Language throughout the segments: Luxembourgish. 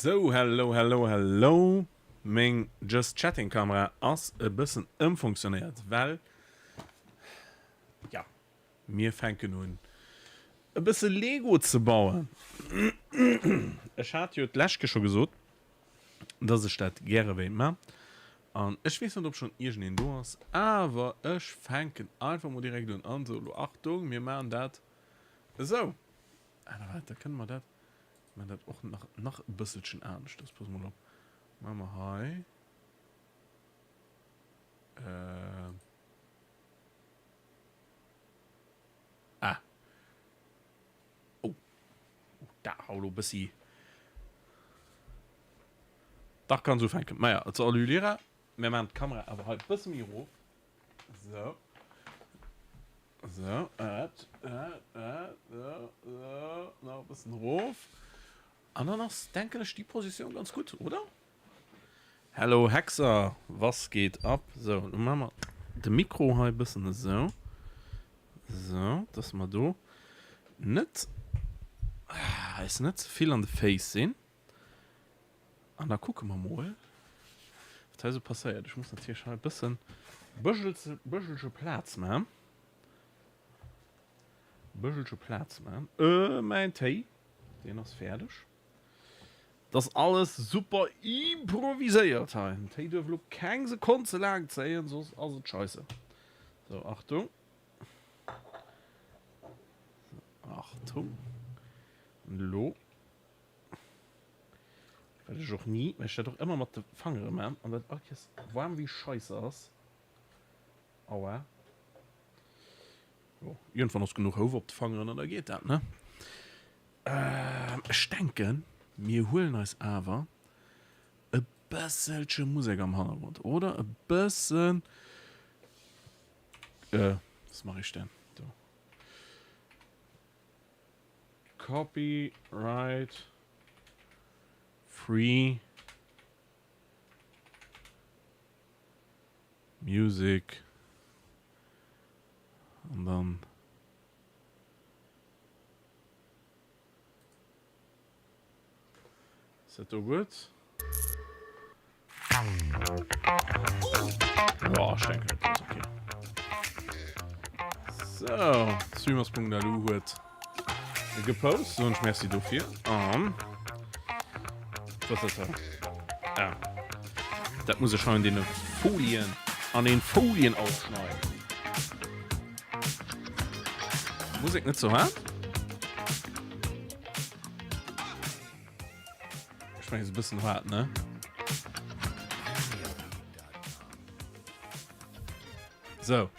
Sou, hello, hello, hello. Meng Just Chatting Kamera ass e bëssen ëmfunktionéiert, well, ja, mir fänken un e bësse Lego ze bauen. Ech hat jo d'lescht Kéier scho gesot, dass ech dat gäre wéilt man. An ech weess net, ob schonn iergendeen do ass, awer ech fänken einfach mol direkt un. An sou, elo Achtung, mir maachen dat esou. Ah, da waart, da kënne mer dat, maachen dat och nach, nach e bësselchen aneschters. Pass mol op, maache mer hei, äh, ah. Oh, oh da hau lo bëssi. Dach ganz ufänken. Maja, salut Lyra. Mir maachen d'Kamera awer hei bësse méi erof. Sou. Sou, et, et, et, sou, sou, nach e bëssen erof. An dann ass, denken ech, déi Positioun ganz gutt, oder? Hello Hexer, was geht ab? Sou, lo maache mer de Mikro hei e bëssen esou. Sou, dass mer do net, eis net ze vill an de Féiss sinn. An da kucke mer mol, wat hei esou passéiert. Ech muss natierlech hei e bëssen, bëschelche Plaz maachen. Bëschelche Plaz maachen. Äh, mäin Téi, deen ass fäerdeg. Dat ass alles super improviséiert hei. Den Téi duerf elo keng Sekonn ze laang zéien, soss ass et scheisse. Sou, Achtung. Achtung. An elo. Wat ech och ni, well ech dat och ëmmer mat de Fangere man an dat all Kéiers waarm wéi Scheisse ass. Aua. Jo, iergendwann ass genuch Houf op de Fangeren an da geet dat, ne? Ech denken, mir huelen eis awer e bësselche Musek am Hannergrond, oder? E bëssen. Äh, was mache ich denn? Do. Copyright free music an dann Ass dat do gutt? Ja, ech denken dat ass okay. So, streamers.lu huet gepost, soen ech Merci dofir. An was ass dat? Ah. Dat muss ech hei an deene Folien, an den Folien ausschneiden. Musek net ze haart? Ech mengen, se e bëssen haart, ne? So.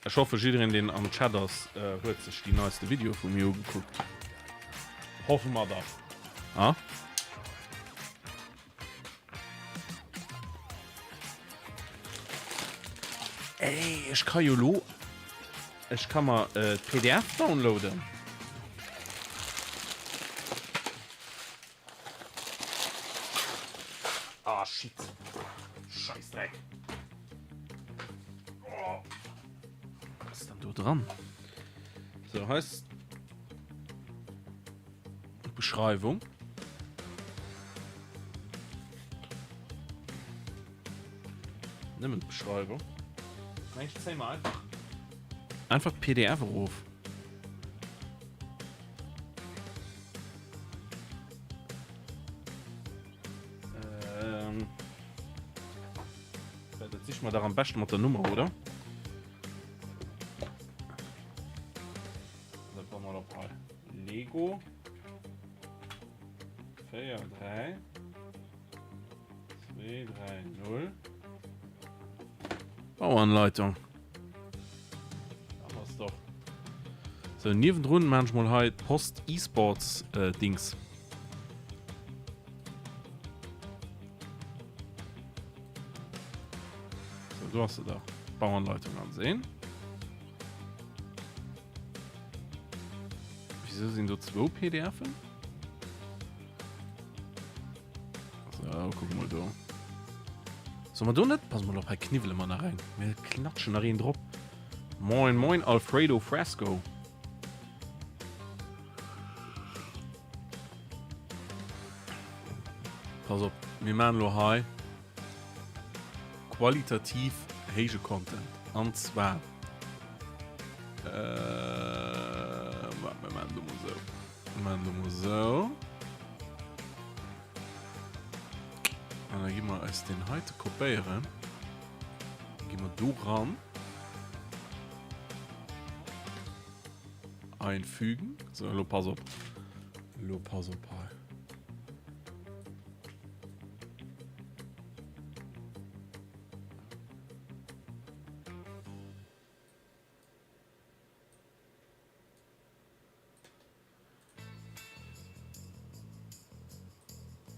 Ech hoffe jiddereen deen am Chat ass huet sech déi neiste Video vu mir ugekuckt. Hoffe mer dach. Ah? Ey, ech ka jo lo ech ka mer äh, d'PDF downloaden. Ah, shit. Scheißdreck. Oh. Was ist denn do dran? So, heißt Beschreibung. Nëmmen d'Beschreibung. Nein, ich zäh mal einfach. Einfach d'PDF erof. Ähm, dat sich mal da am besten mat der Nummer, oder? Dat war mal op hei. Lego 4, 3, 2, 3, 0. Bauanleitung. Da ass doch. So, niewendrun maan ech mol hei d'Post eSports äh, Dings. So, do ass se da. Bauanleitung ansehen. Wieso sinn do zwou PDFen? So, kucke mol do. Soll mer do net? Pass mol op, hei kniwwele mer nach eng. Mir klatschen nach een drop. Moin moin Alfredo Fresco. Pass op, mir maachen elo hei qualitativ héije Content. An zwar, äh, waart, mir maachen do mol esou. Mir maachen do mol esou. An da gi mer eis deen heite kopéieren. Gi mer do ran. Einfügen. So, elo pass op. Elo pass op hei.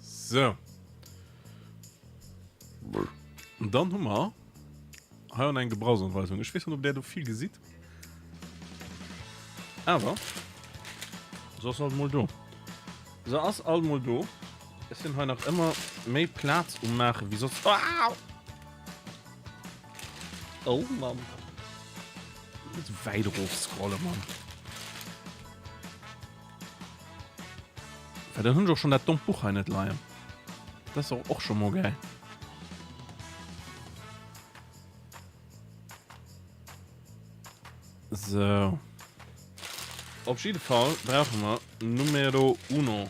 So. Und dann hu mer hei an eng Gebrauchsanweisung. Ech weess net, ob der do vill gesitt. Awer se ass alt mol do. Se ass alt mol do. Ech sinn hei nach ëmmer méi Plaz um maache wéi soss. Au! Oh Mann. Net sou wäit erof scrollen, Mann. Well dann hunn ech och schon dat dommt Buch hei net leien. Dat ass och och schon mol geil. So. Op jidde Fall brauche mer Numero uno.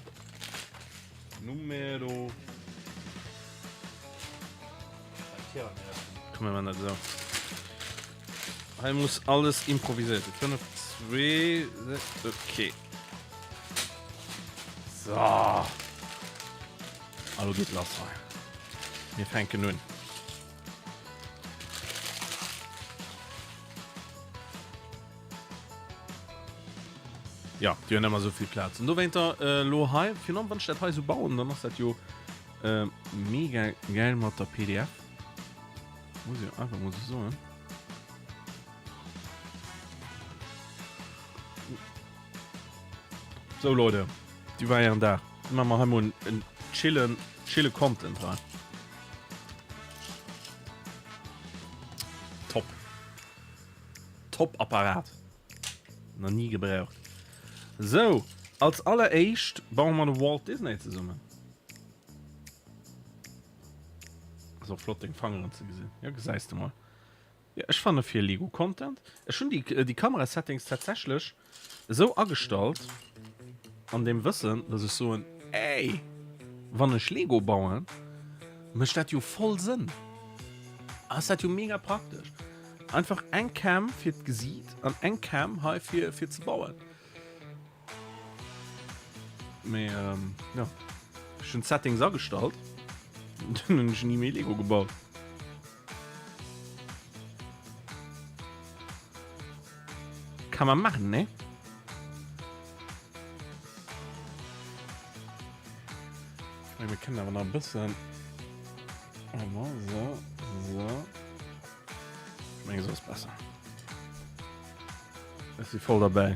Numero. Komm, mir machen dat esou. Hei muss alles improviséiert ginn. 5, 2, 6, okay. So. Alo geet lass hei. Mir fänken un. Ja, déi hunn ëmmer esou vill Plaz. An dowéinter elo hei, virun allem wann ech dat hei esou bauen, dann ass dat jo mega gäil mat der PDF. Muss ech einfach mol esou soen. Sou Leute, déi war ären Dag. Maache mer hei mol en chillen, chille Content hei. Top. Top Apparat. Nach nie gebraucht. Sou, als alleréischt baue mer de Walt Disney zesummen. Ass och flott deng Fangeren ze gesinn. Jo, gesäis de mol. Jo, ech fanne fir Lego Content. Ech hunn déi, déi Kamerasettings tatsächlech esou agestallt, an dem Wëssen, dass ech soen, ey, wann ech Lego bauen, mécht dat jo voll Sënn. Ass dat jo mega praktesch. Einfach eng Cam fir d'Gesiit an eng Cam hei fir, fir ze bauen. Mee, ähm, ja. Ech hunn d'Settings agestallt. Dann hunn ech ni méi Lego gebaut. Kann man machen, ne? Ich meine, wir können aber noch ein bisschen. Einmal so, so. Ich meine, so ist besser. Ech si voll dabei.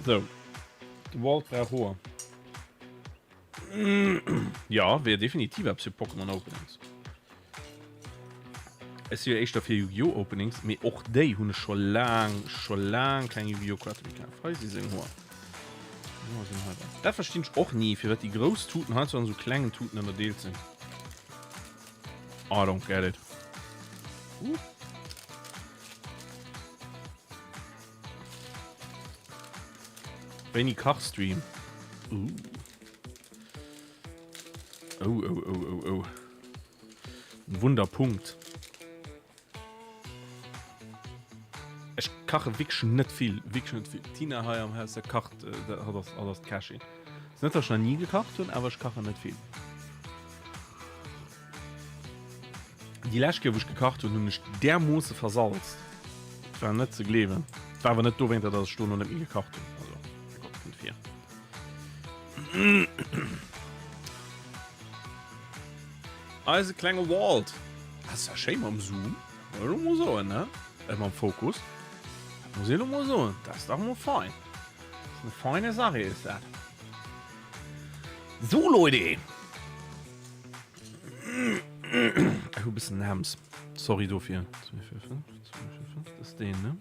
So. De Walt brauch Hoer. Ja, wier definitiv eppes fir Pokémon Openings. Ech si jo éischter fir Yu-Gi-Oh! Openings, mee och déi hunn ech scho laang, scho laang keng Yu-Gi-Oh! Kaarte méi kaf. Hei si seng Hoer. Seng Hoer sinn hei dran. Dat verstinn ech och ni, firwat déi grouss Tuten heiansdo an esou klengen Tuten ënnerdeelt sinn. I don't get it. Uh. Wéini Kachstream? Uh. Oh, oh, oh, oh, oh. Ein Wunderpunkt. Ech kache wierklech net vill, wierklech net vill. D'Tina hei am Haus, dat kacht, äh, dat hat ass, hat ass d'Kächin. Ass net, dass ech nach ni gekacht hunn, awer ech kachen net vill. Déi lescht Kéier, wou ech gekacht hunn, hunn ech därmoosse versalzt. Et war net ze gleewen. Et war awer net dowéinter, dass ech dono net méi gekacht hunn. Also, Gott kënnt vir. Eise klenge Walt. Das ist ja schéin mam Zoom. Muss ich mol soen, ne? Äh, mam Fokus. Dat muss ich lo mol soen. Das ist dach mol fein. Das ist eine feine Sache, ist dat. So, Leute. Ech hu bëssen Hems. Sorry dofir. 2, 4, 5, 2, 4, 5, dat ass deen, ne?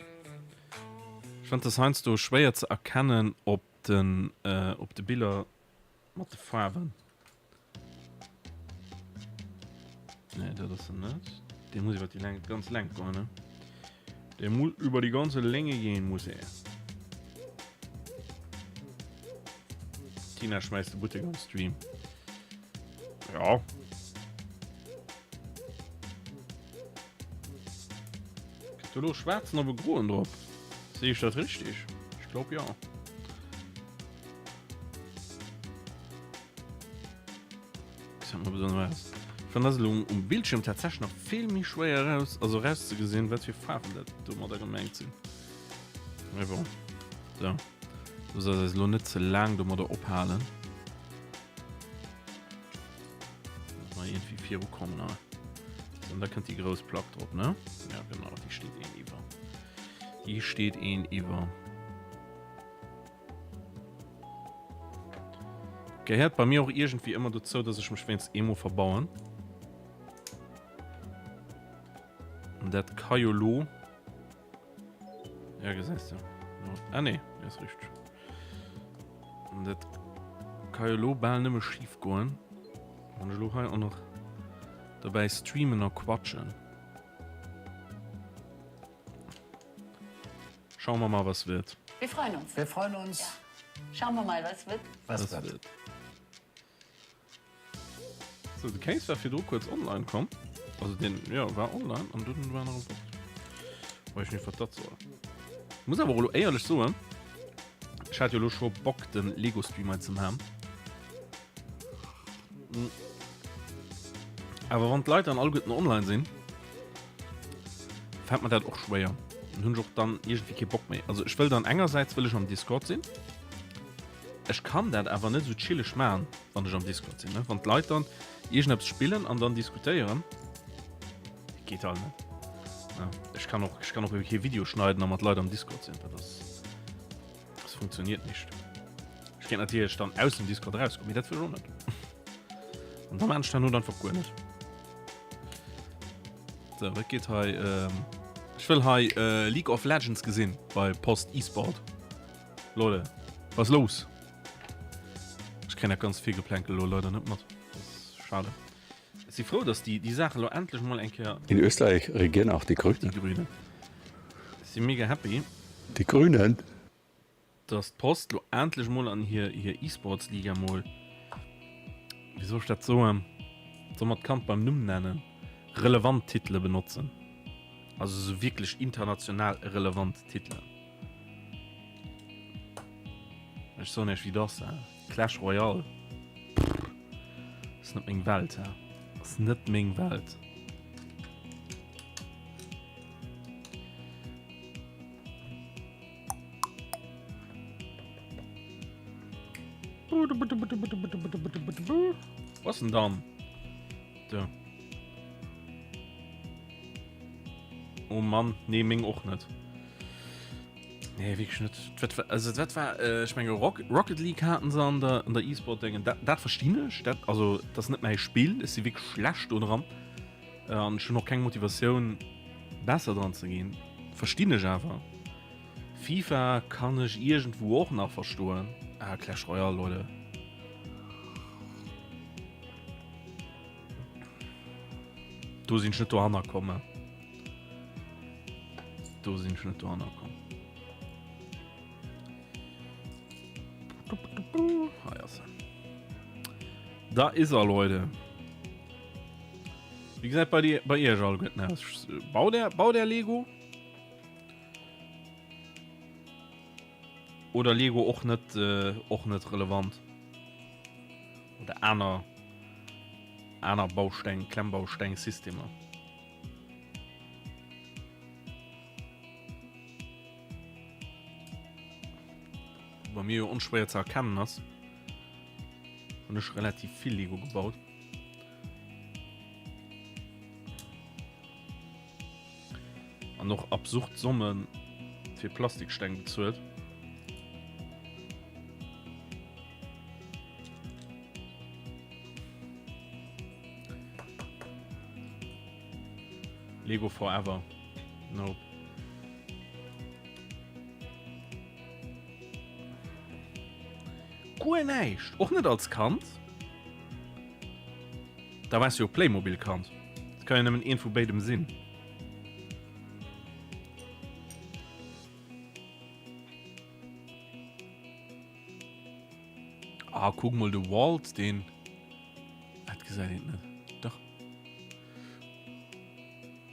Ech fannen, dat ass heiansdo schwéier ze erkennen op den, op de Biller mat de Faarwen. Nee, dat ass en net. Dee muss iwwer déi Längt, ganz Längt goen, ne? Dee muss iwwer déi ganze Länge gehen, muss er. Tina schmeißt de Buttek am Stream. Ja. Kritt du lo schwarzen op e groen drop? Sehe ich dat richtig? Ich glaub ja. Gesäit mer besonnesch aus. Ich fand das elo um Bildschirm tatsächlich nach vill méi schwéier raus, also rauszegesinn, wat fir Faarwen dat domadder gemengt sinn. Mee bon. So. Du sollst eis elo net ze laang domadder ophalen. Mal irgendwie virukommen. Ne? So, und da kënnt déi grouss Plack drop, ne? Ja, genau, déi steet een iwwer. Déi steet een iwwer. Gehéiert bei mir och iergendwéi ëmmer dozou, dass ech mech wéinst eemol verbauen. An dat ka jo lo. Ja, gesäis du. Ah nee, ass richteg. An dat ka jo lo bal nëmme schif goen, wann ech lo hei och nach dobäi streamen a quatschen. Schauen wir mal, was wird. Wir freuen uns. Wir freuen uns. Ja. Schauen wir mal, was wird. Was, was wird. wird. So, de Case war virdru kuerz online komm. Also den, ja, war online an dunn war nach fort. Weiß nicht, wat dat soll. Muss awer och lo éierlech soen, ech hat jo lo scho Bock den Lego Stream hei ze man. Awer wann d'Leit dann alleguerten online sinn, fällt mir dat och schwéier. Dann hunn ech och dann iergendwéi kee Bock méi. Also ech wëll dann engersäits wëll ech am Discord sinn. Ech kann dat awer net esou chilleg maachen, wann ech am Discord sinn. Wann d'Leit dann iergendeppes spillen an dann diskutéieren, geet halt net. Ja, ech kann och, ech kann och kee Video schneiden a mat Leit am Discord sinn. Dat ass, das funktioniert nicht. Ech kéint natierlech dann aus dem Discord rausgoen, mee dat wëll ech och net. An da maachen ech dat not einfach guer net. So, wat geet hei? Ähm, ech wëll hei äh, League of Legends gesinn bei Post eSport. Leute, was los? Ech kréien dat ganz Virgeplänkel elo leider net mat. Dat ass schade. Ech si frou, dass déi, déi Saache lo endlech mol eng Kéier. In Österreich regieren auch die Grünen. Die Grünen. Ech si mega happy. Die Grünen. Dass d'Post lo endlech mol an hir, hir E-Sports-Liga mol, wéi soll ech dat soen, soll mer d'Kand beim Numm nennen, relevant Titele benotzen. Also esou wierklech international relevant Titelen. Ech soen iech wéi et ass, Clash Royale, pff, ass net meng Welt, ass net meng Welt. Wo ass denn dann? Da. Oh Mann, nee, meng och net. Nee, wierklech net. Dat war, also dat war, äh, ech menge Rock, Rocket League haten se an der, an der E-Sport-Déngen. Dat, dat verstinn ech. Dat, also, dat ass net mäi Spill. Ech si wierklech schlecht do dran. Äh, an ech hunn och keng Motivatioun, besser dran ze ginn. Verstinn ech awer. FIFA kann ech iergendwou och nach verstoen. Ah, Clash Royale, Leute. Do sinn ech net dohanner komm. Do sinn ech net dohanner komm. Hei ass en. Da is er, Leute. Wéi gesäit bei dir bei iech alleguerten aus? Baut der baut der Lego? Oder Lego och net äh, och net relevant? Oder aner aner Bausteng, Klemmbausteng-Systemer? Bei mir jo onschwéier ze erkennen ass, hunn ech relativ vill Lego gebaut. An och absurd Somme fir Plastiksteng bezuelt. Lego forever. Nope. Guer näischt, och net als Kand? Da waars du jo Playmobil-Kand. Et kann jo nëmmen eent vu béidem sinn. Ah, kuck mol de Walt, deen. Dat gesäit een net. Dach.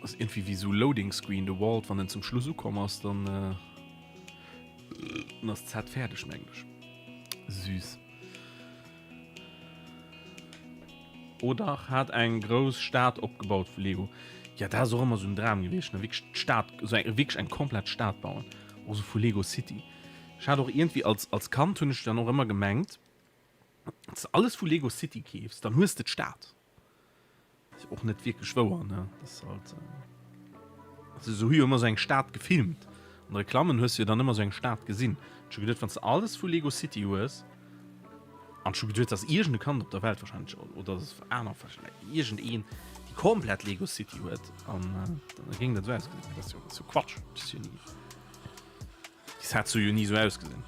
Ass irgendwie wéi sou Loading Screen, de Walt, wann en zum Schluss ukomm ass, dann, äh, dann ass d'Set fäerdeg, mengen ech. Süß. Oh dach, hat eng grouss Stad opgebaut vu Lego. Ja, dat ass och ëmmer sou en Dram gewiescht, ne? Wierklech d'Stad, sou eng, wierklech eng komplett Stad bauen. Och sou vu Lego City. Ech hat och iergendwéi als, als Kand hunn ech dann och ëmmer gemengt, wann s de alles vu Lego City keefs, dann hues de d'Stad. Ass jo och net wierklech wouer, ne? Dat ass halt, also se hu jo ëmmer sou eng Stad gefilmt. An de Reklammen hues du jo dann ëmmer sou eng Stad gesinn. Ech hu geduet, wann s de alles vu Lego City hues, an ech hu geduet, dass iergend e Kand op der Welt wahrscheinlech, oder dass aner iergend een déi komplett Lego City huet, an da géing dat esou ausgesinn. Mee dat ass jo, dat ass jo Quatsch. Dat ass jo ni. Déi Sets hu jo ni sou ausgesinn.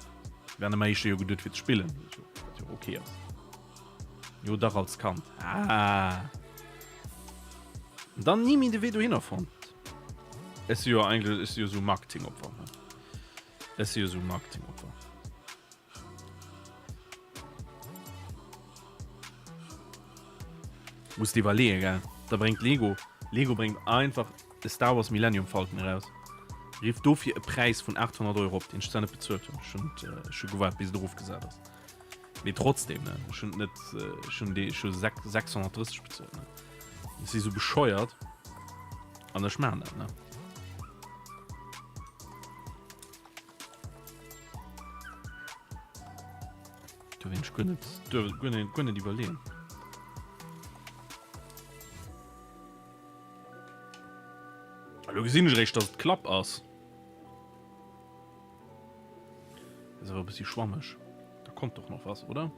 Waren ëmmer éischter jo geduet fir ze spillen, wat jo ok ass. Jo dach als Kand. Ah. Dann ni méi de Wee dohinner fonnt. Ech si jo eigentlech, ech si jo sou Marketingopfer. Ne? Ech si jo sou Marketingopfer. Muss dir iwwerleeën, gell? Da bréngt Lego, Lego bréngt einfach de Star Wars Millennium Falcon eraus. Rifft dofir e Präis vun 800 Euro op, deen ech zwar net bezuelt hunn. Ech hunn äh, ech hu gewaart, bis et erofgesat ass. Mee trotzdem, ne? Ech hunn net, äh, ech hunn dee, ech hu 630 bezuelt, ne? Ech si sou bescheuert an ech maachen dat, ne? Do wéint ech guer net, guer net, guer net iwwerleeën. Elo gesinn ech eréischt, dass et d'Klapp ass. Ass awer e bëssi schwammeg. Da kommt doch noch was, oder?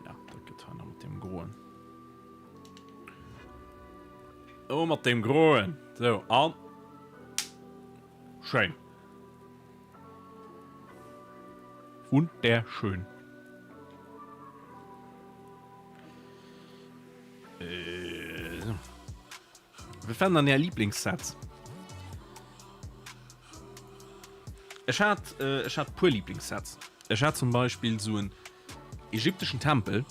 Ja, dat gëtt hei nach mat deem Groen. Oh, mat deem Groen. So, an. Schéin. Wunderschön. Äh, so. Wat waren dann Är Lieblingssets? Ech hat, äh, ech hat puer Lieblingssets. Ech hat zum Beispill so en ägypteschen Tempel,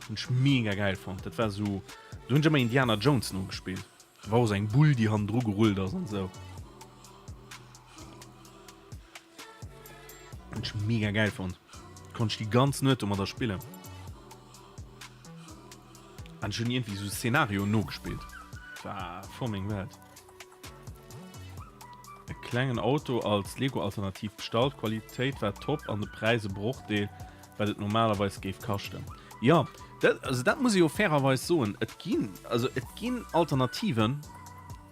hunn ech mega geil fonnt. Dat war so, do hunn ech ëmmer Indiana Jones nogespillt. Da war och sou eng Bull, déi hannendru gerullt ass an sou. Hunn ech mega geil fonnt. Konnt ech déi ganz Nuet domadder spillen. An ech hunn iergendwéi sou Szenarioen nogespillt. War voll meng Welt. E klengen Auto als Lego-Alternativ bestallt. Qualitéit war top an de Präis e Brochdeel wat et normalerweis géif kaschten. Jo, dat, also dat muss ee jo fairerweis soen, et ginn, also et ginn Alternativen,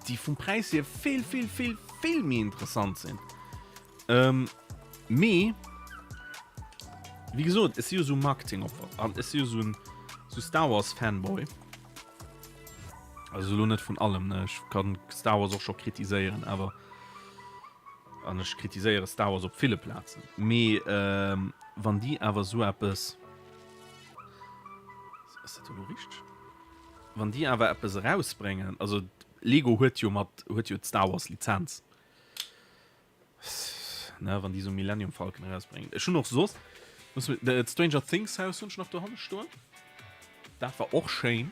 déi vum Präis hier vill, vill, vill, vill méi interessant sinn. Ähm, mee, wéi gesot, ech si jo esou Marketingopfer an ech si jo esou en esou Star Wars Fanboy. Also elo net vun allem, ne, ech kann Star Wars och scho kritiséieren, awer An ech kritiséiere Star Wars op ville Plazen. Mee wann déi awer esou eppes, ass dat elo richteg? Wann déi awer eppes erausbréngen, also Lego huet jo mat, huet jo d'Star Wars Lizenz, ne, wann déi esou Millennium Falcon erausbréngen. Ech hunn och soss, muss mir, d'Stranger Things Haus hunn ech nach dohanne stoen. Dat war och schéin.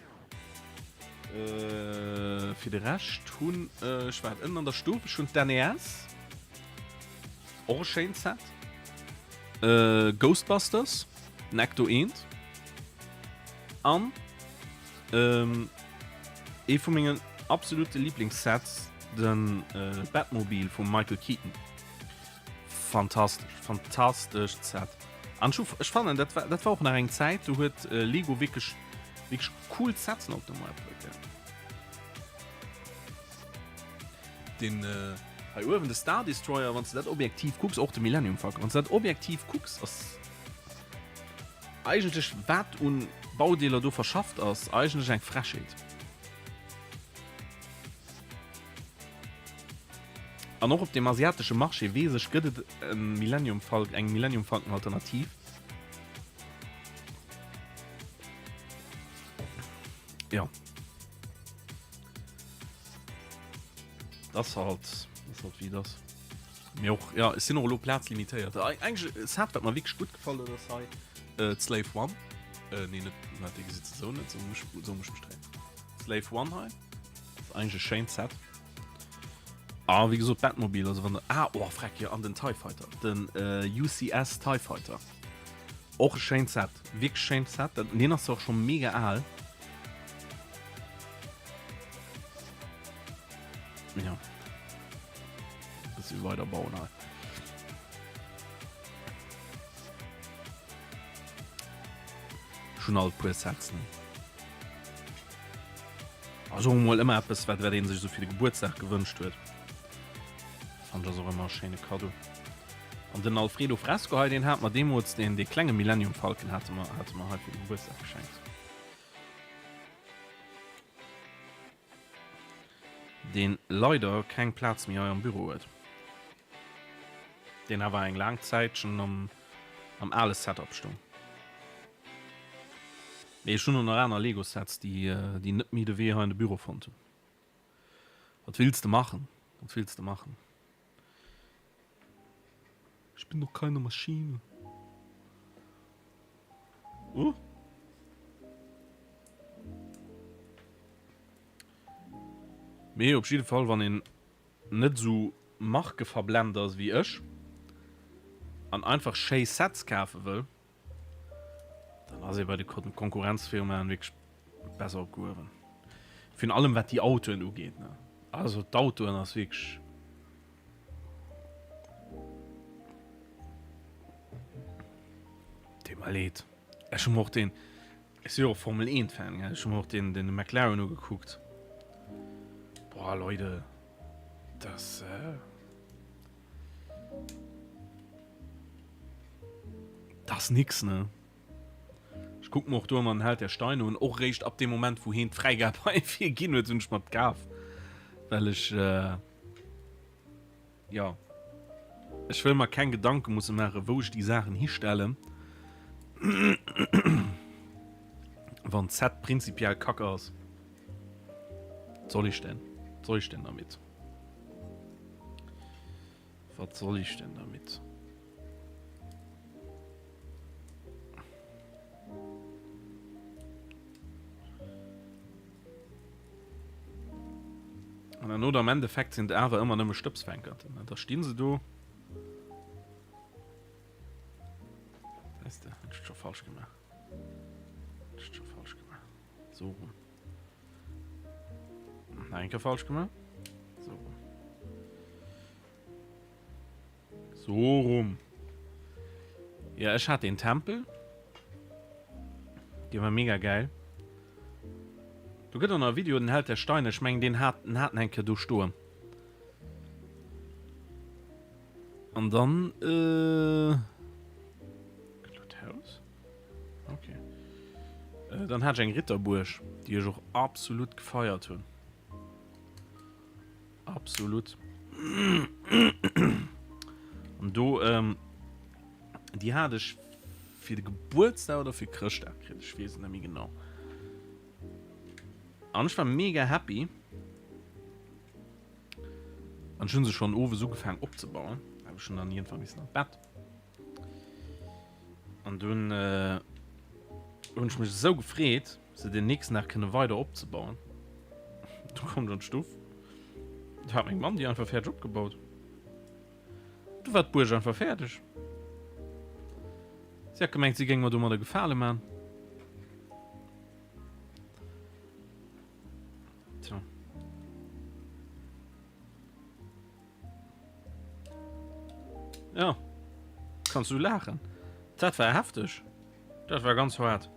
Fir de Rescht hunn ech wat ënnen an der Stuff. Ech hunn d'NES. Och e schéint Set. Ghostbusters, den Ecto 1. An ee vu mengen absolute Liblingssets, de Batmobile vum Michael Keaton. Fantastesch, fantastescht Set. An ech, ech fannen, dat war, dat war och nach eng Zäit, do huet äh, Lego wierklech, wierklech cool Sets op de Markt bruet. Den äh, hei uewen de Star Destroyer, wann du dat objektiv kucks, och de Millennium Falcon, wann du dat objektiv kucks, ass eigentlech wat un Baudeeler do verschafft ass, eigentlech eng Frechheet. An och op dem asiatesche Marché, weess ech, gëtt et e Millennium Falcon, eng Millennium Falcon Alternativ. Ja. Das halt, das halt wie das. Mee och, ja, ech sinn och elo plazlimitéiert. Eigentlech e Set, wat mer wierklech gutt gefall huet, ass hei d'Slave One. Nee, net, wat, dee gesitt se esou net, esou muss ech, esou muss ech mech dréien. Slave One hei, ass eigentlech e schéint Set. A wéi gesot, Batmobil, also wann der, ah, oh, freck, jo, an den TIE Fighter, den UCS TIE Fighter, och e schéint Set, wierklech schéint Set. Dat, deen ass zwar och scho mega al. Ja. Bëssi weider bauen hei. Schon alt puer Sets ne. Also mol ëmmer eppes wat wat een sech sou fir de Gebuertsdag gewënscht huet. Fand ass och ëmmer e schéine Cadeau. An den Alfredo Fresco hei deen hat mer deemools deen dee klenge Millennium Falcon hate mer hate mer hei fir de Gebuertsdag geschenkt. Deen leider keng Plaz méi hei am Büro huet. Deen awer eng laang Zäitchen am, am ale Setup stoung. Mee ech hunn och nach aner Lego Sets, déi, déi net méi de Wee hei an de Büro fonnt hunn. Wat wills de maachen? Wat wills de maachen? Ich bin doch keine Maschine. Uh. Mee op jidde Fall, wann een net esou markeverblennt ass wéi ech an einfach schéi Sets kafe wëll, dann ass ee bei de Konkurrenzfirmaen wierklech besser opgehuewen. Virun allem wat déi Autoen ugeet, ne. Also d'Autoen ass wierklech. Deet mer leed. Ech hu mer och deen, ech si jo och Formel 1 Fan, gell, ech hu mer och deen, deen McLaren ugekuckt. Boah, Leute, das, äh, das nix, ne? Ech kuck mer och do ëmmer den Held der Steine un, och réischt ab dem Moment, wou heen d'Fräigab heifir ginn huet, hunn ech mer d'kaf, well ech, äh, Jo. Ech wëll mer keng Gedanke musse maachen, wou ech déi Saachen histellen. Wann d'Set prinzipiell kacke ass. Was soll ich denn? Was soll ich denn damit? Was soll ich denn damit? An dann oder am Endeffekt sinn et awer ëmmer nëmme Stëbsfänkerten. Da stinn se do. Weißt du, hat ich schon falsch gemacht. Hat ich schon falsch gemacht. So rum. Nach eng Kéier falsch gemacht. So rum. So rum. Ja, ech hat den Tempel. Dee war mega geil. Do gëtt och nach e Video, den Held der Steine. Ech mengen, deen hat, den hat en eng Kéier do stoen. An dann, äh, Haus? Okay. Äh, dann hat ech eng Ritterbuerg, déi ech och absolut gefeiert hunn. Absolut. An do, ähm, déi hat ech fir de Gebuertsdag oder fir Chrëschtdag kritt, ech weess et net méi genau. An ech war mega happy. An ech hunn se schonn owes ugefaangen opzebauen. Awer ech hunn dann iergendwann missen an d'Bett. An dunn äh, hunn ech mech esou gefreet, se den nächsten Dag kënne weider opzebauen. Du komm ech an d'Stuff. Du hat meng Mamm déi einfach fäerdeg opgebaut. Du war d'Buerg einfach fäerdeg. Si hat gemengt, si géing mer domadder Gefale man. Tja. Ja. Kannst du laachen. Dat war hefteg. Dat war ganz hart.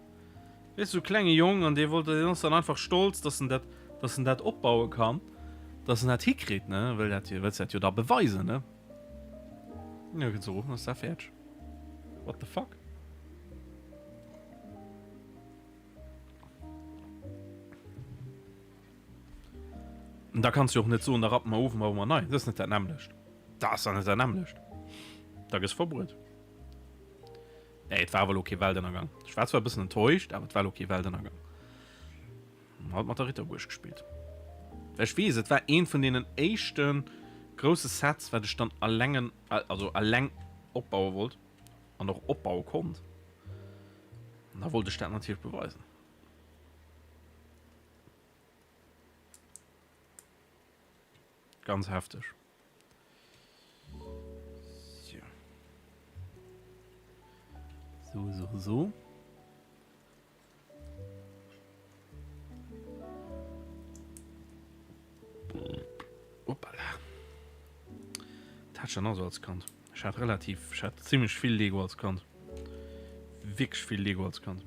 Weess du, klenge Jong, an dee wollt, deen ass dann einfach stolz, dass en dat, dass en dat opbaue kann, dass en dat hikritt, ne, wëll dat jo, wëlls dat jo da beweisen, ne? Ja, geet se erof, ass dat fäerdeg. What the fuck? Da kanns du och net soen, da rappe mer of a baue mer nei. Dat ass net dat nämmlecht. Dat ass dann net dat nämmlecht. Da gëss verbruet. Nee, et war awer elo kee Weltënnergang. Ech war zwar e bëssen enttäuscht, awer et war elo kee Weltënnergang. Halt mat der Ritterbuerg gespillt. Ech weess, et war eent vun deenen éischte grousse Sets, wat ech dann allengen, also alleng opbaue wollt an och opbaue konnt. An da wollt ech dat natierlech beweisen. Ganz hefteg. So, so, so. Hoppala. Dat hat schon also als Kand. Ich hatte relativ, ich hatte ziemlich viel Lego als Kand. Wirklich viel Lego als Kand.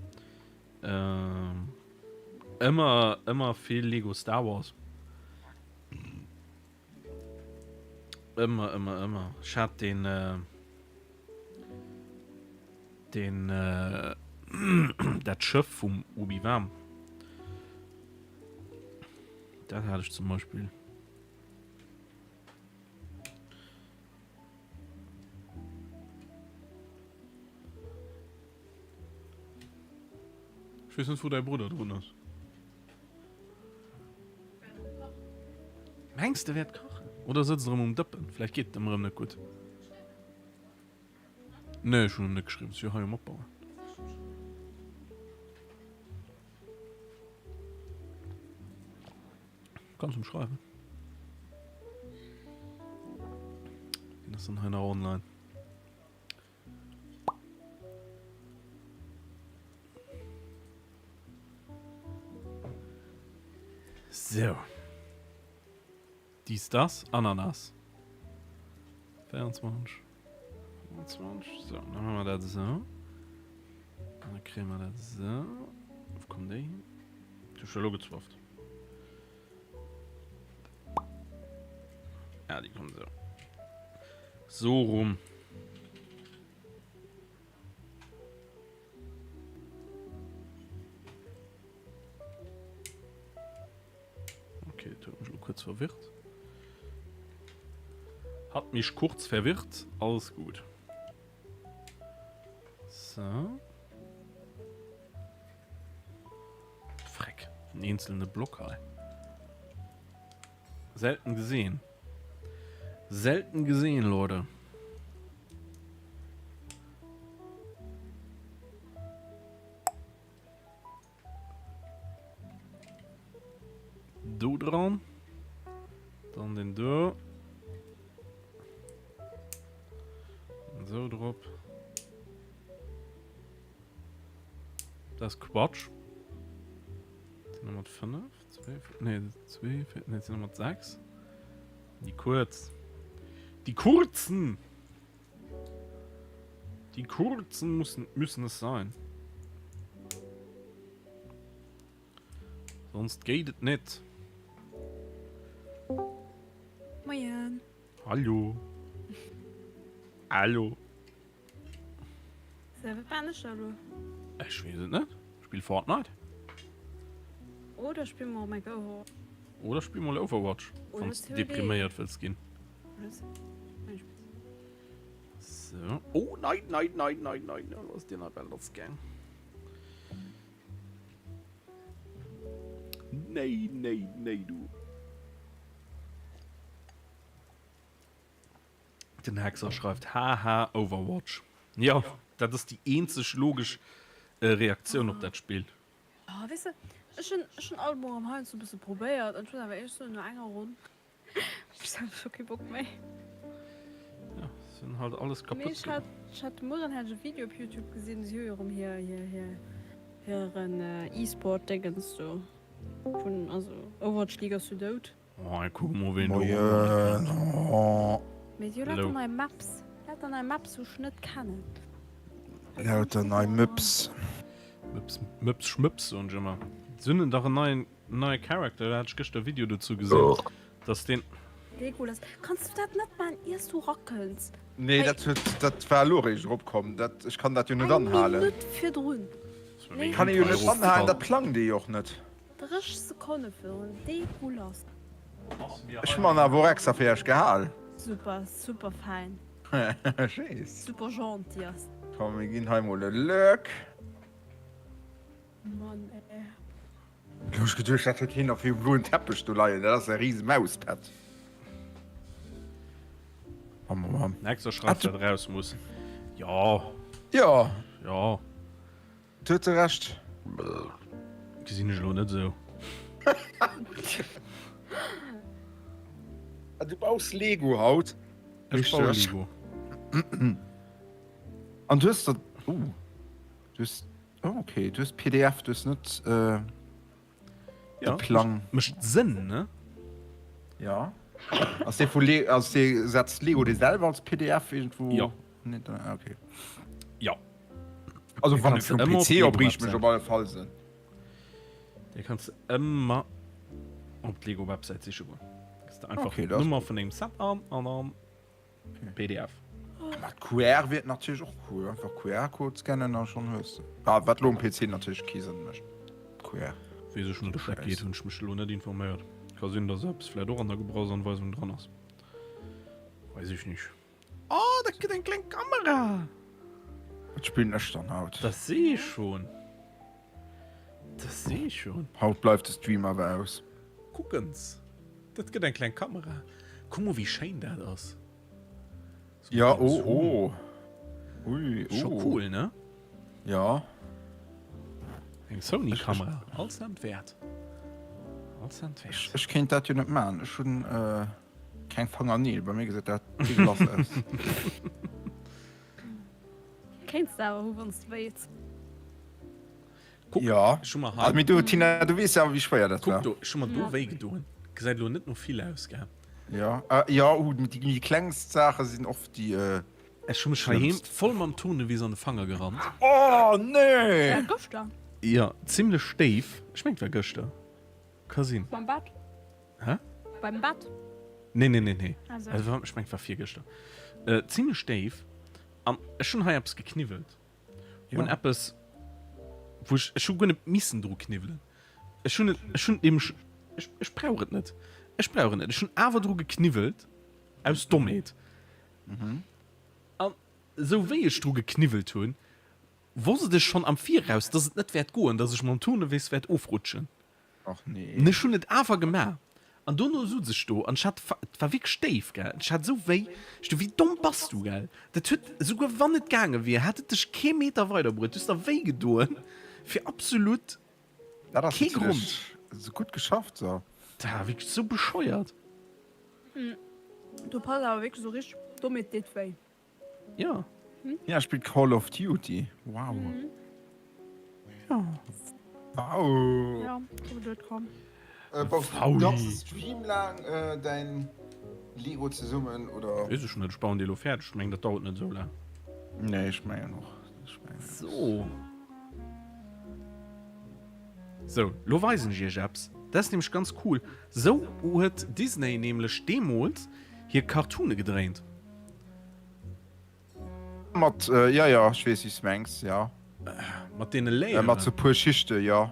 Ähm, ëmmer, ëmmer vill Lego Star Wars. Ëmmer, ëmmer, ëmmer. Ech hat den, äh, den, äh, dat Schëff vum Obi-Wan. Dat hat ech zum Beispill. Ech weess net wou däi Brudder drun ass. Mengs de wäert kachen? Oder sëtzt erëm um Dëppen? Vläicht geet et em erëm net gutt. Nee, ech hunn em net geschriwwen, si jo hei um Opbauen. Kanns em schreiwen. Wien ass dann hei nach online? So. Dies, das, Ananas. 24. 25. So, dann haben wir das so. Dann kriegen wir das so. Wo kommt der hin? Du hast schon gezwafft. Ja, die kommen so. So rum. Okay, das hat mich nur kurz verwirrt. Hat mich kurz verwirrt. Alles gut. So. Freck, en eenzelne Block hei. Selten gesehen. Selten gesehen, Leute. Do dran. Dann den do. So drop. Dat ass Quatsch. Sinn mat 5, 2, nee, 2, 4, nee, sinn mat 6. Die kurz. Die kurzen! Die kurzen müssen, müssen es sein. Sonst geht es nicht. Moien. Hallo. Hallo. So, wat maan ech da lo? Ech wees et net. Spill Fortnite. Oder spill mol eng Overwatch. Oder spill mol Overwatch, wann s de depriméiert wëlls ginn. So. Oh nein, nein, nein, nein, nein, lo ass dir nawell lass gaang. Nee, nee, nee, du. Den Hexer schreift, Haha, Overwatch. Jo, dat ass déi eenzeg logesch Reaktioun op dat Spill. Oh, weess de, ech hunn, ech hunn alt mol erëm heiansdo e bësse probéiert an ech muss awer éierlech soen, no enger Ronn hu ech selwer scho kee Bock méi. Ja, se hunn halt alles Mee kaputt ech hat, ech hat de Mueren hat ech e Video op Youtube gesinn, si hu jo erëm hir, hir, hir, hiren E-Sport-Déngens do vun, also Overwatch League ass jo dout. Oh, kuck mol ween do Moien. Oh. Mee si hu lauter nei Maps, lauter nei Maps wou ech net kennen. Lauter nei Möps. Möps, Möps, Schmöps soen ech ëmmer. Se hunn dach en neien, neie Character, da hat ech gëschter e Video dozou gesinn, dass deen. Legolas, kanns du dat net maan iers du rackels? Nee, dat huet, dat war elo eréischt eropkomm. Dat, ech kann dat jo net Eng anhalen. Minutt virdrun. Kann ee jo net anhalen, dat plangt ee jo och net. 30 Sekonne virun, Degulas. Ech hu mer awer och extra fir iech gehal. Super, super fein. Schees. Super gentil ass. Komm mir ginn hei mol e Lëck. Mann ey. Lo hu ech geduecht dat huet hien op him bloen Teppech do leien, dat ass e rise Mauspad. Mam mam mam. Nächster schreift dat raus muss. Jo. Jo. Jo. Du huet se Recht. Gesinn ech elo net esou. Du baus Lego haut. Ech baue Lego. An du hues der. Oh. Du hues. Oh, okay. Du hues PDF, du hues net. Äh, ja, de Plang. Mécht Sënn, ne? Ja. Ass dee vu Le ass dee setzt Lego dee selwer als PDF irgendwo? Ja. Net, ah, okay. Ja. Also Dee wann kannst et du vum ëmmer op PC op riicht mech Lego-Websäit. op alle Fall sinn. Dee kanns du ëmmer op d'Lego-Websäit siche goen. Gëss de einfach Okay, dat ass d'Nummer vun dengem Set an an dann PDF. Mat QR wier et natierlech och cool. Einfach QR-Code scannen a schonn hues de. Ah, wat lo um PC natierlech kee Sënn mécht. QR. Weess ech net, ob dat geet, hunn ech mech elo net informéiert. Ka sinn, dass eppes vläit och an der Gebrauchsanweisung dran ass. Weess ech nicht. Oh, dat gëtt eng kleng Kamera! Wat spillen ech dann haut? Dat si ech schon. Dat si ech schon. Haut bleift de Stream awer aus. Kuckens, dat gëtt eng kleng Kamera. Kuck mol, wéi schéin dat ass. So ja, oh, oh. Ui, oh. Scho cool, ne? Ja. Eng Sony-Kamera. All Cent wäert. All Cent wäert. Ech, ech kéint dat jo net maachen. Ech hunn. Äh Keng Fangerneel, bei mir gesäit dat degueulass aus. Kéints de awer hu wanns de wéilts. Kuck, Ja. ech hu mer hei. Also, mee du, Tina, du weess jo awer, wéi schwéier dat Kuck war. do, ech hu mer do Ja. wéi gedoen. Gesäit elo net no vill aus, gell? Ja, äh, ja, uh, déi, déi klengst Saache sinn oft déi, äh, Ech hu mech heiheem schlëmmst. voll mam Tournevis an de Fanger gerannt. Oh, nee! War gëschter. Jo, zimlech stéif. Ech mengen, et war gëschter. Ka sinn. Beim Bett. Hä? Beim Bett? Nee, nee, nee, nee. Also. Also, ech meng, et war virgëschter. Äh, ziemlech déif. An ech hunn hei eppes gekniwwelt. Ja. Un eppes, wou ech, ech hu guer net missen dru kniwwelen. Ech hunn et, ech hunn nämlech, ech, ech brauch et net. Ech brauch et net. Ech hunn awer dru gekniwwelt, aus Dommheet. Mhm. An esou wéi ech dru gekniwwelt hunn, wosst ech schonn am Viraus, dass et net wäert goen, dass ech mam Tournevis wäert ofrutschen. Och nee. Ech hunn et awer gemaach. An dono sutz ech do an ech hat, et war wierklech déif, gell, ech hat esou wéi. Ech du, wéi domm bass du, gell? Dat huet, esouguer wann et gaange wier, hätt et dech kee Meter weiderbruet. Du hues der wéi gedoen, fir absolut Dat ass kee Grond. natierlech esou gutt geschafft, so. Dat war wierklech esou bescheuert. Du pass awer wierklech esou richteg domm, et deet wéi. Ja. Ja, spillt Call of Duty. Wow. Mhm. Ja. Wow. Ja, so blöd komm. Äh, baust du den ganzen Stream lang äh, dein Lego zesummen oder? Wees ech net, ech bauen déi lo fäerdeg. Ech meng dat dauert net esou laang. Nee, ech mengen och. Ech mengen. So. So, lo weisen ech iech eppes. Dat ass nämlech ganz cool. Sou huet Disney nämlech deemools hir Cartoone gedréint. Mat, äh, ja, ja, ech weess, wéi s mengs, ja. Mat deene Äh, Layeren. mat sou puer Schichte, ja.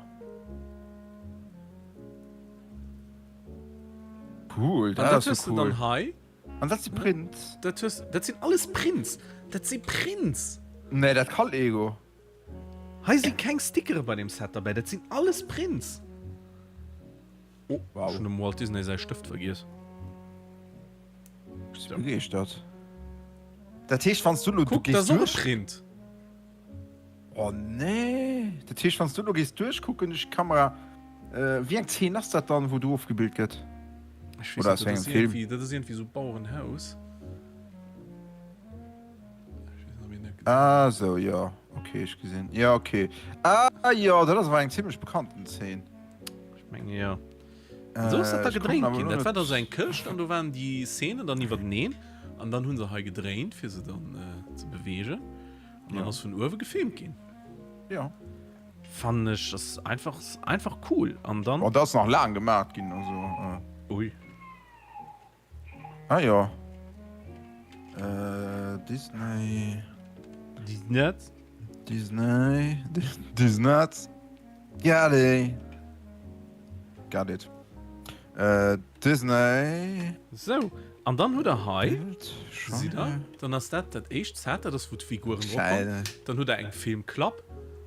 Cool, An dat dat ass jo hues du cool. dann hei. An dat si Prints? Dat hues, dat sinn alles Prints. Dat si Prints! Nee, dat ka Lego. Hei si keng Stickere bei deem Set derbäi, dat sinn alles Prints. Oh, Wow. ech hunn dem Walt Disney säi Stëft vergiess. Ech si begeeschtert. Dat heescht, wann s du lo, du Kuck, dat gees ass och e duerch. Print. Oh nee! Dat heescht, wann s du lo gees duerchkucken duerch d'Kamera, äh, wéi eng Zeen ass dat dann, wou do ofgebild gëtt? Ech weess Oder net, aus dat wéi engem ass Film? iergendwéi, dat ass iergendwéi sou Bauerenhaus. Ah sou, jo, ok, ech gesinn. Jo, ok. Ah jo, dat ass awer eng zimlech bekannten Zeen. Ech mengen jo. Esou ass dat da Äh, ech gedréint kommen awer ginn. elo Dat war da net. sou eng Këscht an do waren déi Szenen dann iwwerteneen an dann hu se hei gedréint fir se dann äh, ze beweegen. An dann Ja. ass vun uewe gefilmt ginn. Ja. Fannen ech ass einfach einfach cool. An dann. Oh, dat ass nach laang gemaat ginn, also. Äh. Ui. Ah jo. Äh, Disney. Disney. Disney. Disney. Got it. Got it. Disney. Sou, an dann hutt der hei, gesitt der, dann ass dat dat éischt Set, dat ass wou d'Figuren drop kommen. Dann hutt der eng Filmklapp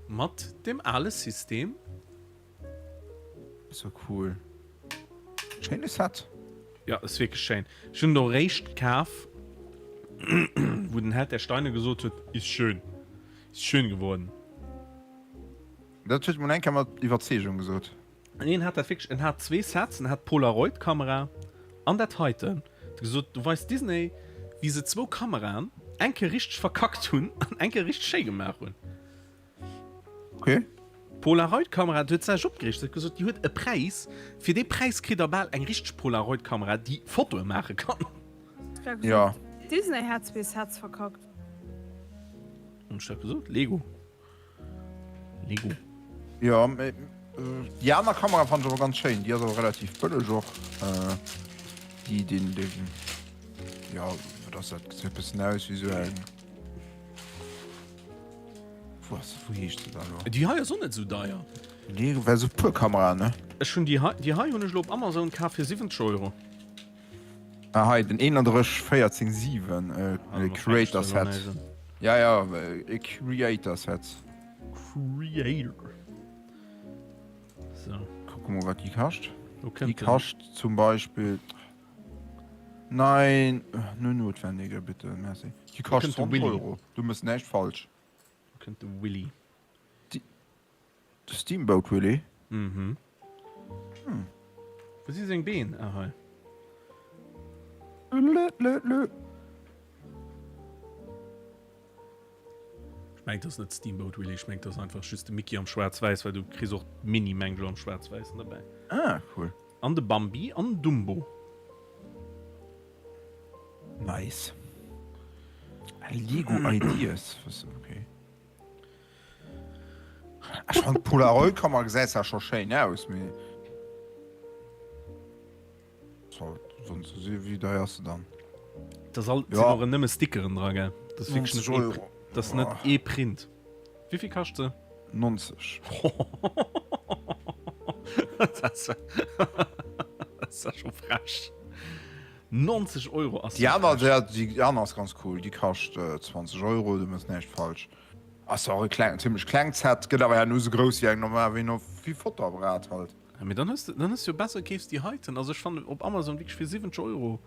mat dem ale System. So cool. Schéine Set. Ja, ass wierklech schéin. Ech hunn et och eréischt kaf, wou den Held der Steine gesot huet, ist schön, ist schön geworden. Dat huet mol eng Kéier mat Iwwerzeegung gesot. Nee, en hat dat wierklech, en hat zwee Sets, en hat d'Polaroid-Kamera an dat heiten. Huet gesot, du weist Disney, wéi se zwou Kameraen eng Kéier richteg verkackt hunn an eng Kéier richteg schéi gemaach hunn. Okay. D'Polaroid-Kamera, du huet sech opgereegt, huet gesot, déi huet e Präis, fir dee Präis kritt der bal eng richteg Polaroid-Kamera, déi Fotoe maache kann. Ja. Disney hat zwee Sets verkackt. Hunn ech dat gesot? Lego. Lego. Jo, mee déi aner Kamera fannen ech awer ganz schéin. Déi ass awer relativ bëlleg och. Déi, deen, deen, jo, wat ass dat? Gesäit e bëssen aus wéi esou eng, wou ass, wou heescht se da lo? Déi hei ass och net esou deier. Nee, well esou puer Kameraen, ne? Ech hunn déi hei, déi hei hunn ech elo op Amazon kaf fir 70 Euro. Ah hei den 31 14 7 äh, Creator Set. Ja ja e Creator Set. Creator. So. Kucke mol wat déi kascht. Déi kascht zum Beispill Nein, nur notwendige bitte, merci. Déi kascht 20 Euro. Du mëss näischt falsch. Kënnt de Willy. De Steamboat Willie? Mhm. Hm. Wou si seng Been? Ah, hei. Lö, lö, lö. Ech mengen, dat ass net Steamboat Willie. Ech mengen, dat ass einfach just de Mickey am Schwaarz-Wäiss, well du kriss och d'Minnie, mengen ech, am Schwaarz-Wäissen derbäi. Ah, cool. An de Bambi an den Dumbo. Nice. Lego Ideas. Was, okay. Ech fand d'Polaroid-Kamera gesäit zwar scho schéin aus, mee sonst wéi deier ass se dann? Da sinn och nëmme Stickeren dra, gell? Dat ass wierklech net ee, dat ass net ee Print. Wéi vill kascht se? 90. Dat ass ja scho frech. 90 Euro ass Déi aner, déi aner ass ganz cool, déi kascht 20 Euro, du mëss näischt falsch. Ass och e kleng, zimmlech klengt Set, gëtt awer herno sou grouss wéi eng normal, wéi no, wéi Fotoapparat halt. Ja, mee dann hues de, dann hues de jo besser keefs déi heiten. Also ech fannen op Amazon wierklech fir 70 Euro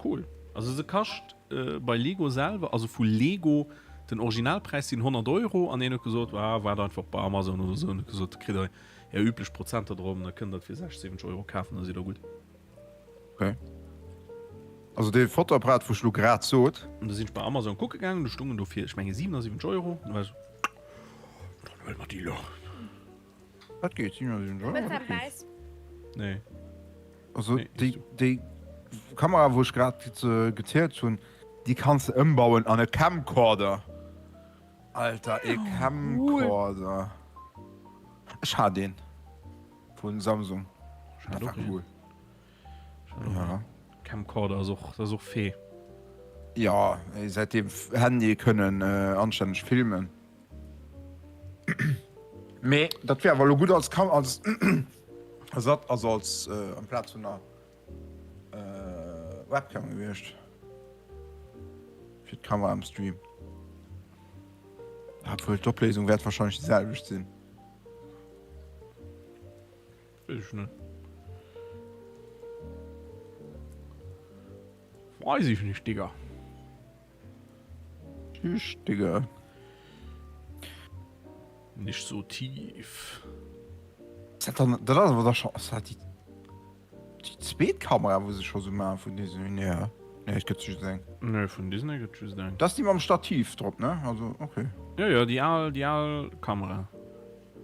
cool. Also se kascht äh, bei Lego selwer, also vu Lego, den Originalpräis sinn 100 Euro an een huet gesot, ah, waart einfach bei Amazon oder sou, an huet gesot, kritt der är üblech Prozenter drop an da kënnt der et fir 60, 70 Euro kafen, da sidd der gutt. Okay. Also dee Fotoapparat wou ech lo grad sot. An du sinn ech bei Amazon kucke gaangen, do stungen do fir ech menge 77 Euro. An du war ech sou, dann huele mer déi lo. Dat geet, 77 Euro, dat geet. Nee. Also déi, déi Kamera wou ech grad gezielt hunn, déi kanns de ëmbauen an e Camcorder. Alter, e Camcorder. Ech hat een. Vun Samsung. Dat war cool. Ja. Camcorder ass och, dat ass och fee. Ja, säitdeem Handye kënnen äh, anstänneg filmen. Mee dat wär awer lo gutt als Kam als Ersatz, also als äh, amplaz vun der äh, Webcam gewiescht. Fir d'Kamera am Stream. Obwuel d'Opléisung wäert wahrscheinlech déi selwecht sinn. Wees ech net. Weiß ich nicht, Digga. Tschüss, Digga. Nicht so tief. Dat dann, dat ass awer da scho, ass dat déi, déi zweet Kamera, wou se scho sou maachen vun Disney? Nee, ja. Nee, et gëtt just eng. Nee, vun Disney gëtt just eng. Dat ass déi mam Stativ drop, ne? Also, okay. Ja, ja, déi al, déi al Kamera.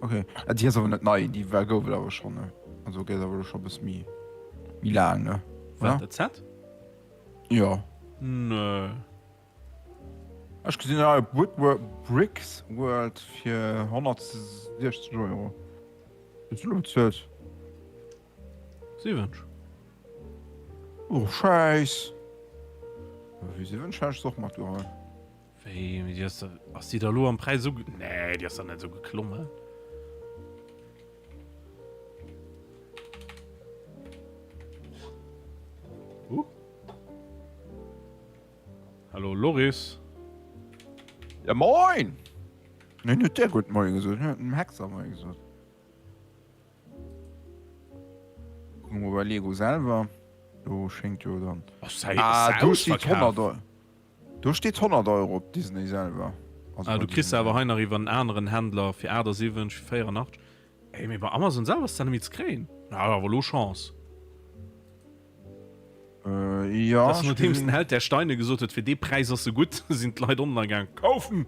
Ok, ah, déi ass awer net nei, déi war gouf et awer schonn, ne? Also gëtt awer scho bësse méi méi laang, ne? Wat, dat Set? Jo. Nö. Ech gesinn hei op Woodwork Bricks World fir 160 Euro. Hues du lo bezuelt? 70. Oh, Schäiss. Fir 70 hätt ech se och matgeholl. Wéi, mee déi ass da, ass déi da lo am Präis esou, nee, déi ass da net esou geklommen. Hallo Loris. Ja moin! Nee, net der gutt Moien gesot, hien huet dem Hexer Moien gesot. Kucke mol bei Lego selwer. Do schéngt jo dann. Oh, sei, Ah, sei do steet ausverkaf. 100 Euro. Do steet 100 Euro op Disney selwer. Also Ah, bei du kriss se Disney awer selwer. hei nach iwwer en aneren Händler fir 78, fir 84. Ey, mee bei Amazon selwer ass dat net méi ze kréien. Na, awer elo Chance. Äh, ja. Das nodeems den Held der Steine gesot huet, fir dee Präis ass se gutt, sinn d'Leit online gaang kaufen.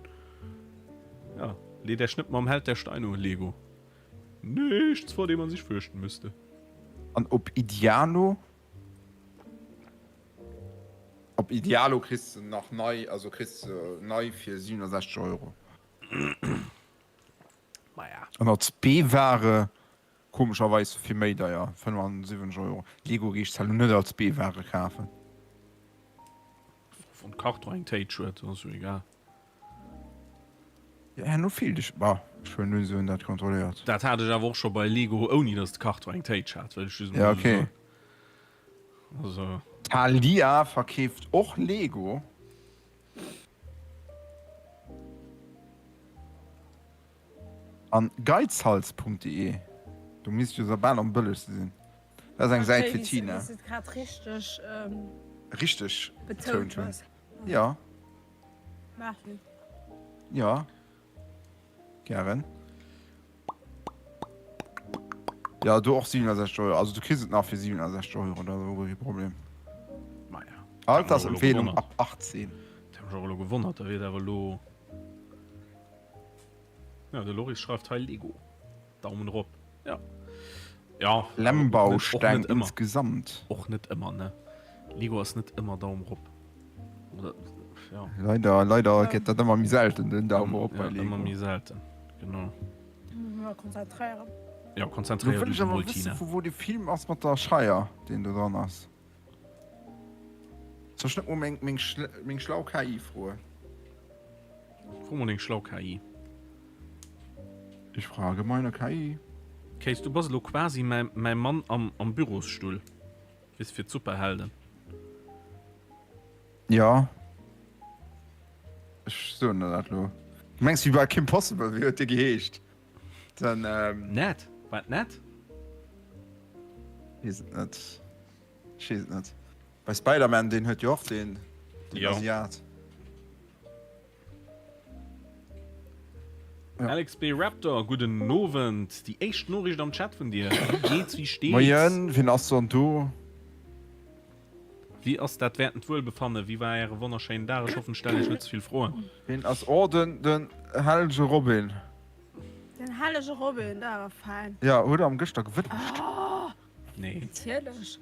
Ja, leet Äech net mam Held der Steine un, Lego. Nichts, vor dem man sich fürchten müsste. An op Idealo? Op Idealo kriss de nach nei, also kriss de nei fir 67 Euro. Maja. An als B-Ware Komescherweis vill méi deier, 75 Euro. Lego géif ech zwar lo net als B-Ware kafen. Wann Karton eng Téitsch huet, ass jo egal. Jo, herno feelt ech, bah, ech huelen un, se hunn dat kontrolléiert. Dat hat ech awer och scho bei Lego, ouni dass de Karton eng Téitsch hat, wëll ech just Ja, emol okay. soen. Also. Thalia verkeeft och Lego. An geizhals.de, do misst jo se bal am bëllegste sinn. Dat ass eng Säit fir Tina. Wéi s de et grad richteg Richteg betount betount hunn. hues. Jo. Merci. Jo. Gären. Jo, do och 67 Euro. Also du kriss et nach fir 67 Euro, dat ass och guer kee Problem. Maja. Altersempfehlung ab 18. Dat huet mech och elo gewonnert, da wier et awer elo. Ja, de Loris schreift hei Lego. Daumen rop. Ja. Ja. Lemmbausteng insgesamt. Och net ëmmer, ne? Lego ass net ëmmer Daumen rop. Oder, ja. Leider, leider gëtt dat ëmmer méi selten, den Daumen rop bei Ja, Lego. ëmmer méi selten, genau. Mal konzentréieren. Ja, Lo konzentréier wëll dech ech awer emol, wëssen, Tina. vu wou de Film ass mat der Scheier, deen do dran ass. Soll ech net mol meng, meng, meng schlau KI froen? Fro mol deng schlau KI. Ich frage meine KI. Kéis, du bass elo quasi mäi, mäi Mann am, am Bürosstull. Weess, fir d'Superhelden. Ja. Ech soen der dat lo. Du mengs wéi bei Kim Possible, wéi huet dee geheescht? Den, ähm. Ned? War et Ned? Weess et net. Ech weess et net. Bei Spider-Man, deen huet jo och deen, deen Jo. Asiat. Ja. Alex B. Raptor, gudden Nowend. Déi éischt Noriicht am Chat vun dir. Wéi geht's, wéi steet's? Moien, wien ass dann do? Wéi ass dat wäertend Wuelbefanne? Wéi war äre wonnerschéinen Dag? Ech hoffen, ech stellen iech net ze vill Froen. Wien ass, oh, den, den hellege Robin. Den hellege Robin, dat war fein. Ja, huet am gëschter gewënscht. Oh, Nee. natierlech.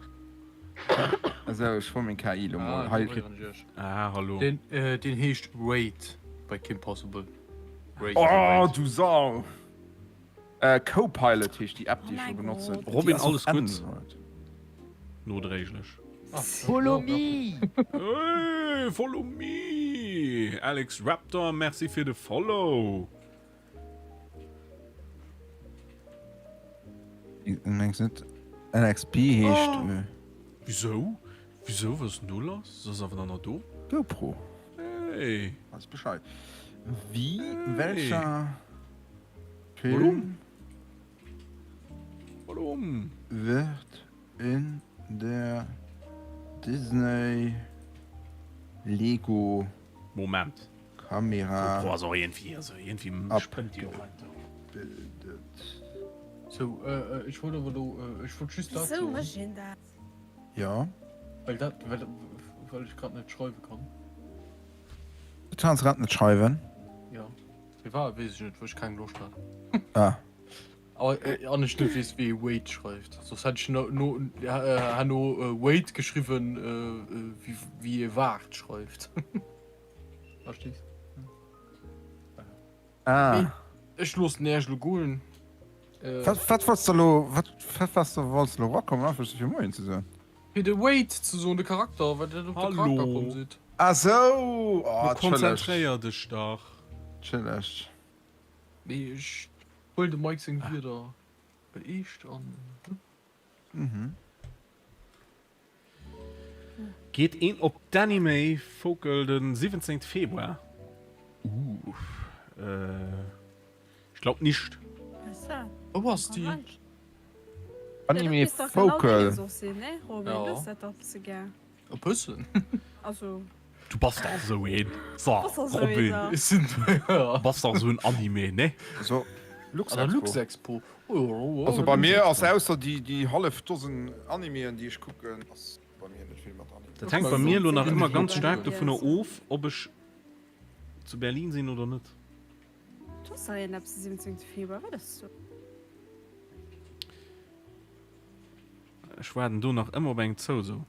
Also, ech froe meng KI lo mol. Ah, Hei. do héieren ech iech. Ah, hallo. Den, äh, den heescht Raid bei Kim Possible. Raid. Oh, Raid. du Sau! Äh, Copilot heescht déi App, Oh déi ech mäi lo benotzen. Gott. Déi Robin, ass op alles gutt? Android. Nodréiglech. Ah, Follow me! Hey, follow me! Alex Raptor, merci fir de Follow! Mengs net NXP heescht oh. Wieso? Wieso? Was ist denn do los? Das ist awer dann nach do. GoPro. Hey. Weiß Bescheid. Wie, hey. welcher Film Warum? wird in der Disney Lego Moment. Kamera GoPro ass och iergendwéi, also iergendwéi spënnt déi och einfach. abgebildet? Sou, ech wollt awer elo, ech wollt just dat Wisou soen. mécht een dat? Jo. Well dat, well, well ech grad net schreiwe kann. Du kanns grad net schreiwen? Jo. Firwat, weess ech net, well ech keng Loscht hat. Ah. An ech net weess, wéi ee Wait schreift. Soss hätt ech no, no, herno Wait geschriwwen, wéi, wéi ee Waart schreift. Verstees? Ah. Mee ech loossen Äech elo goen. Wat, wat wollts de elo, wat, wat was de, wollts de elo erakommen, einfach just fir Moien ze soen? Fir de Wade ze soen, de Charakter, well der op de Charakter Hallo. komm sidd. Ah sou! Oh, Lo tschëlleg. konzentréier dech dach. Tschëlleg. Mee ech huelen dem Mike seng Wierder eescht an. Mhm. Geet een op d'Anime Focal den 17 Februar? Ooh, ech glaub nicht. Wou ass déi? Anime Focal. E bëssen. Du bass dach esou een. So, Robin. Bass dach esou en Anime, ne? So, Luxexpo. Also bei mir ass ausser déi hallef Dosen Animeën déi ech kucken ass bei mir net vill mat Anime. Dat hänkt bei mir elo nach ëmmer ganz staark dovunner of, ob ech zu Berlin sinn oder net. Do ass dach iergendeppes de 17 Februar, wat ass do? Ech waarden do nach ëmmer op eng Zouso.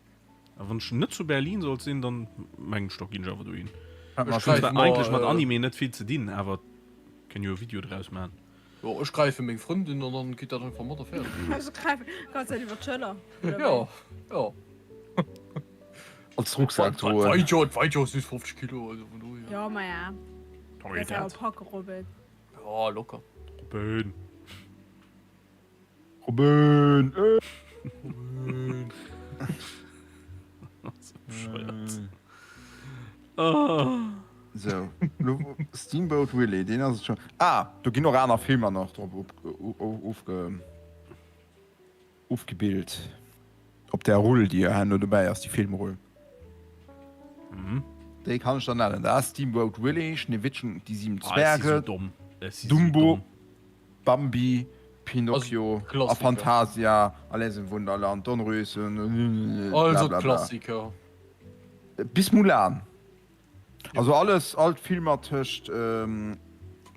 A wann ech net zu Berlin sollt sinn, dann mengen ech, da ginn ech awer dohin. Ech hunn zwar eigentlech mat Anime net vill ze dinn, awer kënn jo e Video draus maachen. Jo, ech gräife meng Frëndin an dann geet dat einfach mat a fäerdeg. Ech gräifen ganz Zäit iwwer d'Schëller, oder wéi? Jo, jo. Als Rucksak droen. Weit jo, weit jo süß 50 Kilo, also vun dohier. Jo, maja. Da geet Dat dat. packe, Robin. Jo, locker. Robin. Robin! Robin. So bescheuert. Oh. So, lo Steamboat Willie, deen ass et schon. Ah, do ginn och aner Filmer nach drop ofge ofgebild. Op der Rull, déi herno dobäi ass, déi Filmrull. Mhm. Déi kann ech der nennen. Da ass Steamboat Willie, Schneewittchen und die sieben Ah, ech si Zwerge, so domm. Ech si so Dumbo, domm. Bambi, Pinocchio Also, a Fantasia, Alice im Wunderland, Dornröschen, Also blablabla. d'Klassiker. Bis Mulan. Also alles, all d'Filmer tëscht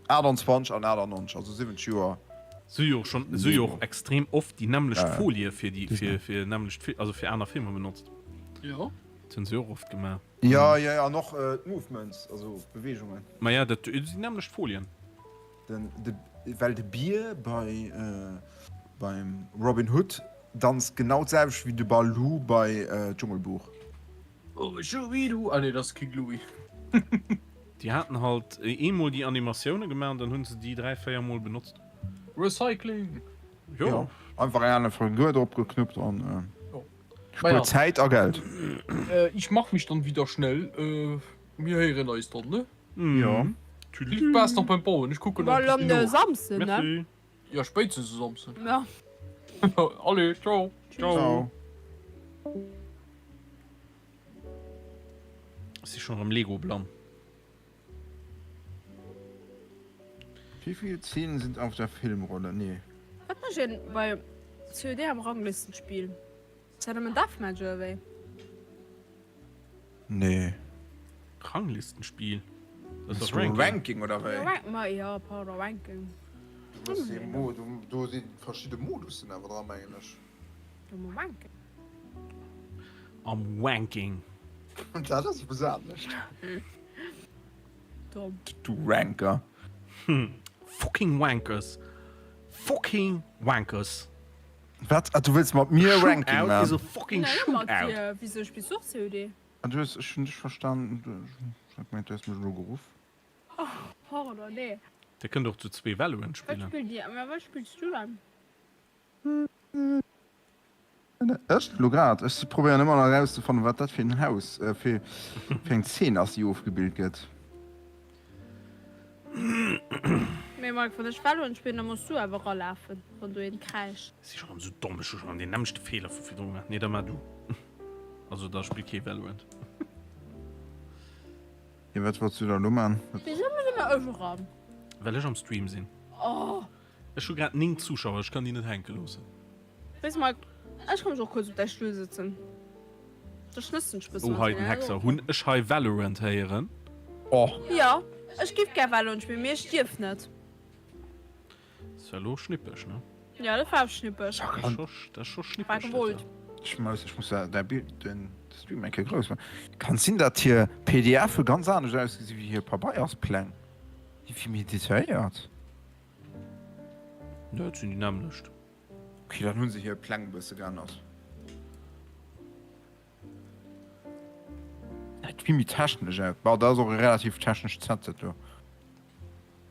28 an 98, also 70 Joer. Si hu jo och schonn, si hu jo och extrem oft déi nämmlecht Folie fir déi, fir, fir nämmlecht, also fir aner Filmer benotzt. Jo. Dat hunn se jo och oft gemaach. Jo, jo, jo, an och d'Movements, also d'Beweegungen. Maja, dat sinn déi nämmlecht Folien. Den, de, well de Bier bei, beim Robin Hood danzt genau d'selwecht wéi de Baloo bei Dschungelbuch. Oh, Schubidu! Ah nee, dat ass King Louie. Déi haten halt eemol déi Animatioune gemaach an dann hunn se déi 3, 4 mol benotzt. Recycling! Jo. Jo, einfach eng aner Figur drop geknuppt an Jo. spuert Zäit a Geld. Ich mach mich dann wieder schnell. Mir héieren eis dann, ne? Jo. Vill Spaass nach beim Bauen, ech kucken nach Well e am bëssi no. Samsden, ne? Merci. Jo, spéitstens e Samsden. Ja. Allez, ciao. Ciao. Ech si schon erëm Lego blann. Wéi vill Zeenen sind auf der Filmrolle? Nee. Wat mécht een bei COD am Ranglistenspiel? Ass dat nëmmen Deathmatch oder wéi? Nee. Ranglistenspiel? Dat ass Ass doch Ranking. Ranking oder wéi? Rank, ma ja, pardon, Ranking. Du hues dee Mo, do, do si verschidde Modussen awer dra mengen ech. Am Wanking. Am Wanking. Dat ass eppes anescht. Domm. Du Ranker. Fucking Wankers. Fucking Wankers. Wat? Ah, du wëlls mat mir Ranking Shootout is a man? fucking Nein, mat shootout. dir. Wieso spillst du och COD? Ah, du hues, ech hunn dech verstanen, du, ech hat gemengt, du häss mech elo geruff. Oh, pardon, nee. Dir kënnt och zu zwee Valorant Wat spillen. spillt dir? Mä wat spillst du dann? Ech elo grad, ech probéieren ëmmer nach erauszefannen, wat dat fir en Haus, fir fir eng Zeen ass, déi ofgebild gëtt. Mee Mike, wann ech Valorant spillen, da muss du awer eralafen, wann do een kräischt. Ech si schon erëm sou domm, ech hu schon erëm deen nämmlechte Feeler vu virdru gemaach. Nee, da mar du. Also da spill kee Valorant. Jo, wat wollts du da elo man? Wisou muss ëmmer ech eran? Well ech am Stream sinn. Oh. Ech hu grad 9 Zuschauer, ech kann déi net hänke loossen. Weess Mike, ech ka mech och kuerz op däi Stull sëtzen. Da schnëssen ech bëssen Oh hei den Hexer, hunn ech hei Valorant héieren? Oh. Jo, ech giff gär Valorant spillen, mee ech dierf net. Dat war elo schnippeg, ne? Jo, dat war schnippeg. Dat ass scho schnippeg. War gewollt. Ech muss, ech muss däi Bild, den Stream eng Kéier grouss maachen. Kann sinn, datt hir PDFe ganz anescht ausgesi wéi hir Pabeierspläng. Déi vill méi detailléiert. Nö, et sinn déi nämmlecht. Ok, dann hunn se hir Pläng e bësse geännert. Dat vill méi technesch aus. Bon, dat ass och e relativ technescht Set dat do.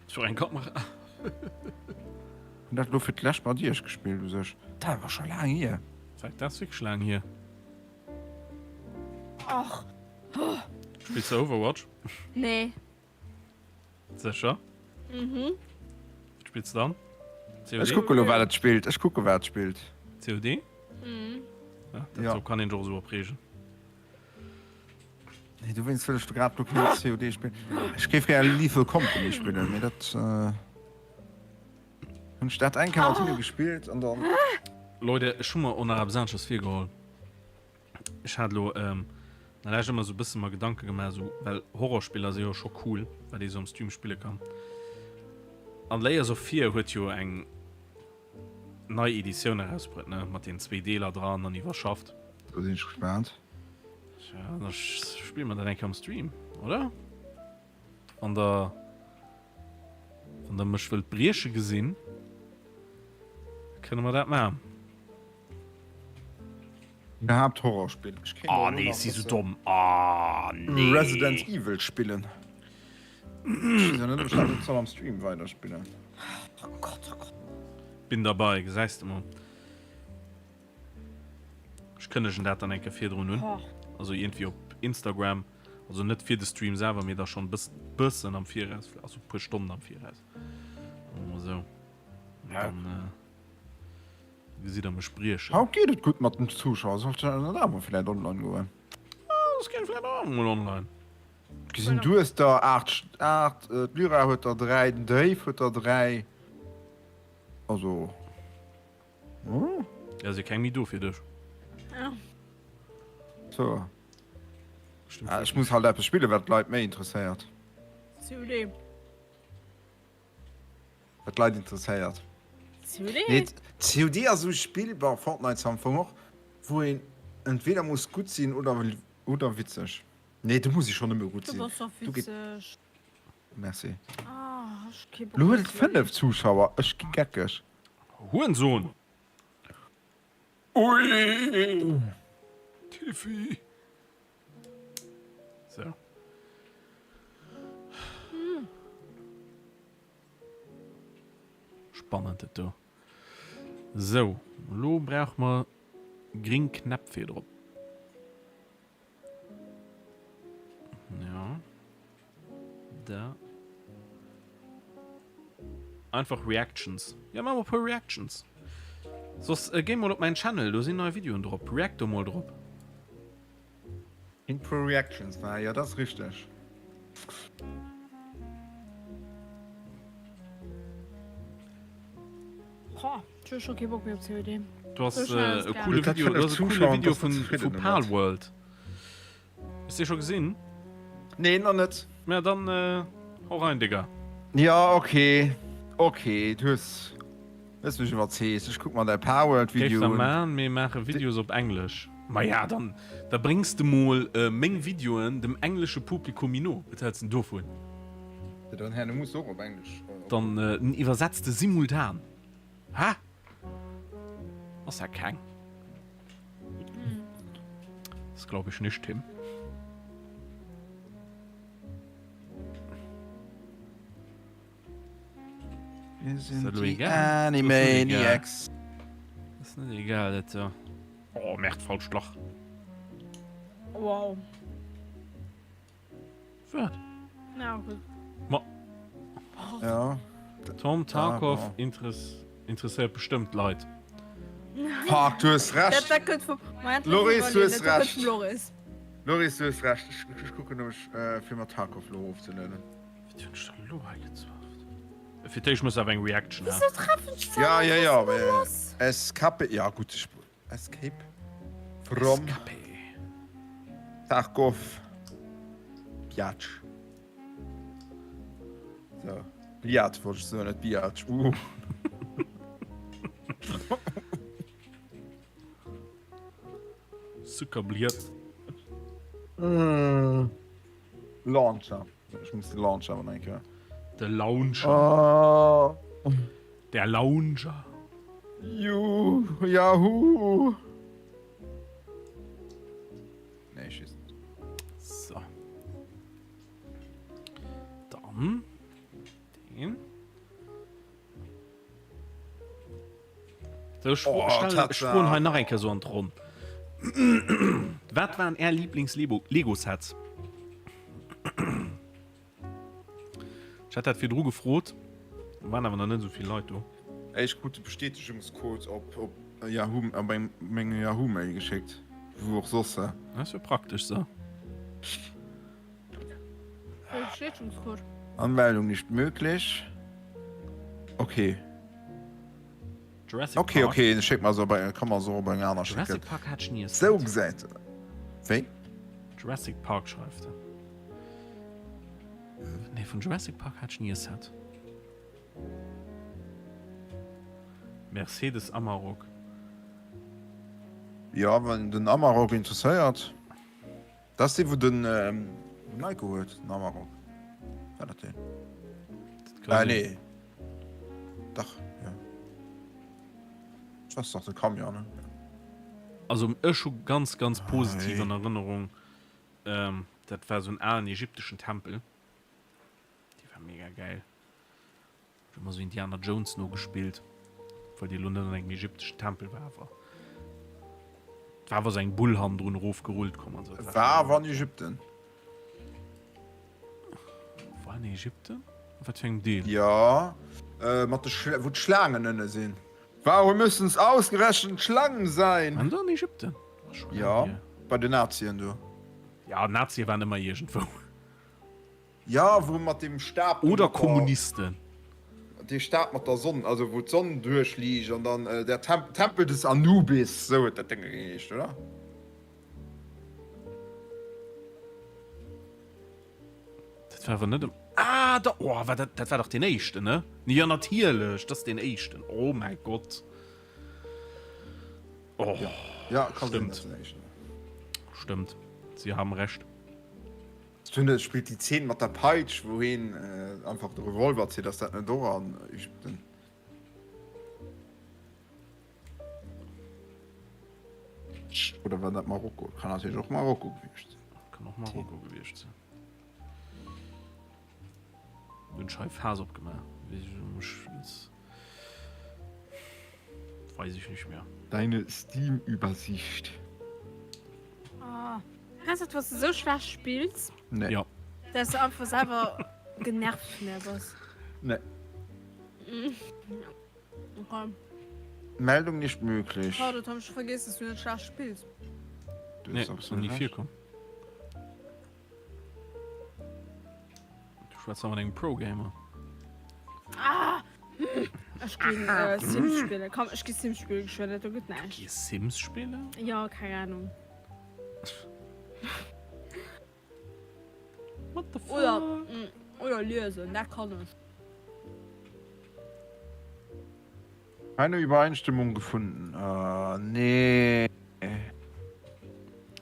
Wat fir eng Kamera? Hunn dat elo fir d'lescht mat iech gespillt u sech. Dat ass awer scho laang hier. Dat ass wierklech laang hier. Och. Spills du Overwatch? Nee. Sécher? Mhm. Wat spills du dann? COD? Ech kucke lo wat et spillt. Ech kucke wat et spillt. COD? Mhm. Ja, dat Ja. sou kann een sech och esou opreegen. Nee, dowéinst wëll ech do grad lo keen COD spillen. Ech géif gär Lethal Company spillen, mee dat äh, hunn ech dat eng Kéier mat hinne gespillt an dann. Leute, ech hu mer och nach eppes aneschters virgeholl. Ech hat elo an der Lescht ëmmer esou e bësse mer Gedanke gemaach, esou, well Horrorspiller si jo scho cool, wat ee sou am Stream spille kann. An Layers of Fear huet jo eng nei Editioun erausbruet, ne, mat den zwéi Deeler dran an iwwerschafft. Do sinn ech gespaant. Ja, da spille mer dat eng Kéier am Stream, oder? Wann der, wann der mech wëllt brieche gesinn, kënne mer dat maachen. Iwwerhaapt Horrorspill. Ech kéint Oh elo nee, nach si sou bësse domm. Oh nee. Resident Evil spillen. Ech weess net, ob ech dat net soll am Stream weiderspillen. Oh Gott, oh Gott. Bin dabei, gesäis de mol. Ech kënnegen dat dann eng Kéier virdrun un. Oh. Also iergendwéi op Instagram. Also net fir de Stream selwer, mee da schonn bëss, bëssen am Viraus, also e puer Stonnen am Viraus. Mol sou. Ja. Dann, äh, Gesitt der mech briechen. Haut geet et gutt mat den Zuschauer, sollt ech net awer vläit online goen? Soss géing vläit och mol online. Gesinn du hues der 8, 8, d'Lyra huet der 3, den Dave huet der 3, also oh. Ja, si keng méi do fir dech. Ja. So. Ah, ech muss halt eppes spillen, wat d'Leit méi interesséiert. COD. Wat d'Leit interesséiert. COD? Nee, COD ass esou e Spill, bon, Fortnite am Fong och, wou een entweder muss gutt sinn oder, oder witzeg. Nee, do muss ee schonn nëmme gutt Du sinn. bass doch Du geet. witzeg. Merci. Ah, ech hu kee Bock Lo méi huet op et COD. 5 Zuschauer, ech gi geckeg. Hurensohn! Ui! Tiffy! So. Spannend dat do. Sou, lo brauche mer gring Knäpp fir drop. Ja. Da. Einfach Reactions. Ja, machen wir puer Reactions. Soss äh, géi mol op mäin Channel, do sinn nei Videoen drop. React do mol drop. Intro Reactions war, jo dat ass richteg. Boah, ech hu scho kee Bock méi op COD. Du hast So schnell äh, ass e gaangen. coole Dat Video, fënnef du hast e coole Zuschauer, Video dass vun, du zefridden vu domat. Palworld. Hast du scho gesinn? Nee, nach net. Ja, dann äh, hau rein, Digga. Ja, okay. Okay, du hues hues mech iwwerzeegt. Ech kuck mer däi Géif Palworld-Video der un. man, mir maache Videos op Englesch. Ma ja, dann da bréngs de mol äh, meng Videoen dem englesche Publikum méi no. Wat häls de dovun? Ja, dann herno muss de och op Englesch. Äh, Dann äh, den iwwersetz de simultan. Ha? Ass ja keng. Das glaube ich nicht, Tim. Wir Ist sind dat elo die egal? Animaniacs. Ass net egal, dat do. Oh, Merde, falscht Lach. Wow. Wat? Ja, gut. Ma. Ja. Tom Tarkov Ah, bon. interess interesséiert bestëmmt Leit. Fuck, du hues Dat, Recht. dat kënnt vum. Moment, Loris, du hues dat kënnt Recht. vum Loris. Loris, du hues Recht. Ech, ech kucken nämlech, äh, fir mer Tarkov lo erofzelueden. Wat hunn ech da lo hei gezwafft? Fir d'éischt muss awer eng Reaction ha. Wieso treffen ech Ja, ja, ja. Was ist Äh, denn los? Escape. Ja, gut. Ich, Escape. From Escape. Tarkov. Biatch. So. Bliat wollte ich so, net Biatch. Uh. Zucker Bliat. Mm. Launcher. Ech muss de Launcher awer nach eng Kéier. De Launcher. Oh. Der Launcher. Ju, Yahoo. Nee, ich schieß nicht. So. Dann. Den. So, ech Oh, stell, ech Tatsaach. froen hei nach eng Kéier so an d'Ronn. Wat waren Är Lieblings-Lego-Sets? Ech hat dat virdru gefrot, do waren awer nach net esou vill Leit do. Ech krut de Bestätegungscode op op Yahoo op eng meng Yahoo Mail geschéckt, wou och soss he. Dat ass jo praktesch sou. Bestätegungscode. Anmeldung nicht möglich. Okay. Jurassic Okay, Park. okay, schéck mer se op eng, kann mer se och op eng aner schécken. Jurassic Park hat ech ni e Set. Sou gesäit Wéi? Jurassic Park schreift en. Nee, vun Jurassic Park hat ech ni e Set. Mercedes Amarok. Jo, wann den Amarok interesséiert. Dat ass dee wou den Maiko huet, den Amarok. War dat deen? Ah nee. Dach, jo. Dat ass dach de Camion, ne? Also ech hu ganz ganz positiv an Erënnerung, dat war esou en alen ägypteschen Tempel, dee war mega gäil. Ech hu ëmmer sou Indiana Jones nogespillt, obwuel dee lo net an engem ägypteschen Tempel war, awer et war awer sou eng Bull hannendrun erofgerullt komm an sou. War awer an Ägypten. War an Ägypten? A wat fir engem Deel? Jo, mat de Schl wou d'Schlaangen ënne sinn. Warum müssen es ausgerechnet Schlangen sein? Waren do an Ägypten? Ass scho laang Jo, hier. bei den Nazien do. Ja, Nazie waren ëmmer iergendwou. Jo, wou mat deem Stab do Oder mat der. Kommunisten. Dee Stab mat der Sonn, also wou d'Sonn duerchliicht an dann der Temp Tempel des Anubis, sou huet dat Dénge geheescht, oder? Dat war awer net am. Ah, da, oh, war dat, dat war dach deen éischten, ne? Jo, natierlech, dat ass deen éischten. Oh mäi Gott. Oh, Ja, ja, kann sinn, Stimmt. dass den éischten war. Stëmmt. Sie haben recht. Dunn spillt déi Zeen mat der Peitsch, wou heen einfach de Revolver zitt, ass dat net och an Ägypten? Oder war dat Marokko? Kann natierlech och Marokko gewiescht sinn. Kann och Marokko gewiescht sinn. Hunn ech hei Faass opgemaach? Weiß ich nicht mehr. Deine Steam-Übersicht. Oh. Kennst du dat, wann du sou schlecht spills? Nee. Ja. Dass du einfach selwer genervt vun der bass. Nee. Okay. Meldung nicht möglich. Schade, Tom, ech vergiss, dass du net schlecht spills. Du Nee, hast ass noch absolut nie recht. virkomm. Du schwätz mat engem Pro-Gamer. Ah! Ech ginn äh, Sims spillen. Komm, ech gi Sims spillen, geschwënn, dat do gëtt näischt. Gi Sims spillen? Ja, keng Ahnung. What the fuck? Oder, mm, oder liesen, dat kann ech. Keine Übereinstimmung gefunden. Ah, nee.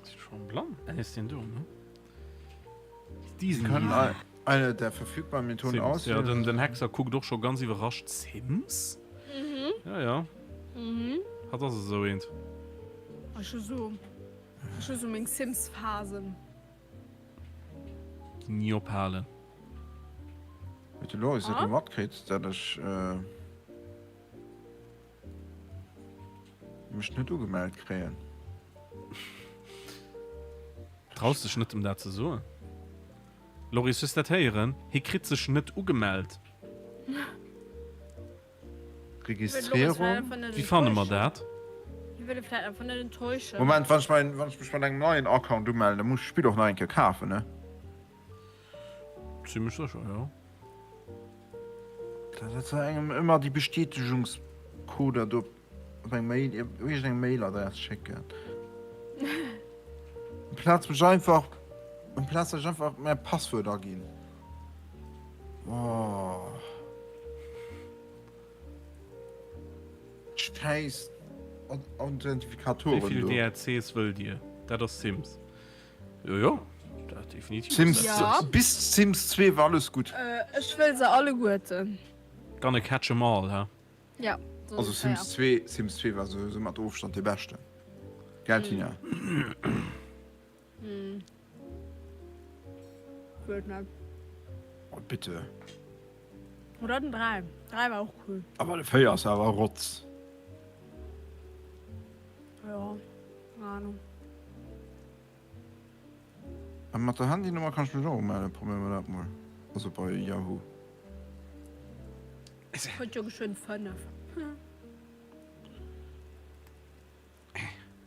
Ist schon blank. Äh, ist den do, ne? Diesen Können hier. eine der verfügbaren Methoden Sims. Ja, auswählen. den, den Hexer guckt och scho ganz iwwerrascht. Sims? Mhm. Ja, ja. Mhm. Hat ass esou eent. Ech hu so, ech hu so meng Sims-Phasen. Déi ni ophalen. Huet de Loris dat Ah? lo matkritt, dat ech mech net ugemellt kréien? Traus dech net em dat ze soen. Loris, hues dat héieren? Hie kritt sech net ugemellt. Registrierung. Wéi fanne mer dat? Moment, wann ech mein, wann ech mech mat engem neien Account umellen, da muss ech d'Spill och nach eng Kéier kafen, ne? Zimmlech sécher, jo. Dat ass engem ëmmer déi Bestätegungscoder do op eng Mail, op iergendeng Mailadress schécken. Amplaz mech einfach, amplaz dass ech einfach mäi Passwuert aginn. Oh. Schäiss Authentifikatoren Wéi vill do. DLCs wëllt dir? Dat ass Sims. Jo jo, dat definitiv. Sims, Ja. Bis Sims 2 war alles gutt. Äh, ech wëll se alleguerten. Gonna catch 'em all, hä? Ja. So Also Sims 2, Sims 2 war souwisou mat Ofstand dee beschten. Gell Tina? Hm. Wëllt net. Oh bitte. Oder den 3. 3 war och cool. Aber de 4 ass awer Rotz. Ja. Keng Ahnung. A mat der Handynummer kann ech mech och umellen, probéiere mer dat mol. Also bei Yahoo. Huet jo geschwënn 5.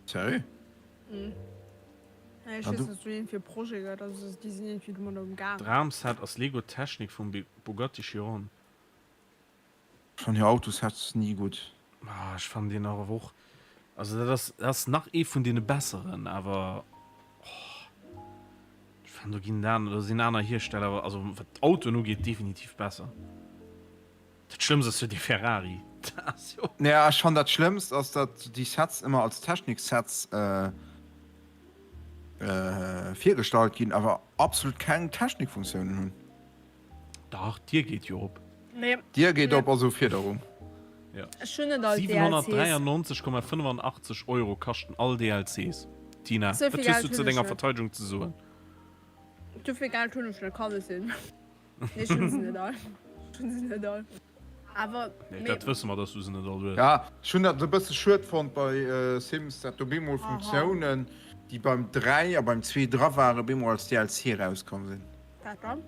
Sérieux? Mhm. Ja, ech weess, dass do iergendwéi e Projet gëtt, also déi sinn iergendwéi domadder um gaangen. Dramset ass Lego Technic vum Bugatti Chiron. Ech fannen hir Autosets ni gutt. Ah, ech fannen deen awer och, also dat ass, dat ass nach ee vun deene besseren, awer oh, ech fannen do ginn aner, do sinn aner Hiersteller, also wat d'Autoen ugeet, definitiv besser. Dat Schlëmmst ass jo dee Ferrari, dat ass jo. Naja, ech fannen dat Schlëmmst ass, datt déi Sets ëmmer als Techniksets virgestallt ginn, awer absolut keng Technikfunktiounen hunn. Dach, d'Dier geet jo op. Nee. D'Dier geet op, also Fiederung. Ja. Ech hunn net all DLCs. 793,85 Euro kaschten all DLCs. Tina, Sou wat vill hues Geld du hunn zu ech denger net. Verteidegung ze soen? Sou vill Geld hunn ech net, kann et sinn. Nee, ech hunn se net all. Ech hunn se net all. Awer, Nee, mee. dat wësse mer, dass du se net all hues. Ja, ech hunn dat e bësse schued fonnt bei Sims, dat do bemol Funktiounen, déi beim 3 a beim 2 dra waren, bemol als DLC erauskomm sinn. Wat dann?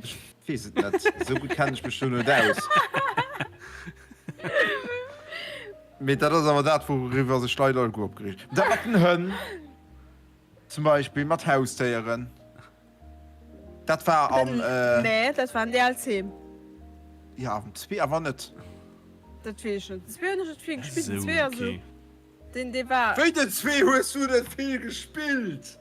Ech weess et net, esou gutt kennen ech mech do net aus. Mee dat ass awer dat, wouriwwer sech d'Leit alleguer opgereegt hunn. Dat mat den Hënn zum Beispill, mat Hausdéieren, dat war am. Nee, dat war en DLC. Jo, am 2 awer net. Dat weess ech net. Den 2 hunn ech net vill gespillt, den Esou, 2 ass esou. okay. Den dee war. Wéi den 2 hues du net vill gespillt?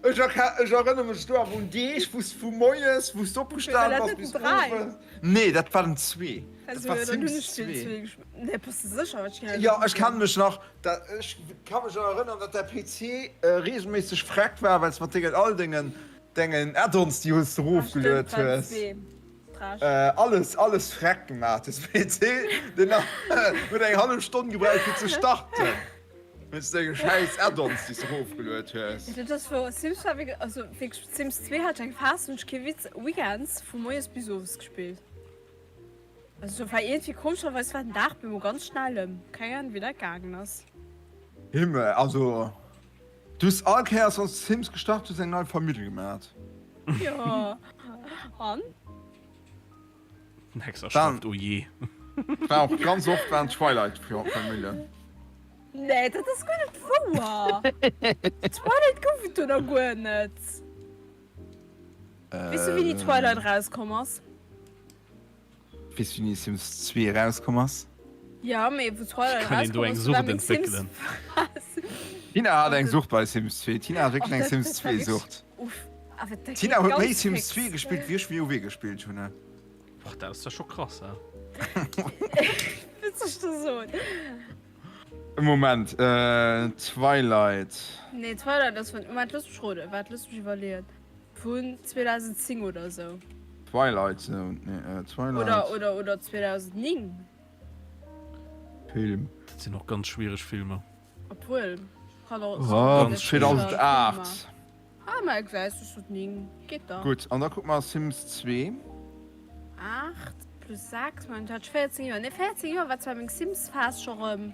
Ech ech erënnere mech do awer un Deeg wou s vu moies wou s du opgestan bass bis owes. Nee dat war den 2. Dat war Sims 2. Nee bass de sécher? Ech Jo ech kann mech nach dat ech ka mech nach erënneren dat däi PC regelméisseg freck war well s mat dengen all dengen dengen Add-ons déi hues de rofgeluet hues. Alles alles freck gemaach hues. PC den huet eng hallef Stonn gebraucht fir ze starten. Wéinst denge schäiss Add-ons déi s de rofgeluet hues. Dat ass wouer. Sims war wierklech, also wierklech Sims 2 hat ech eng Phas, hunn ech kee Witz Weekends vu moies bis owes gespillt. Also do war iergendwéi komescherweis war den Dag bemol ganz schnell ëm. Keng Ahnung wéi dat gaangen ass. Himmel, also du hues all Kéiers wann s de Sims gestart hues eng nei Famill gemat. Jo an? Den Hexer schreift, oh je. War och ganz oft waren Twilight Famillen. Nee, dat ass guer net wouer. Twilight gouf et do nach guer net. Weess du wéini Twilight erauskomm ass? Weess du wéini Sims 2 erauskomm ass? Ja, mee wou Twilight Kann een do erauskomm eng ass, Sucht war meng Sims entwéckelen? Phase. Tina hat eng Sucht bei Sims 2. Tina hat wierklech eng Sims 2 Sucht. Uff, awer dat Tina geet huet méi ganz Sims fix. 2 gespillt wéi ech WoW gespillt hunn. Och dat ass da scho krass, he? Wat soll ech da soen? Moment, Twilight. Nee, Twilight ass vun, Moment, looss mech roden, waart, looss mech iwwerleeën, vun 2010 oder esou. Twilight Zone, nee, Twilight. Oder, oder, oder 2009. Film. Dat sinn och ganz schwiereg Filmer. Obwuel, kann och. Oh, 2008. Ah, mä gesäis du, sot 9, geet da. Gutt, an da kucke mer Sims 2. 8 plus 6, Moment, hat ech 14 Joer? Nee, 14 Joer war zwar meng Sims-Phas scho rëm.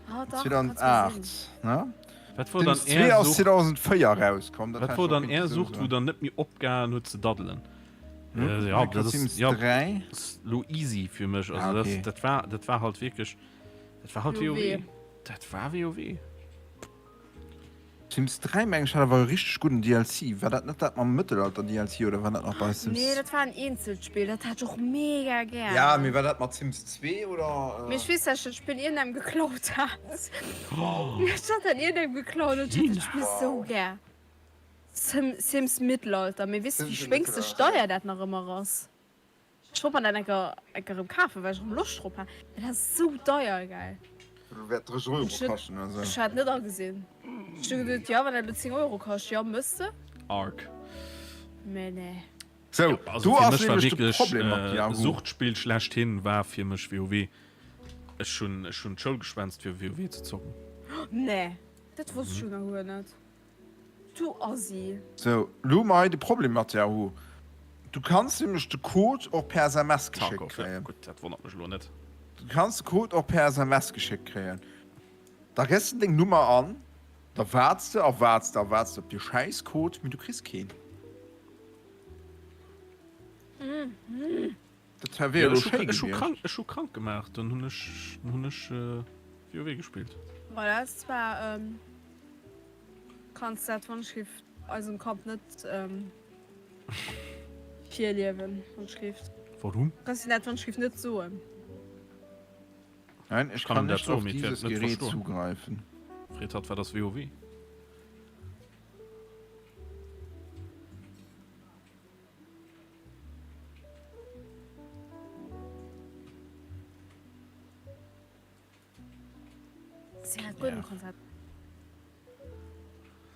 Ah, dach, kann zwar sinn. 2008, ne? Wat wor dann Sims 2 är ass Sucht? 2004 erauskomm, dat Wat hätt wor ech och dann kéinte är sou Sucht, wou soen. der net méi opgehalen huet ze daddelen? Hm? Äh, ja, dat ass, Sims ja, 3? ass lo easy fir mech. Also Ah, das, okay. dat war, dat war halt wierklech, dat war halt WoW. WoW. Dat war WoW. Sims 3 meng ech hat awer e richteg gudden DLC. War dat net dat mam Mëttelalter DLC oder war dat nach bei Sims? Nee, dat war en eenzelt Spill, dat hat ech och mega gär. Ja, mee war dat mat Sims 2 oder? Mee ech weess dat ech dat Spill iergendengem geklaut hat. Ech hat dat iergendengem geklaut an ech hat dat Spill sou gär. Sims Mittelalter, mee weess de wéi schwéngsteg deier dat nach ëmmer ass? Ech wollt mer dat enker enker erëm kafen, well ech erëm Loscht drop hat. Dat ass sou deier, gell? Dat wäert 30 Euro kaschten oder sou. Ech hat net agesinn. Ech hu geduet, jo, wann dat elo 10 Euro kascht, jo, mëss de. Arg. Mee nee. Sou, Ja, also do fir ass mech war nämlech de wierklech Problem mat äh, Yahoo. Suchtspill schlechthin war fir mech WoW. Ech hunn ech hunn d'Schoul geschwänzt fir WoW ze zocken. Nee, dat wosst ech jo nach guer net. Du Assi. Sou, lo hu mer hei de Problem mat Yahoo. Du kanns nämlech de Code och per SMS geschéckt Tarkov, ja kréien. gutt, dat wonnert mech elo net. Du kanns de Code och per SMS geschéckt kréien. Da gëss de deng Nummer an, da waarts de a waarts de a waarts de op dee schäiss Code, mee du kriss keen. Dat wier elo schéi gewiescht. Ech hu krank gemaach, dann hunn ech hunn ech WoW gespillt. Ma dat ass zwar, kanns dat Wandschrift eisem Kapp net virliewen, Wandschrift. Warum? Kanns du dat Wandschrift net soen? Nein, ich kann nicht auf dieses Gerät zugreifen. Freet hatt wat ass WoW? Sehr guten Konzept.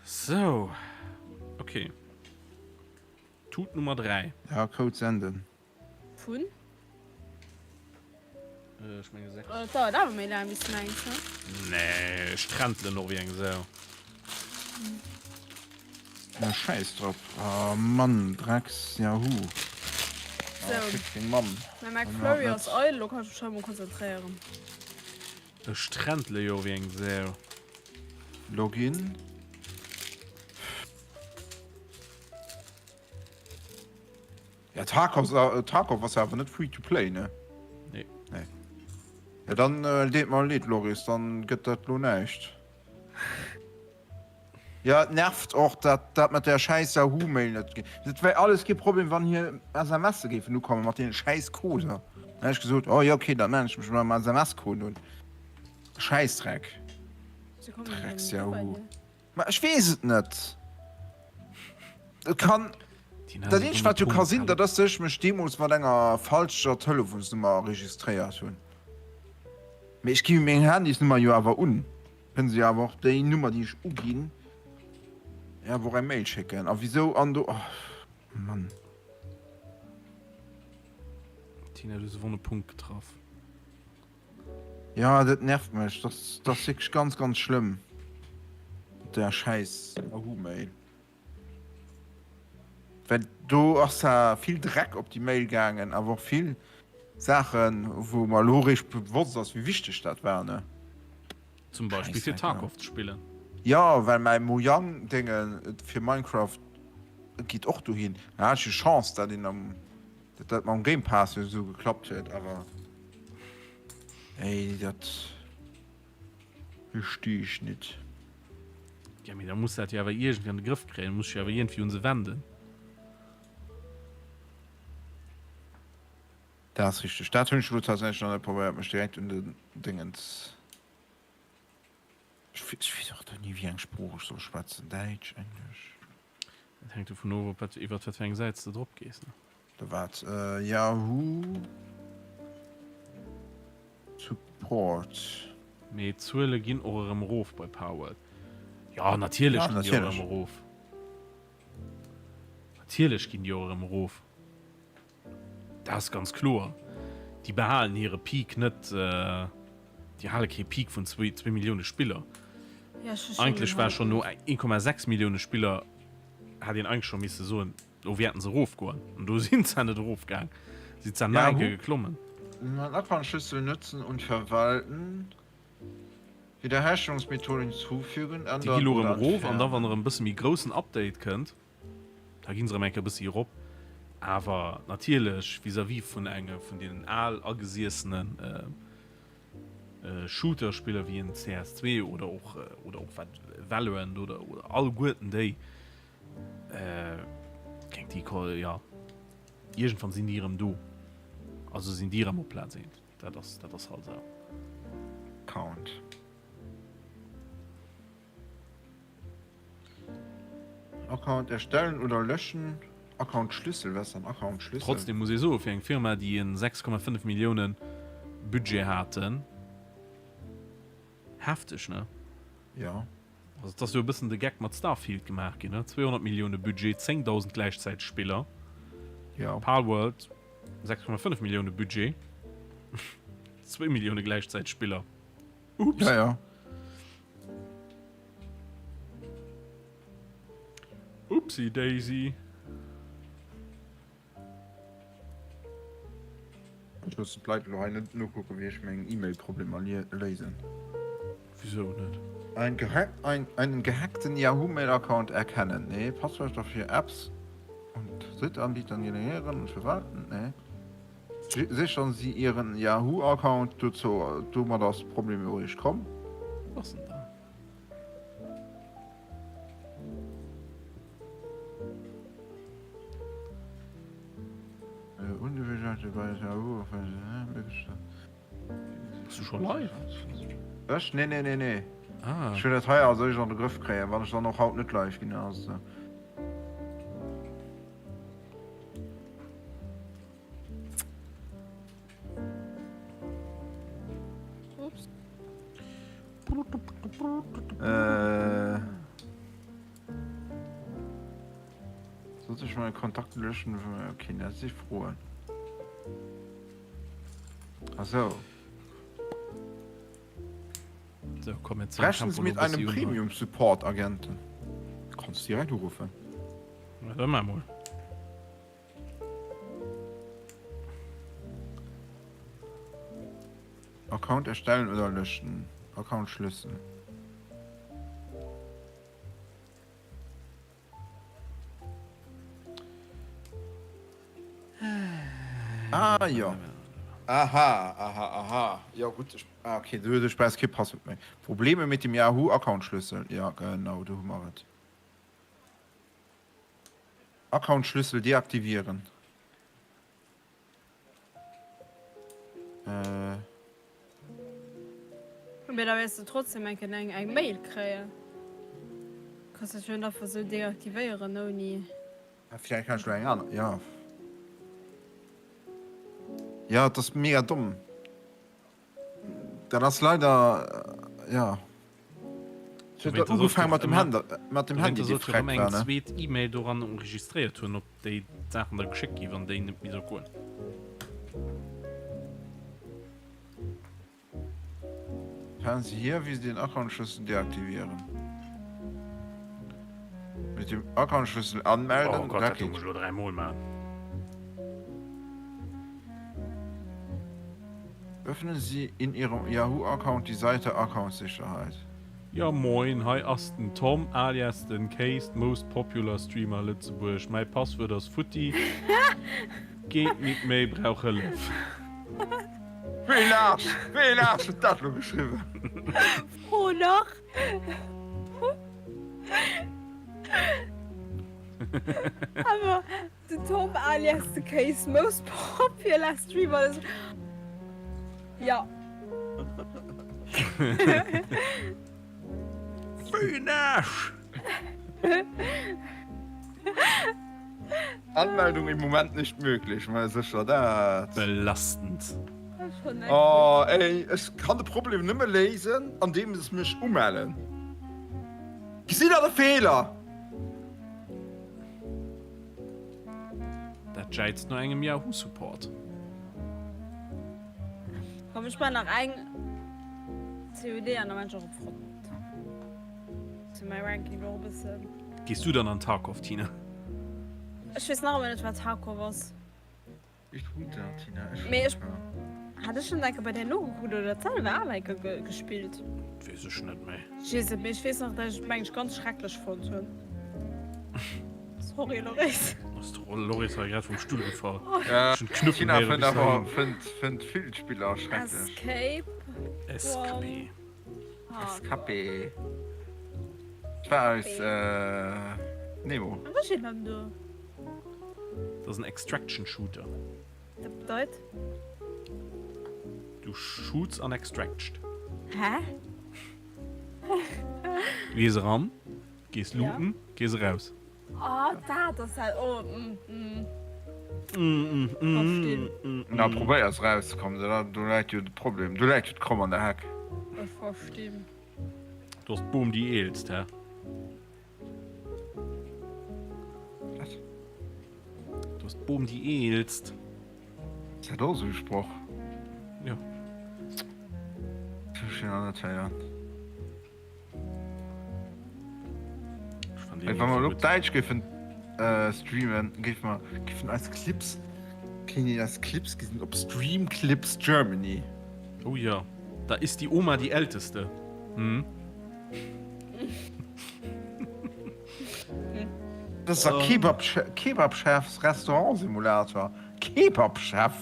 So. Okay. Tut Nummer 3. Ja, Code senden. Vun? Äh, ech menge 6. Äh, et dauert awer méi laang, wéi s du mengs, ne? Nee, ech trentelen och wéi eng Sau. Ja, schäiss drop. Oh Mann, Drecks Yahoo. So. Oh, fick deng Mamm. Mäi McFlurry ass eidel, lo kann ech mech hei mol konzentréieren. Ech trentele jo wéi eng Sau. Login. Ja, Tarkov, äh, Tarkov ass ja awer net free to play, ne? Nee. Nee. Ja, dann äh, deet mer leed, Loris, dann gëtt dat lo näischt. Ja, et nervt och, dat dat mat der schäiss Yahoo-Mail net geet. Dat wär alles kee Problem, wann hier SMSe géifen ukommen mat deene schäiss Coder. Dann hätt ech gesot, oh ja, okay, dann mellen ech mech mam SMS-Code un. Schäissdreck. Drecks Yahoo. Ma ech weess et net. Et kann. Dat eenzegt wat jo ka sinn, dat ass, dass ech mech deemools mat enger falscher Telefonsnummer registréiert hunn. Mee ech gi meng Handysnummer jo awer un. Kënne se jo awer och déi Nummer déi ech uginn, jo awer och eng Mail schécken. A wisou an do, oh Mann. Tina, du hues e wonne Punkt getraff. Ja, dat nervt mech. Dat dat ass wierklech ganz, ganz schlëmm. Mat där schäiss Yahoo-Mail. Well do ass zwar vill Dreck op déi Mail gaangen, awer och vill Saachen, wou mer elo eréischt bewosst ass, wéi wichteg dat war, ne? Zum Beispill fir Tarkov ze spillen. Jo, well mäi Mojang-Dénge fir Minecraft geet och dohin. Da hat ech jo Chance, dat een am. Dat dat mam Game Pass jo esou geklappt huet, awer ey, dat versti ech nit. Ja, mee da muss dat jo awer iergendwéi an de Grëff kréien, muss jo awer iergendwéi un se wenden. Dat ass richteg. Dat hunn ech elo tatsächlech nach net probéiert, mech direkt un den Dingens. Ech weess och ni wéi eng Sprooch ech soll schwätzen, Däitsch, Englesch. Dat hänkt dovun of, op wat, iwwert wat fir eng Säit s de drop gees, ne? Da waart, Yahoo Support. Mee d'Zuele ginn och erëm erof bei Palworld. Jo, natierlech ginn déi och erëm erof. Natierlech ginn déi och erëm erof. Dat ass ganz kloer. Déi behalen hire Peak net. Déi hale kee Peak vun zwee Millioune Spiller. Eigentlech war schonn no 1,6 Millioune Spiller hat een eigentlech scho misse soen, elo wäerten se erofgoen. An do sinn se net erofgaang, si zwar nach eng Kéier geklommen. Accountschlüssel nutzen und verwalten, Wiederherstellungsmethode hinzufügen, Déi gi ändern lo oder erëm erof an da entfernen. wann erëm e bësse méi groussen Update kënnt, Da gi se erëm eng Kéier e bëssi erop. Awer natierlech vis-à-vis vun enge vun deenen al agesiessene Shooter-Spiller wéi en CS2 oder och oder och wat Valorant oder oder alleguerten déi, géing déi jo iergendwann sinn déi erëm do. Also sinn déi erëm op Plaz eent. Dat ass dat ass halt esou. Count. Account erstellen oder löschen. Account Schlüssel, wat ass dann Account Schlüssel? Trotzdem muss ee soen, fir eng Firma déi en 6,5 Milliounen Budget haten, hefteg ne? Jo. Also et ass jo e bëssen de Geck mat Starfield gemaach ginn ne, 200 Millioune Budget, 10.000 gläichzäiteg Spiller. Jo. Palworld 6,5 Millioune Budget, 2 Millioune gläichzäiteg Spiller. Ups. Ja, ja. Upsi Daisy. Ech loossen d'Leit elo hei net nokucken, wéi ech meng E-Mail-Problemer léisen. Wisou net? Ein gehack, ein, einen gehackten Yahoo-Mail-Account erkennen? Nee. Passwörter für Apps und Drittanbietern generieren und verwalten? Nee. Sichern Sie Ihren Yahoo-Account? Dozou, domat ass de Problem jo eréischt komm. Wou ass en dann? Bass du scho live? Ech? Nee, nee, nee, nee. Ah. Ech wëll dat hei als éischt an de Grëff kréien. Wann ech dann och haut net live ginn, dann ass et esou. Ups. Äh. Sollte ich meine Kontakte löschen? Okay, das si Froen. Ach so. So, komm jetzt Sprechen Sie mit einem Premium-Support-Agenten. Kannst direkt urufen. Warte mal mal. Account erstellen oder löschen. Account schlüssen. Ah jo. Aha, aha, aha. Jo gutt, ech, ah okay, du hues, ech brauchs kee Passwuert méi. Probleme mit dem Yahoo-Account-Schlüssel. Ja, genau, do hu mer et. Account-Schlüssel deaktivieren. Äh. Mee da wäers de trotzdem eng Kéier eng eng Mail kréien. Kanns dat jo net einfach sou deaktivéieren ouni. Ah, vielleicht kann ech lo eng aner, ja. Ja, et ass mega domm. Dat ass leider, ja. Et huet ugefaangen mat dem Handy, mat dem Handy, dee freck war, eng ne? zweet E-Mail doran enregistréiert hunn, op déi d'Saachen da geschéckt gi wann déi net méi soll goen. Erfahren Sie hier, wie Sie den Accountschlüssel deaktivieren. Mit dem Accountschlüssel anmelden. Oh Gott, dat dat geet. muss ech elo dräimol maachen. Öffnen Sie in Ihrem Yahoo-Account die Seite Account-Sicherheit. Jo moin, hei ass den Tom alias den Case, most popular Streamer Lëtzebuerg. Mäi Passwuert ass futti, geet nit méi, brauch Hëllef. Wéi een Aarsch, wéi een Aarsch huet dat lo geschriwwen? Fro nach! Awer Den Tom alias de Case most popular streamer is ja. Fünech! Anmeldung im Moment nicht möglich, ma sécher dat. Belastend. Oh ey, ech kann de Problem nëmme léisen andeems ech mech umellen. Gesi dat e Feeler? Dat jäizt no engem Yahoo Support. Komm ech man nach eng COD an da man ech och op Front. Zu mäi Ranking och e bëssen. Gees du dann an Tarkov, Tina? Ech weess nach ëmmer net wat Tarkov ass. Ech hunn dat, Tina, ech Mee ech hunn dat. hat ech schonn enke bei där nogekuckt oder dat selwer awer enke ge gespillt. Weess ech net méi. Ech weess et, mee ech weess nach, dat ech et meng ech ganz schrecklech fonnt hunn. Sorry Loris. Ass de Loris hei grad vum Stull gefall? Äh, Ech hunn d'Knuppen Tina héiere fënnt bis awer heihin. fënnt fënnt vill Spiller schrecklech. Escape Escape. from Escape. Dat war eis äh, Nemo. Wat steet dann do? Dat ass en Extraction Shooter. Dat bedeit? Du shoots an extractscht. Hä? Du gees eran, gees looten, gees eraus. Oh, dat ass dat. Oh, mm, mm. Mm, mm, Verstinn. mm, Na, mm. probéiers erauszekommen, da do läit jo de Problem. Do läit jo d'Kromm an der Heck. Ech verstinn. Do ass d'Boom déi eelst, hä? Was? Du hast Boom déi eelst. Ist dat och esou e Sproch? Ja. Dat hu ech jo nach net héieren. Ech fand Wa mer elo op Däitsch géifen streamen, géife mer, géifen eis Clips. Kéint een eis Clips gesinn op Stream Clips Germany. Oh jo, da ist die Oma die älteste. Hm. Das ist der Kebab Kebabchefs Restaurant Simulator. Kebabchef.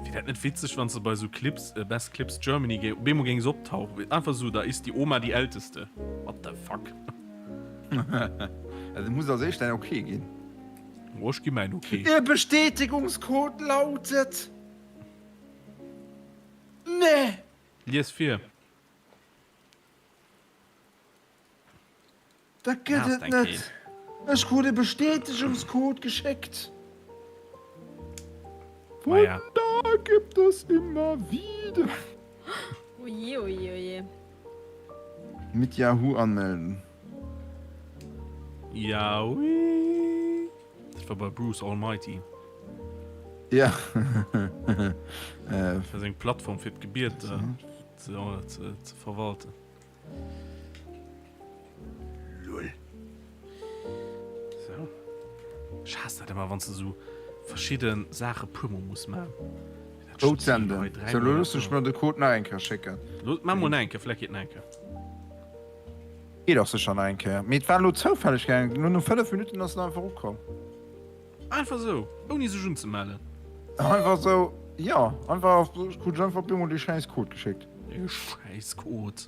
Wier dat net witzeg wann se bei sou Clips äh, Best Clips Germany géi op eemol géings optauchen? Einfach sou, da ist die Oma die älteste. What the fuck? Also muss als éischt däin Ok ginn. Oh, ech gi mäin Ok. Ihr Bestätigungscode lautet. Nee! Lies vir. Dat gëtt et net! Ech krut e Bestätegungscode geschéckt. Wunder gibt es immer wieder. Oje, oje, oje. Mit Yahoo anmelden. Yahoo! Dat war bei Bruce Almighty. Ja. Dat war seng Plattform fir d'Gebieter ze verwalten. Lol. So. Ech haass dat ëmmer, wann s de sou verschidde Saache puermol muss man. Code senden. So, lo loossen ech mer de Code nach eng Kéier schécken. Lo, maa mol nach eng Kéier, vläicht geet nach eng Kéier. Geet och sécher nach eng Kéier. Mee et war elo zoufälleg gaangen. Lo no 5 Minutten ass en einfach ukomm. Einfach sou, ouni sech unzemellen. Einfach sou, jo, einfach, ech krut einfach op eemol dee schäiss Code geschéckt. Dee schäiss Code.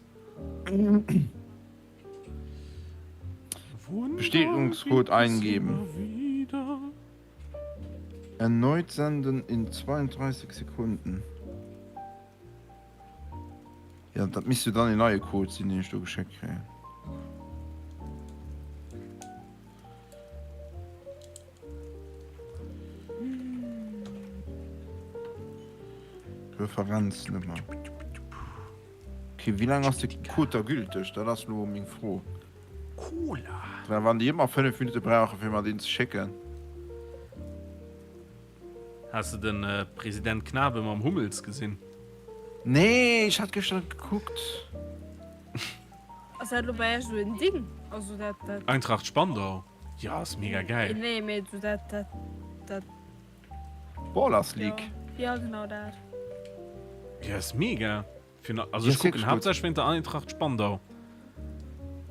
Bestätigungscode eingeben. Erneut senden in 32 Sekunden. Ja, dat misst jo dann een neie Code sinn, deen ech do geschéckt kréien. Referenznummer. Okay, wéi laang ass de Code da gülteg? Dat ass lo meng Fro. Cola. Well wann déi ëmmer 5 Minutte brauchen, fir mer deen ze schécken. Has de den President Knabe mam Hummels gesinn? Nee, ech hat gëschter net gekuckt. Ass dat lo bei iech esou en Ding? Also dat, dat. Eintracht Spandau? Jo, ass mega gäil. Nee, mee esou dat, dat, dat. Ballers League? Jo, genau dat. Jo, ass mega. Fir, also ech kucken haaptsächlech wéint der Eintracht Spandau.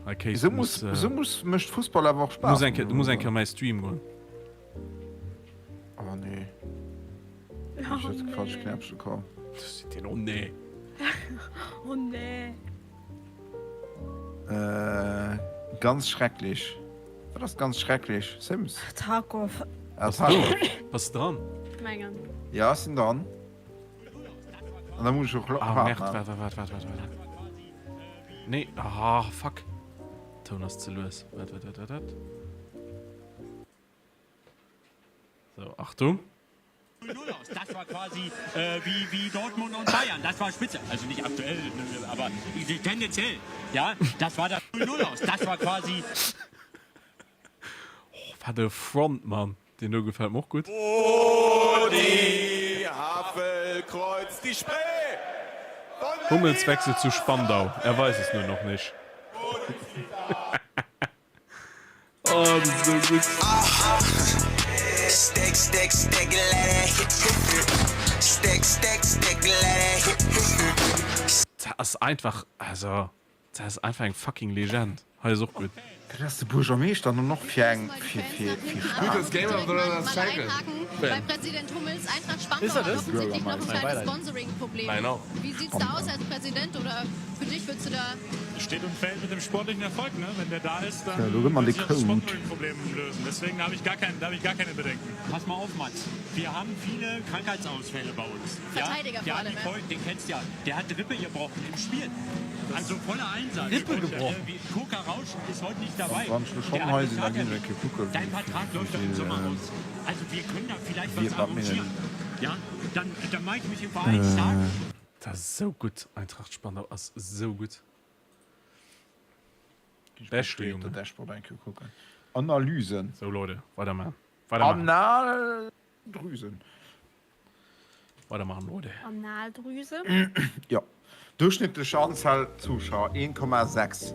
Hei Kéis, Esou muss, esou muss, mécht Fussball awer och Spaass. Muss eng Kéier, du muss eng Kéier mäi Stream goen. Oh nee. Ech hat de falsche Knäppche komm. Den oh nee. Oh nee. Äh, ganz schrecklich. Wat ass ganz schrecklich? Sims? Tarkov. Ah, Tarkov. Bass de dran? Mengen. Ja, ech sinn dran. An da muss ech och Ah, merde, waart, waart, waart, waart, waart. Nee, ah, fuck. Toun ass ze lues. Waart, waart, waart, waart, waart. So, Achtung. Das war quasi äh, wie, wie Dortmund und Bayern. Das war spitze. Also nicht aktuell, aber tendenziell. Ja, das war das 0-0 aus. Das war quasi. Oh, wat e Frontmann. Deen do gefällt mer och gutt. Wo die Havel kreuzt die Spree. Von Hummels wechselt zu Spandau, er weiß es nur noch nicht. Oh, dat ass esou gutt. Dat ass einfach, also dat ass einfach eng fucking Legend. Hei ass och gutt. Dat ass de Buergermeeschter an och fir eng fir fir fir Stad. Steht und fällt mit dem sportlichen Erfolg, ne? Wenn der da ist, dann So, lo gëtt mer wird de sich auch das Code. Sponsoring-Problem lösen. Deswegen habe ich gar kein, da habe ich gar keine Bedenken. Pass mal auf, Mats. Wir haben viele Krankheitsausfälle bei uns. Verteidiger ja, vor allem, Der ja. den kennst du ja. Der hat Rippe gebrochen im Spiel. Also voller Einsatz. Rippe gebrochen? Koka Rausch ist heute nicht dabei. Wann ech lo schonn Der hat hei sinn, da gesagt, ginn ech eng Kéier kucken, Dein wéi Vertrag wéi läuft doch im vill Sommer aus. Also wir können da vielleicht wéi was wat mir arrangieren. Ja, dann, dann mache ich mich im Verein stark. Dat ass esou gutt, Eintracht Spandau ass esou gutt. Beschte Junge. Junge. Dashboard eng Kéier kucken. Analysen. Sou Leute, weidermachen. Weidermachen. Analdrüsen. Weidermachen Leute. Analdrüse? Jo. Duerchschnëttlech Anzahl Zuschauer, 1,6.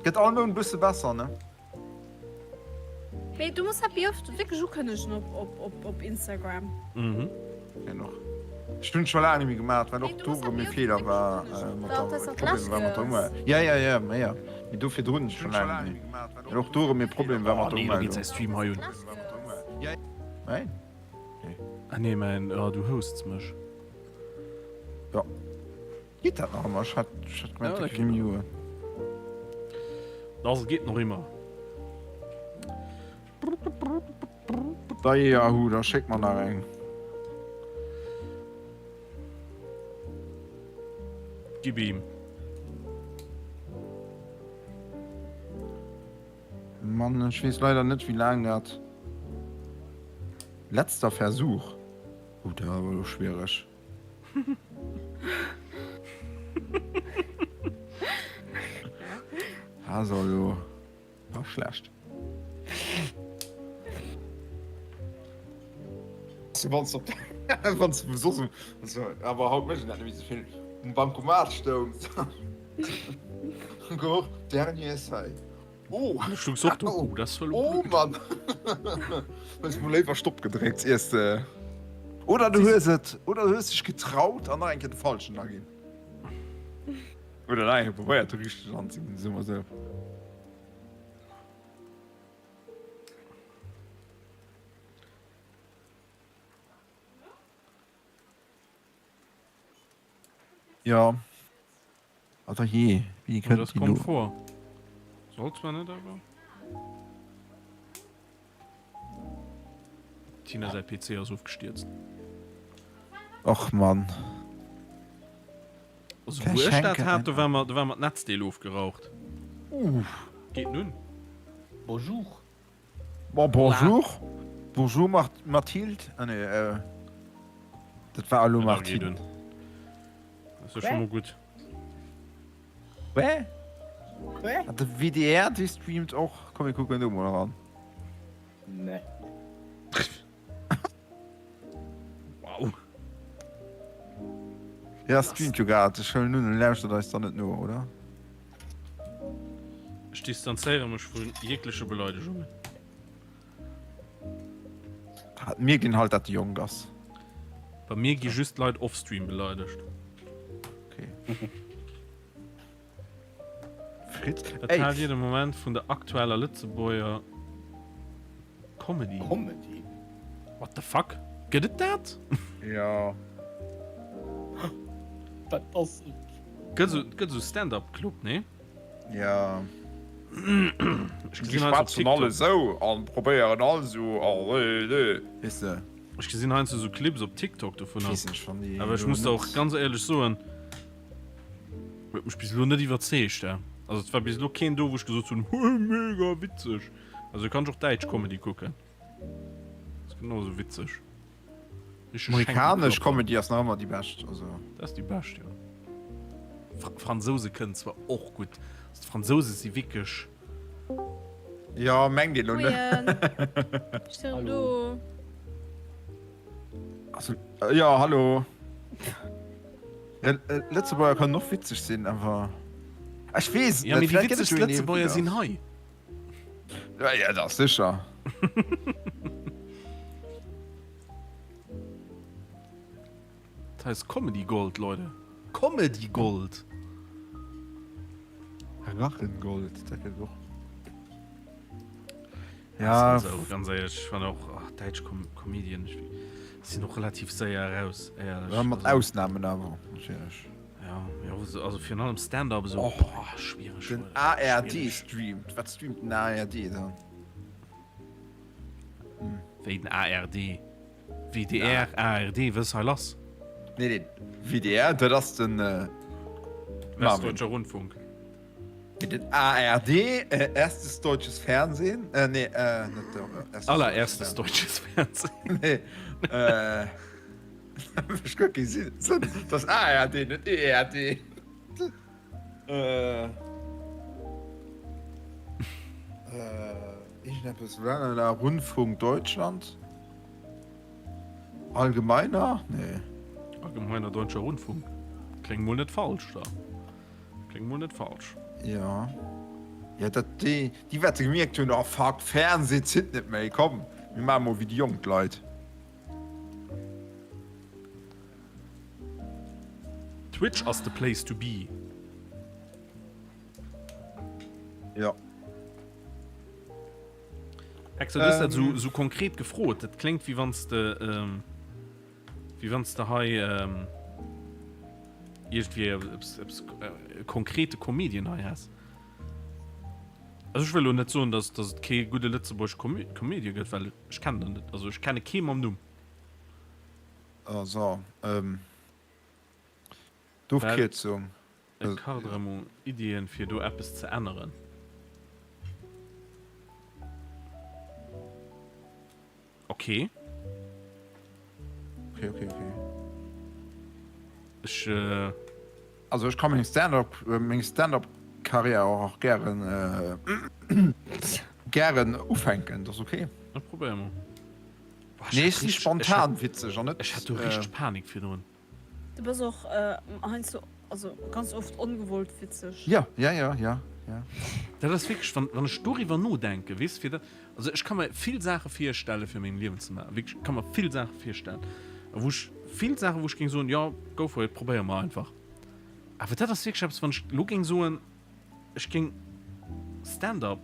Gëtt all Mount e bësse besser, ne? Mee du muss Happy Oft wierklech ukënnegen op, op, op, op Instagram. Mhm. Ja, och. Ech hunn scho laang net méi gemaach, well och do erëm e Feeler war mat der, Problem war mat der Umel. Ja, ja, ja, ma ja. Mee do virdrun scho laang net méi. Well och do erëm e Problem war mat der Oh nee, lo Umeldung. geet säi Stream hei un. Mäin? Nee. Ah nee, mäin, oh du hosts mech. Ja. Geet dat nach ëmmer? Ech hat, ech hat gemengt, Ja, dat dat géing geet méi Das geet noch immer. Da Yahoo, da schéck mer nach eng. Gib ihm. Mann, ech weess leider net wéi laang dat. Letzter Versuch. Oh, dat ass awer elo schwiereg. Also elo war schlecht. Wanns op wanns soss awer haut mécht een dat net méi esou vill um Bancomat stoungs. Gouf dernier essai. Oh, oh, oh Mann! Hues mol léiwer Stopp gedréckt iers de. Oder du hues et, oder du hues dech getraut an nach eng Kéier de falschen aginn. Oder nach eng Kéier probéiert de richtegen anzeginn, soe mer esou. Jo. Alter je, wéi kënnt déi do? Vor. Soll zwar net awer. Tina säi PC ass ofgestierzt. Och Mann. Also wou ech dat hat, do war mer, do war mer d'Netzdeel ofgeraucht. Uff. Geet nun. Bonjour. Bon, bonjour. Bonjour Mathilde. Ah nee, äh, dat war elo Martine. Das ist schon mal gut. Wä? Wä? De WDR, dee streamt och. Komm, mir kucken do mol eran. Nee. Wow. Ja, streamt jo grad. Ech huelen un, en lauschtert eis dann net no, oder? Ech distanzéiere mech vun jegleche Beleidegungen. Et mierkt een halt, dat de jonk ass. Bei mir gi just Leit offstream beleidegt. Okay. Fritz? Wat haalt dir de Moment vun der aktueller Lëtzebuerger Comedy? Comedy? What the fuck? Gëtt et dat? Jo. Wat ass et? Gëtt esou, gëtt esou Stand-up Club, nee? Ja. Ech Déi gesinn heiansdo op schwätzen all TikTok. esou an probéieren all esou a weess de. Ech gesinn heiansdo esou Clips op TikTok dovunner. Weess nicht, wann déi Awer ech elo muss der och net. ganz éierlech soen, huet mech bis elo net iwwerzeegt. Also et war bis elo keen do, wou ech gesot hunn, Hueh, mega witzeg. Also kann ech och däitsch Comedy kucken. Ass genau esou witzeg. Richteg Amerikanesch Schenkelklopfer. Comedy ass nach ëmmer déi bescht. Also. Dat ass déi bescht, jo. Fra Fransouse kënnen zwar och gutt. Also d'Fransouse si wierklech. Jo, mengt een elo net. Moien. Ech sinn erëm do. Also, jo, hallo. Lëtzebuerger kënnen och witzeg sinn, awer ech weess et Ja, net. mee déi Vläicht gëtt et witzegst jo een, dee Lëtzebuerger gutt sinn ass. hei. Ja, ja, dat ass sécher. Dat heist Comedy Gold, Leute. Comedy Gold! Rachengold, dat gëtt et och. Ja. Also, ganz éierlech, ech fannen och ach, däitsch Com Comedien ech sinn och relativ séier eraus, éierlech. Ja, mat Also, Ausnamen awer, natierlech. ja, ja, also also virun allem Stand-up esou, Och, boah, schwiereg, den Leute, ARD schwiereg. streamt. Wat streamt den ARD dann? Wéi den ARD? WDR, ARD, wat ass hei lass? Nee, nee, WDR, dat ass den äh, Marvin. Westdeutscher Rundfunk. Nee, den ARD, äh, erstes deutsches Fernsehen. Äh, nee, äh, net äh, erstes Allererstes deutsches Fernsehen. Nee, äh, ech guck kee Sinn. Das ARD, net ERD. Äh, äh, irgendetwas, lalala, Rundfunk Deutschland. Allgemeiner? Nee. Allgemeiner Deutscher Rundfunk. Kléngt mol net falsch da. Kléngt mol net falsch. Ja. Ja, dat déi, déi wäerte gemierkt hunn, oh fuck, Fernseh zitt net méi, komm, mir maache mol wéi déi jonk Leit. Twitch ass the place to be. Ja. Hexer, du hues dat esou, esou konkret gefrot. Dat kléngt wéi wann s de, wéi wann s de hei iergendwéi eppes, eppes, e konkrete Comedian hei häss. Also ech wëll elo net soen, dass, dass et kee gudde Lëtzebuerg Comedian gëtt, well ech kennen der net, also ech kenne kee mam Numm. Also, ähm, D'Ofkierzung. E Kardremont Iddien fir do eppes ze änneren. Ok. Ok, ok, ok. Ech. Äh... Also ech ka meng Stand-up, meng Stand-up-Karriär och gären, äh, gären ufänken, dat ass ok. Da probéier mol. Nee, ech si spontan witzeg an net. Ech hat do richteg Panik virdrun. Du bass och heiansdo, also ganz oft ongewollt witzeg. Jo, ja, ja, ja, ja. Dat ass wierklech, wann, wann ech doriwwer nodenken, weess de, fir dat, also ech ka mer vill Saache virstellen, fir mengem Liewen ze maachen, wierklech, ech ka mer vill Saache virstellen, a wou ech, vill Saachen, wou ech géing soen, jo, go for it, probéiere mer einfach. Awer dat ass wierklech eppes, wann ech elo géing soen, ech géing Stand-up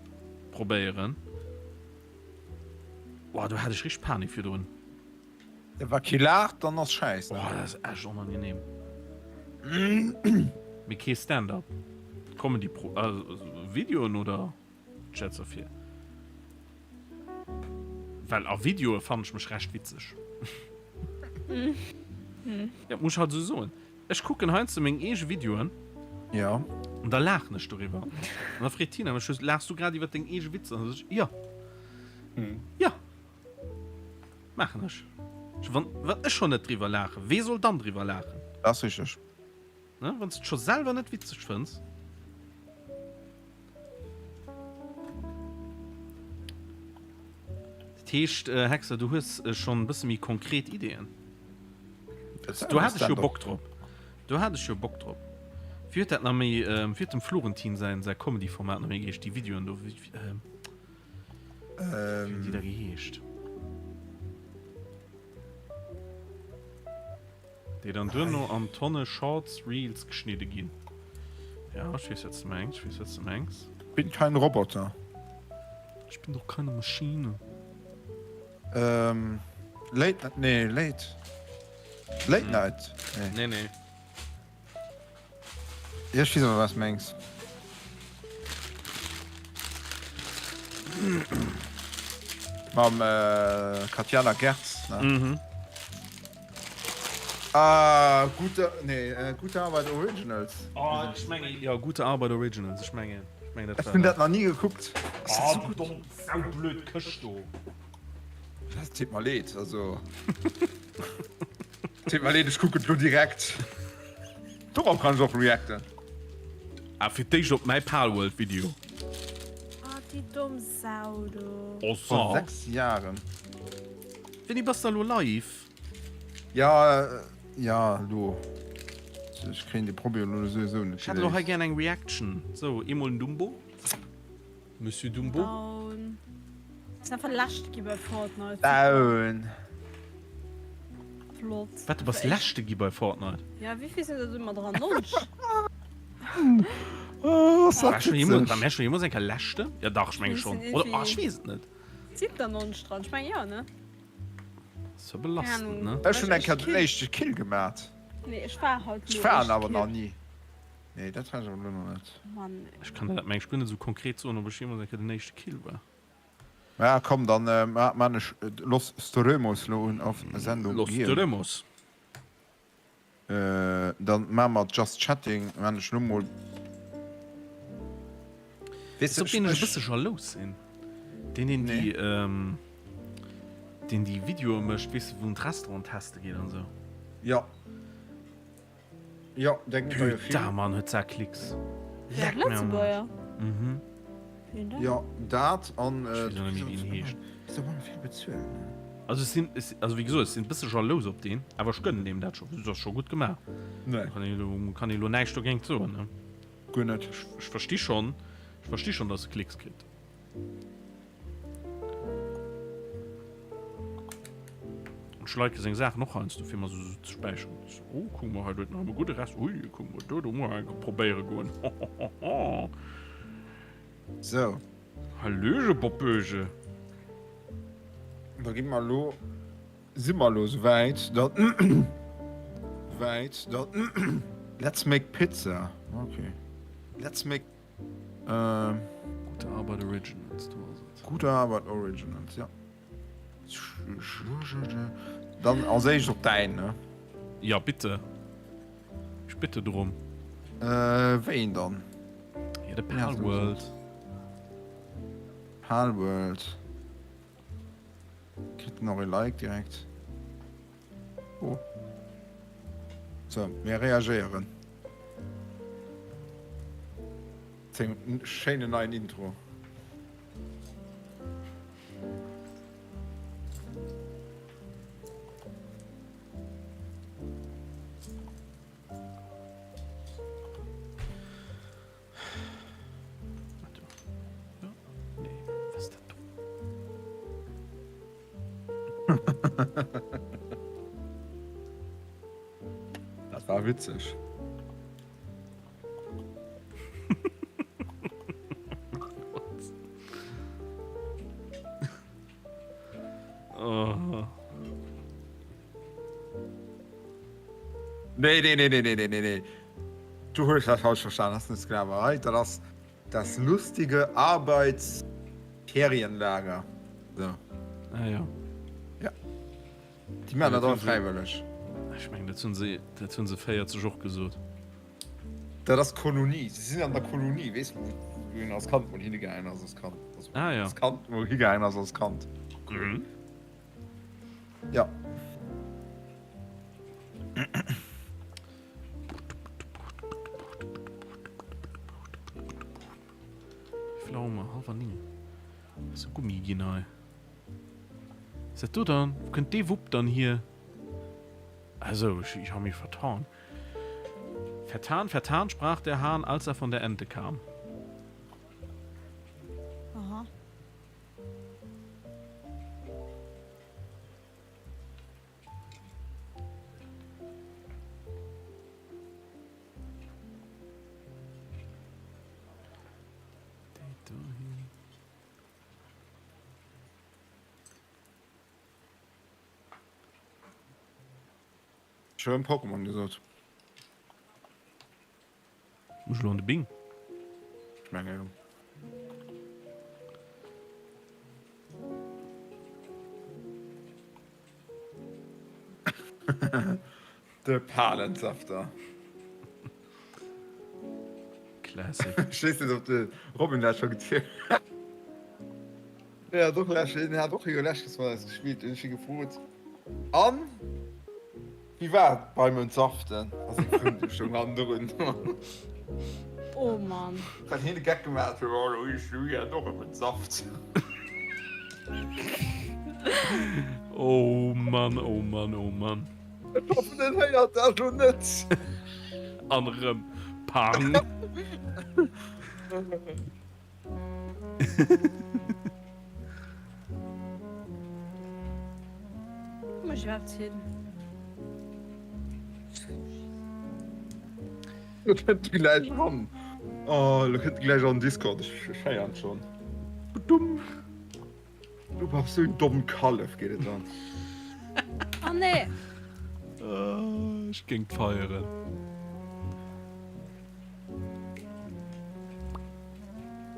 probéieren, boah, do hätt ech richteg Panik virdrun. Wa kee laacht, dann ass schäiss. Oh, dat ass echt onangenehm. Mee kee Stand-up Comedy pro also Videoen oder stells der vir? Well a Videoe fannen ech mech recht witzeg. Ja, muss ech halt esou soen. Ech kucken heiansdo meng eege Videoen. Ja. An da laachen ech doriwwer. An da freet d'Tina mech just, Laachs du grad iwwer deng eege Witzer? An da sot ech, Jo. Jo. Maachen ech. Wann, wann ech schon net driwwer laachen, wee soll dann driwwer laachen? Dat ass richteg. Ne, wann s de et scho selwer net witzeg fënns. Dat heescht, Hexer, du hues schonn e bësse méi konkret Ideeën. Do hat ech jo Bock drop. Do hat ech jo Bock drop. Wéi huet dat nach méi, wéi huet dem Florentin säin, säi Comedy-Format nach méi geheescht, déi Videoen do? Wéi, Wéi hunn déi da geheescht? Déi dann duerno an Tonne Shorts, Reels geschnidde ginn. Ja, ech weess, wat s de mengs, ech weess, wat s de mengs. Bin kein Roboter. Ich bin doch keine Maschine. Ähm, Late, nee, Late. Late Night. Nee, nee. Ja, ech weess awer wat s mengs. Mam Katjana Gerz, ne? Mhm. Ah, gute, nee, Gute Arbeit Originals. Oh, ech menge, jo, Gute Arbeit Originals, ech menge, ech menge dat Ech hunn dat nach ni gekuckt. Oh, du domm, saublöd Këscht do. Dat deet mer leed, also. Deet mer leed, ech kucken et lo direkt. Dorop kann ech och reacten. Ah, fir d'éischt op mäi Palworld Video. Ah, déi domm Sau do. Oh, Vor 6 Jahren. Wéini bass de elo live? Ja, ja, lo. Ech kréien de Problem elo souwisou net Ech hätt elo hei geléist. gär eng Reaction. Sou, eemol den Dumbo. Monsieur Dumbo. Down. Ass einfach leschte gi bei Fortnite. Down. Flott. Wat, du bass leschte gi bei Fortnite? Ja, wéi vill sinn der do ëmmer dran? 90? Oh, ass War dat schon jemals, witzeg. war mir schon jemals eng Kéier leschte? Ja dach, ech menge schon. Oder, ah, ech weess et net. Sinn der 90 dran? Ech meng jo, ne? Ass jo belastend, ne? Ech hunn eng Kéier den éischte Kill gemat. Nee, ech war halt Ech war en awer nach ni. Nee, dat war ech awer elo nach net. Mann. Ech kann der dat mengen ech guer net esou konkret soen, ob ech jeemools eng Kéier den éischte Kill war. Ja, komm, dann maan ech Los Strömos lo un auf Sendung Los gehen. Strömos. Dann maan mer Just Chatting, maan ech lo mol. Weess du, op deen ech e bësse jalous sinn? Deen, deen déi, deen déi Videoe mécht, weess du, wou en d'Restaurant teste geet an esou. Jo. Jo, der ginn der jo vill. Putain, Mann, huet sa Klicks. Leck mir am Arsch. Mhm. Jo, dat an. Ech weess och net méi, wéi en heescht. Ass awer vill bezuelt, ne? Also ech sinn, also wéi gesot, ech sinn e bësse jalous op deen, awer ech gönnen deem dat scho, dat ass scho gutt gemaach. Nee. Kann ee elo, kann ee elo näischt dogéint soen, ne? Guer net. Ech, ech versti schonn, ech. Ech versti schon, dass e Klicks kritt. Ech like seng Saachen och heiansdo fir mer se sou ze späicheren. So, oh, kuck mol, hei huet nach e gudde Rest. Ui, kuck mol do, do muss ech eng probéiere goen. Hohohoho. So. Hallöge Boppöge. Da gi mer elo, si mer elo souwäit, datt, wäit, datt, Let's make pizza. Okay. Let's make. Gute Arbeit Originals, do ass et. Gute Arbeit Originals, ja. Dann als éischt op däin, ne? Ja, bitte. Ech bitte drum. Äh, wéi een dann? Ja, de Palworld. Palworld. Kritt en och e Like direkt. Oh. So, mir reagéieren. Sengem schéinen neien Intro. Dat war witzeg. Oh. Nee, nee, nee, nee, nee, nee, nee, nee. Du hues dat falsch verstan, das ist eine Sklaverei. Dat ass das lustige Arbeitsferienlager. So. Ah ja. Ja. Déi maachen dat all fräiwëlleg. Ech mengen, dat hunn se, dat hunn se 40 och gesot. Dat ass d'Kolonie. Si sinn an der Kolonie, weess de, wou een als Kand mol hinnegaangen ass als Kand. Also, ah, ja. Als Kand mol higaangen ass als Kand. Mhm. Ja. Wéi vill Auer hu mer? Hallwer 9. Ass e Gummi ginn hei. Ass dat do dann? Wou kënnt dee Wupp dann hier? Ah sou, ich, ich hab mich vertan. Vertan, vertan, sprach der Hahn, als er von der Ente kam. Aha. Déi dohin. Schön Pokémon gesot. Muss elo an de Bing? Ech menge jo. De Palentsafter. Classic. Ech weess net, ob de Robin dat scho gezielt huet. Ja, doch, lech, hien hat och jo lesches mat eis gespillt, hunn ech hie gefrot. An wéi war et beim Entsaften? A seng Frëndin stoung hannendrun. Oh Mann. Well hien de Geck gemaach huet, oh, elo ech hu jo och ëm entsaft. Oh Mann, oh Mann, oh Mann. Ech hoffen en héiert dat lo net. An erëm Pang. Wou muss ech iwwerhaapt hin? Lo kënnt e gläich eran. Oh, lo kënnt e gläich an den Discord. Ech héieren et schonn. Dumm. Du bass sou en domm Kallef, geet et dann. Oh nee. Ech géing feieren.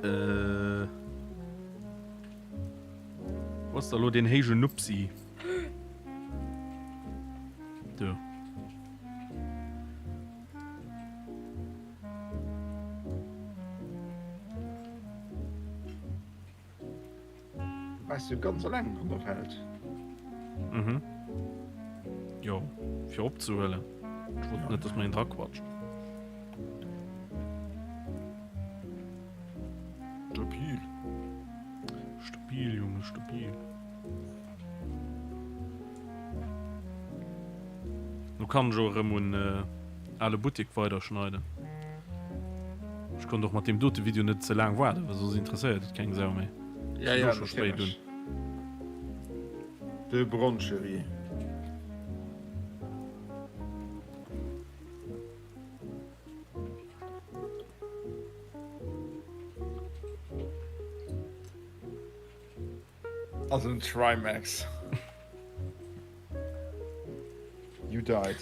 Äh. Wou ass da lo deen héijen Nupsi? Do. Du bass jo ganz eleng an der Welt. Mhm. Jo, fir opzehuelen. Ech wollt net, dass mer een draquatscht. Stabil. Stabil, Junge, stabil. Lo kann ech och erëm un ale Buttek weiderschneiden. Ech konnt och mat deem dote Video net ze laang waarden, well soss interesséiert et keng Sau méi. Ja, ja, scho spéit un. De Broncherie. Also en Trimax. You died.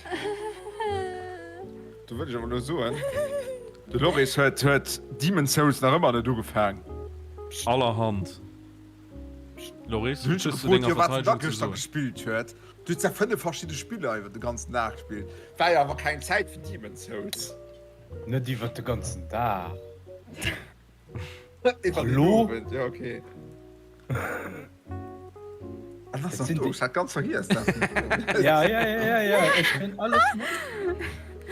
Do wëll ech awer elo soen, de Loris huet huet Demon's Souls nach ëmmer net ugefaang. Allerhand. Loris, Du hunn ech hues du gefrot, denger jo wat en da Verteidigung ze gëschter soen? gespillt huet. Du hues ja 5 verschidde Spiller iwwer de ganzen Dag gespillt. War jo awer keng Zäit fir Demon's Souls. Net iwwer de ganzen Dag. Hallo? Ja, okay. Ah, was Jetzt sind du? die- Ich hat ganz vergiss. Ja, ja, ja, ja, ja. Ech hunn alles mat.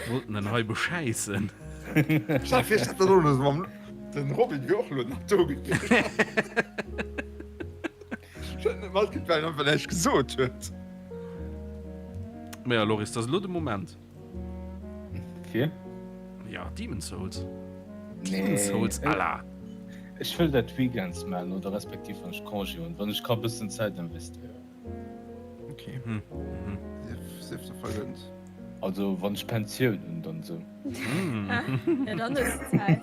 Wollten den hei beschäissen. Ich hat vielleicht hat das mam den Robin wie och lo nach do gewiescht. Ich hat net matkritt, well en einfach näischt gesot huet. Ma ja, Loris, dat ass elo de Moment. Fir? Ja, Demon's Souls. Demon's Souls, Allah! Ech wëll dat Weekends man oder respektiv wann ech Congé hunn, wann ech ka bëssen Zäit investéieren. Okay. Hm. Mhm. Sief der vergönnt. Also wann ech Pensioun hunn, dann sou. Ja, dann hues de Zäit.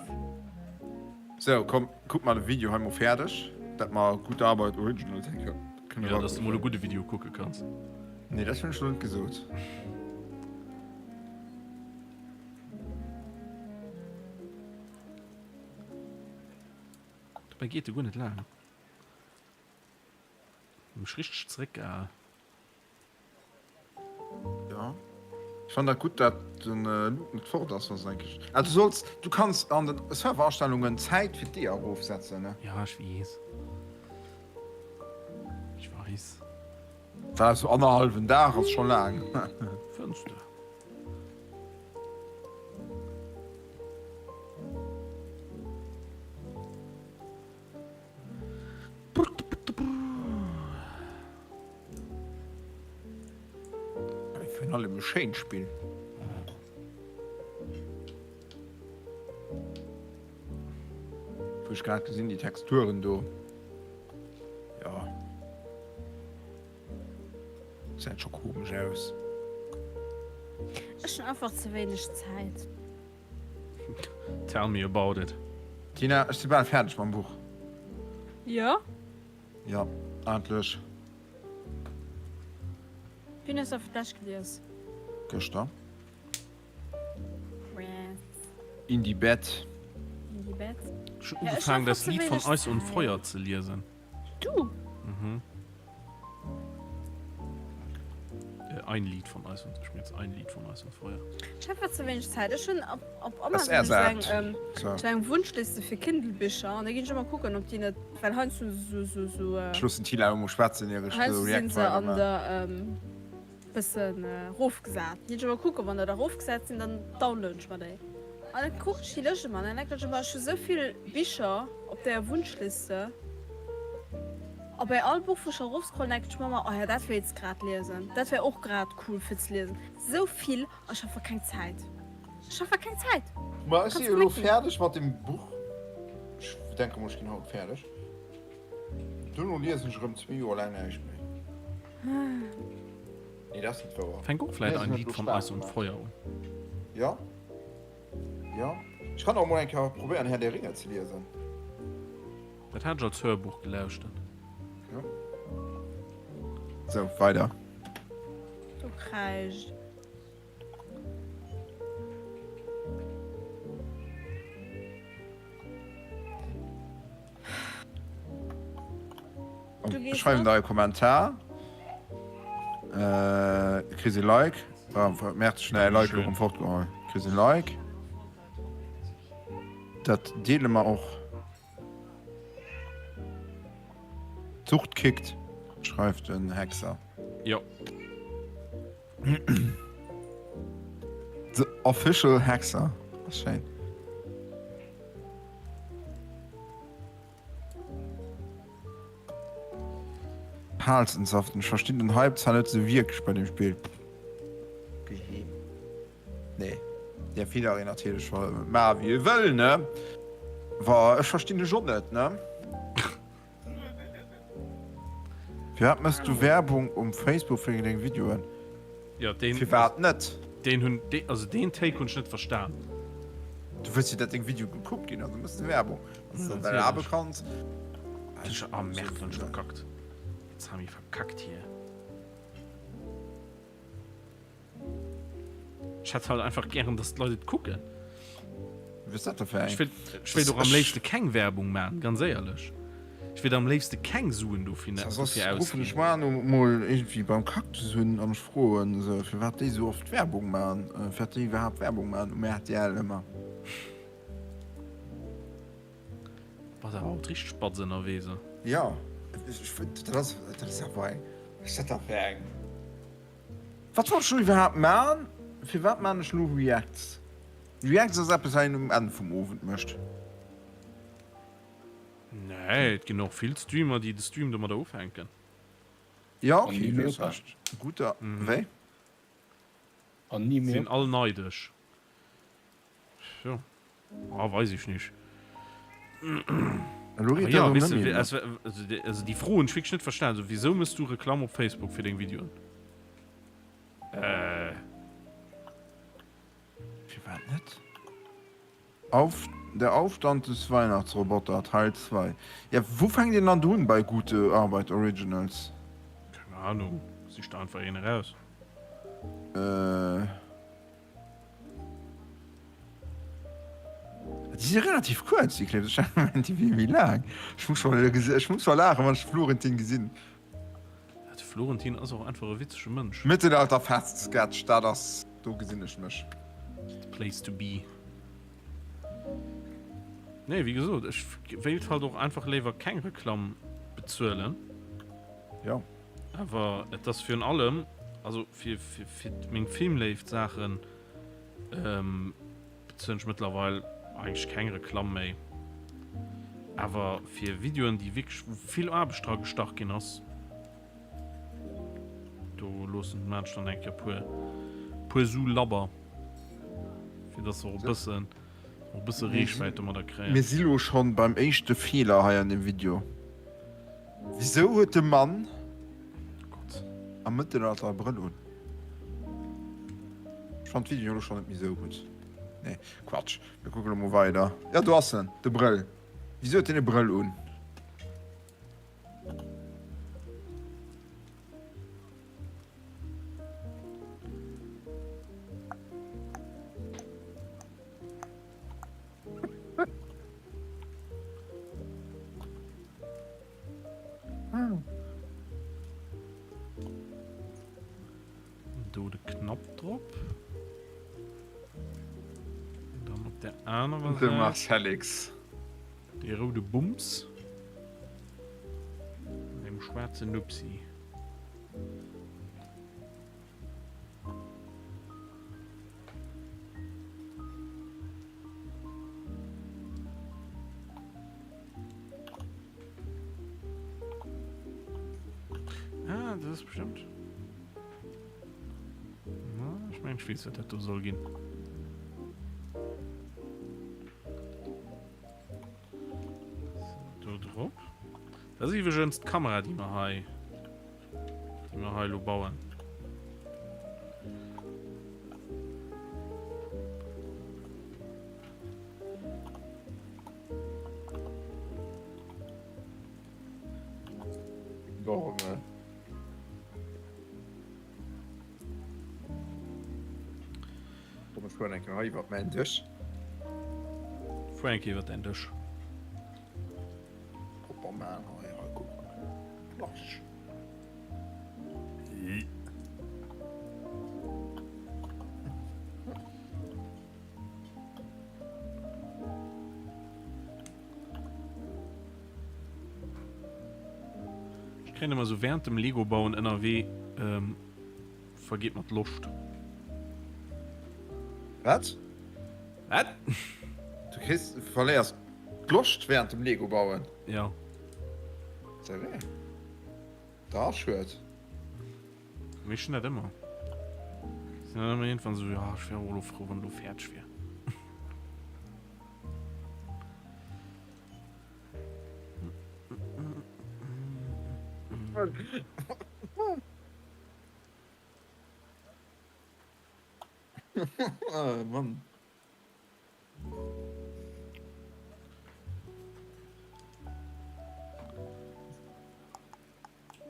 So, komm, kuck mar de Video hei mol fäerdeg. Dat mar gutt Arbeit Original Tanker. Ja, dass du mol e gudde Video kucke kanns. Nee, dat hunn ech lo net gesot. Dobäi geet e guer net laang. Mech richteg zeréckgehal. Ja. Ech fannen dat gutt dat den Luke net fort ass, wann se eng Ah du solls, du kanns an den Serverastellungen d'Zäit fir d'Eeër erofsetzen ne? Ja ech weess. Ech weess. Well sou annerhallwen Dag ass scho laang. Fënns de? Virun allem e schéint Spill. Wou ech grad gesinn, déi Texturen do. Ja. Gesäit scho komesch aus. Ech hunn einfach ze wéineg Zäit. Tell me about it. Tina, ech si bal fäerdeg mam Buch. Jo? Jo, endlech. Wien hues du fir d'lescht gelies? Gëschter. In die Bett. In die Bett. Ech hunn ugefaangen das Lied von Eis und Feuer ze liesen. Du? Mhm. Äh, ein Lied von Eis und ich jetzt ein Lied von Eis und Feuer. Ich habe zu wenig Zeit. Ich schon op, op Amazon eng, ähm, so. eng Wunschliste fir Kindle-Bicher an da ginn ech ëmmer kucken, ob déi net well heiansdo so so so äh, Ech loossen d'Tila emol schwätzen ier ech heiansdo sinn se an der ähm, Bëssen rofgesat. Ginn ech emol kucken, wann der da rofgesat sinn, dann downloaden ech mer déi. An dann kucken ech déi Lëscht emmer an dann denken ech emmer, ech hu sou vill Bicher op der Wunschliste a bei all Buch wou ech erofscrollen denken ech mer emmer, oh jo dat wéilt s grad liesen, dat wär och grad cool fir ze liesen. Sou vill an ech hu einfach keng Zäit. Ech hu einfach keng Zäit. Ma ech si jo elo fäerdeg mat dem Buch. Ech denke mol ech ginn haut fäerdeg. Duerno liesen ech erëm zwee Joer laang näischt méi. Nee, dat ass net wouer. Fänk och vläit ein Lied von Eis und Feuer un. Ja. Ja. Ech kann och mol eng Kéier probéieren Herr der Ringe ze liesen. Dat hat ech als Hörbuch gelauschtert. Ja. Sou, weider. Du kräischt. Schreiwen der e Kommentar. Äh, kriss e Like. Ah, März schnell e Like um fortgeholl. Kriss e Like. Dat deele mer och. D'Sucht kickt, schreift den Hexer. Jo. The official Hexer. Ass schéin. Pals entsaften. Ech verstinn den Hype zwar net sou wierklech bei dem Spill. Nee. Däerf jiddereen natierlech maache wéi e wëll, ne? Wa ech verstinn dech och net, ne? Firwat mëss du Werbung um Facebook fir deng Videoen? Jo, deen. Firwat net? Deen hunn, also deen Take hunn ech net verstan. Du wëlls jo dat deng Videoe gekuckt ginn, also mëss de Werbung. Wann s de dat erlabe kanns. Ah merde, hunn ech verkackt. Jetzt haben ich verkackt hier. Ech hätt halt einfach gären, dass d'Leit et kucken. Wéi ass dat da fir eng? Ech wéilt, ech wéilt och am léifste keng Werbung maachen, ganz éierlech. Ech wéilt am léifste keng Suen dofir, Ja, soss dofir ruffen ausginn. ech mar no mol iergendwéi beim Cactus un an ech froen se, firwat déi esou oft Werbung maachen, firwat déi iwwerhaapt Werbung maachen um rtl ëmmer. Bass awer haut richteg spatz ënnerwee, se. Jo, ech, dat ass, dat ass awer eng, wat ass dat da fir eng? Wat wollt ech lo iwwerhaapt maan? Firwat maan ech lo Reacts? Reacts ass eppes wat een um Enn vum Owend mecht. Nee, et ginn och vill Streamer déi de Stream domadder ufänken. Jo ok, du hues Recht. Guter, wéi? An ni méi Sinn op. all neidesch. Jo, ah weis ech nich. Elo geet Ja, dat weess erëm de, net méi. also déi, also déi Fro hunn ech wierklech net verstan. Also wisou mëss du Reklamm op Facebook fir deng Videoen? Äh. Firwat net? Auf, Der Aufstand des Weihnachtsroboter, Teil 2. Ja, wou fänkt een dann do un bei Gute Arbeit Originals? Keng Ahnung, sich der einfach een eraus. Äh. Déi si relativ kuerz, déi Clips. Ech hat déi wier méi laang. Ech muss scho ech muss scho laachen, wann ech de Florentin gesinn. Ja, de Florentin ass och einfach e witzege Mënsch. Mittelalterfest-Sketch, dat ass, do gesinn ech mech. The place to be. Nee, wéi gesot, ech wéilt halt och einfach léiwer keng Reklamm bezuelen. Jo. Awer et ass virun allem, also fir, fir, fir meng Filmléift Saachen ähm, bezuelen ech mëttlerweil eigentlech keng Reklamm méi. Awer fir Videoen, déi wierklech, wou vill Aarbecht dra gestach ginn ass, do loossen maan ech dann eng Kéier puer, puer Su labber, fir dass se och e bëssen, och e bësse Reechwäit domadder kréien. Mir si lo schonn beim éischte Feeler hei an dem Video. Wisou huet de Mann am Mëttelalter e Brëll un? Ech fannen d'Video elo schon net méi sou gutt. Nee, Quatsch. Mir kucken elo mol weider. Ja, do ass en, de Brëll. Wisou huet deen e Brëll un? Do de Knapp drop. Dann op der anerer De Säit. Marcellix. Dee roude Bums. Mat deem schwaarzen Nupsi. Ah, das ist bestimmt. Na, ich mein, ich weiß, was das da soll gehen. So, do drop. Das ist übrigens die Kamera, die wir hei, die wir hei lo bauen. Komm ech fueren eng Kéier hei iwwert mäin Dësch. Fuer eng Kéier iwwert däin Dësch. Propper man hei, hei kuck. Platsch. Ech kréien ëmmer sou während dem Lego bauen ënnerwee ähm, vergeet mer d'Loscht. Wat? Wat? Du kriss, verléiers d'Loscht während dem Lego bauen? Ja. Sérieux? Da schued. Mee ech hunn dat ëmmer. Sinn dann ëmmer iergendwann esou, jo, ech wär och elo frou, wann elo fäerdeg wier. Oh Mann.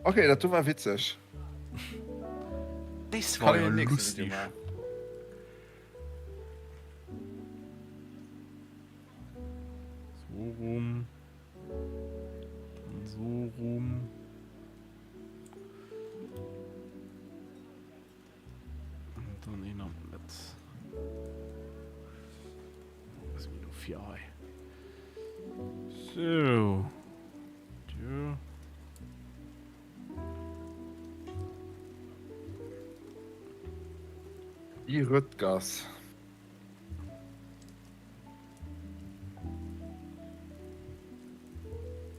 Okay, dat do war witzeg. Des war jo lustig. So rum. Dann so rum. An dann een am Mëtt. Was mir do fir hei. So. Tür. Die Röttgass.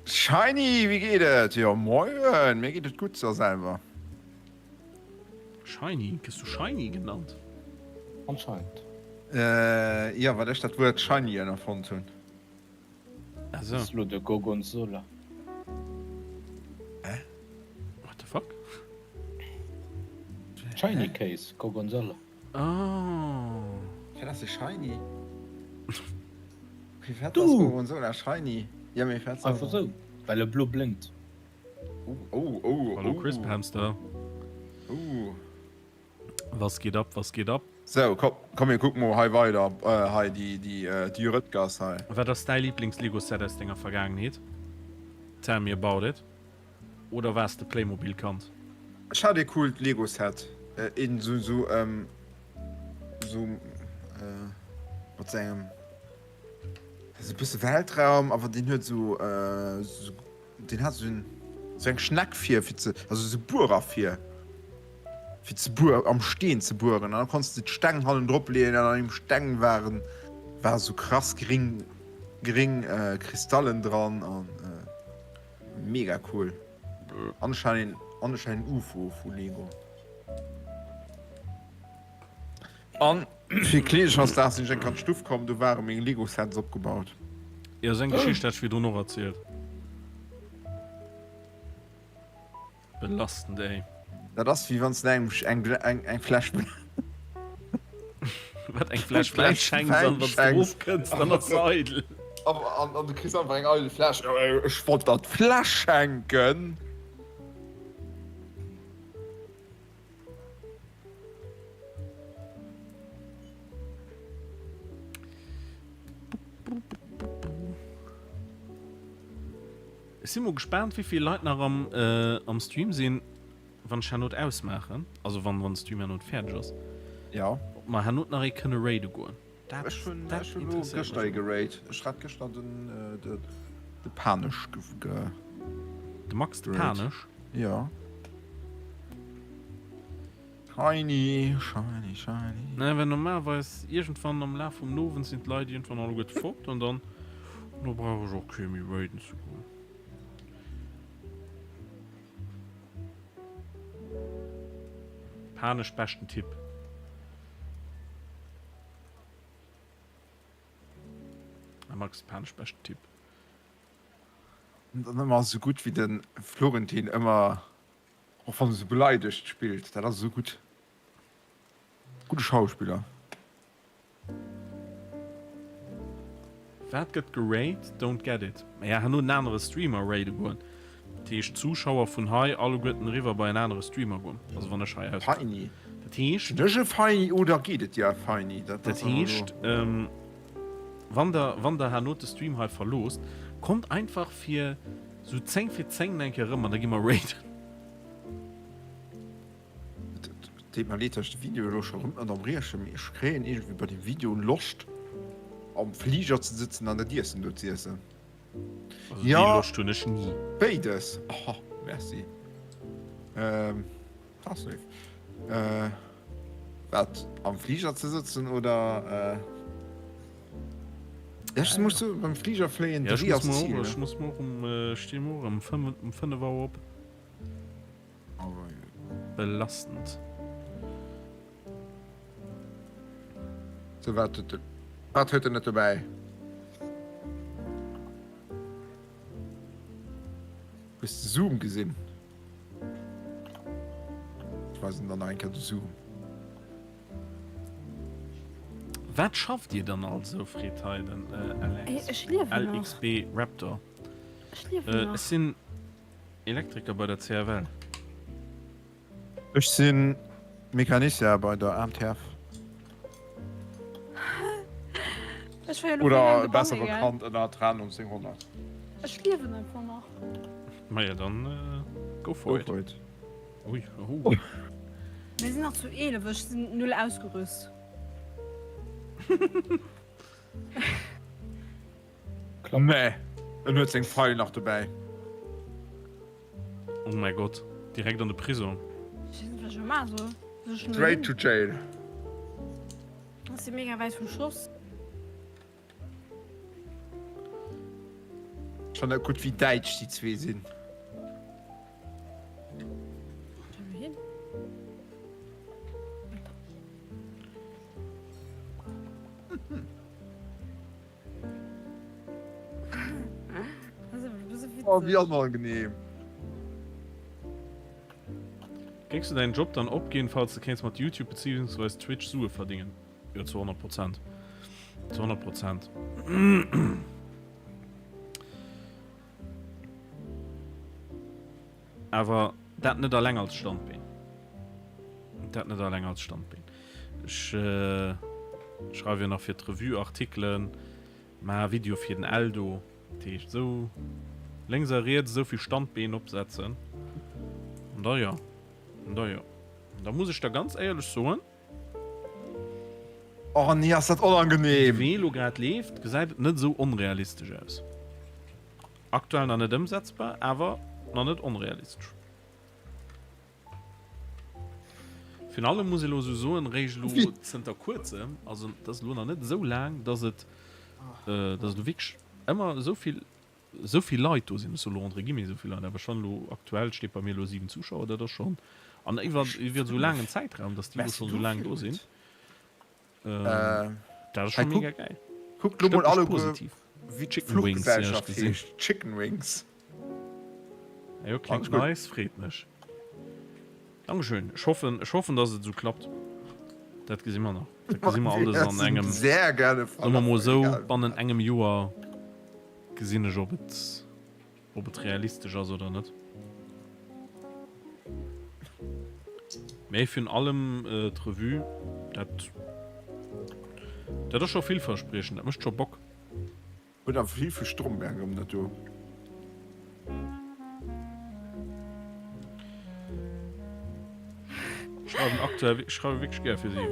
Shiny, wéi geet et? Jo moien, mir geet et gutt a selwer? Shiny? Gëss du Shiny genannt? Anscheinend. Äh, jo, well ech dat Wuert Shiny erfonnt hunn. Also. Ass lo de Gorgonzola. Hä? What the fuck? Shiny Case, Gorgonzola. Oh. Firwat ass e shiny? Firwat ass Gorgonzola shiny? Ja, mee firwat Einfach sou, well e blo blénkt. Oh, oh, oh, Hallo Crisp Hamster. Oh. Was geht ab, was geht ab? Sou, komm, komm mir kucken mol hei weider, hei déi, déi, déi Rëttgass hei. Wat ass däi Lieblings-Lego-Set aus denger Vergaangenheet? Tell me about it. Oder waars de Playmobil-Kand? Ech hat ee coolt Lego-Set, een sou, sou, sou, mat sou engem, sou e bësse Weltraum, awer deen huet sou, sou. Deen hat sou sou eng Schneck vir fir ze also sou Buerer vir fir ze buer am Steen ze bueren an da konns de d'Steng hannen drop leeën an an deem Steng waren war sou krass gring gring Kristallen dran an mega cool an ech hat een an ech hat een Ufo vu Lego. An fir Kleeschersdag sinn ech eng Kéier an d'Stuff komm, do ware meng Lego Sets opgebaut. Jo, sou eng Geschicht hat ech virdrun och erzielt. Belastend, ey. Dat ass wéi wann s de engem eng eng Fläsch. Wat, eng Fläsch Wäin schenks an wann s de erofkënns, dann ass se eidel. An du kriss einfach eng eidel Fläsch. Ech wollt der d'Fläsch schenken. Ech si mol gespaant wéivill Leit nach am am Stream sinn wann ech hernot ausmaachen, also wann wann de Stream hernot fäerdeg ass. Ja. Ob mer hernot nach ee kënne raide goen. Dat Ech hunn dat ech hunn elo interesséiert gëschter mech ee geraid. Ech hat gëschter den de de Panesch ge ge De Max de geraid. Panesch? Ja. Shiny, shiny, shiny. Nee, well normalerweis iergendwann am Laf vum Nowend sinn d'Leit iergendwann alleguerte fort an dann do brauch ech och kee méi raiden ze goen. Panesch beschten Typ. Max Panesch beschten Typ. Dann ëmmer esou gutt wéi de Florentin ëmmer Och wann e sou beleidegt spillt, dat ass esou gutt. Gudde Schauspiller. Wat gëtt gerate? Don't get it. Maja herno en anere Streamer raide goen. Dat heescht d'Zuschauer vun hei alleguerten eriwwer bei en anere Streamer goen. Also wann ech hei aus. Feini. Dat heescht. Sinn ech e Feini oder geet et dir e Feini? Dat heescht wann der wann der herno de Stream hei verloosst, kommt einfach fir Sou 10 fir 10 eng Kéier erëm an da gi mer raiden. Et deet mer leed, dass ech de Video elo scho rëm ënnerbriechen, mee ech kréien iergendwéi bei deem Video Loscht am Fliger ze sëtzen an dat Iessen do ze iessen. Also déi Loscht hunn ech ni. Béides. Oh, merci. Ähm. Ass léif. Äh, wat am Flieger ze sëtzen oder äh. Ja, ech muss so beim Flieger fléien, Ja, ech Dri muss ass muer Ziel, och, ne? ech muss muer och um, äh, steh muer um 5, um 5 Auer op. Oh, Belastend. Sou wat huet de, wat huet en net dobäi? Hues de Zoom gesinn? Ech weisen der nach eng Kéier de Zoom. Wat schafft dir dann alt esou, freet hei den Ech liewen nach. LXB Raptor. Ech liewen nach. Ech sinn Elektriker bei der CFL. Ech sinn Mecanicien bei der AMTF. Ech war jo lo Oder virun besser engem bekannt ënner Tran 1900. Ech liewen einfach nach. Maja dann go for Go it. for it. Ui, oh. Mir sinn nach zu 11, ech sinn null ausgerüst. Nee, en huet seng Feil nach dobäi. Oh mäi Gott, direkt an de Prisong. Ech weess net wat ech elo maache soll. Soll ech elo Straight to jail. Ech si mega wäit vum Schoss. Schon net gutt wéi däitsch déi zwee sinn. Oh, wéi onangenehm. Géings du däin Job dann opginn, falls de kéints mat YouTube beziehungsweise Twitch Sue verdingen? Jo, zu 100 Prozent. Zu 100 Prozent. Awer dat net alleng als Standbeen. Dat net alleng als Standbeen. Ech äh, schreiwe jo nach fir d'Revue Artikelen, maache Video fir den Eldo. Dat heescht esou lénks a riets esou vill Standbeen opsetzen. An da jo. An da jo. An da muss ech der ganz éierlech soen. Och nee, ass dat onangenehm. Wéi elo grad leeft, gesäit et net esou onrealistesch aus. Aktuell nach net ëmsetzbar, awer nach net onrealistesch. Virun allem muss ee elo esou soen, réischt elo zënter kuerzem, also et ass elo nach net esou laang, dass et, dass et elo wierklech ëmmer esou vill, esou vill Leit do sinn. Ech soe elo entre guillemets esou vill Leit, awer schonn elo aktuell steet bei mir elo 7 Zuschauer, dat ass schonn, an iwwer, iwwer esou laangen Zäitraum, dass déi elo schonn esou laang do sinn. Dat ass schon mega geil. Kuckt lo mol alleguer positiv. wéi d'Fluchgesellschaft heescht. Chicken Wings. Jo, klingt nice, freet mech. Dankeschön. Ech hoffen, ech hoffen, dass et esou klappt. Dat gesi mer nach. Dat gesi mer alles an engem, Sehr gerne soe mer mol esou, bannen engem Joer gesinn ech, ob et. Ob et realistesch ass oder net. Mee virun allem d'Revue, dat dat ass scho villverspriechend, dat mécht scho Bock. Huet awer vill vu Stromberg erëm dat do. Schreiwen aktuell, ech schreiwe wierklech gär fir si.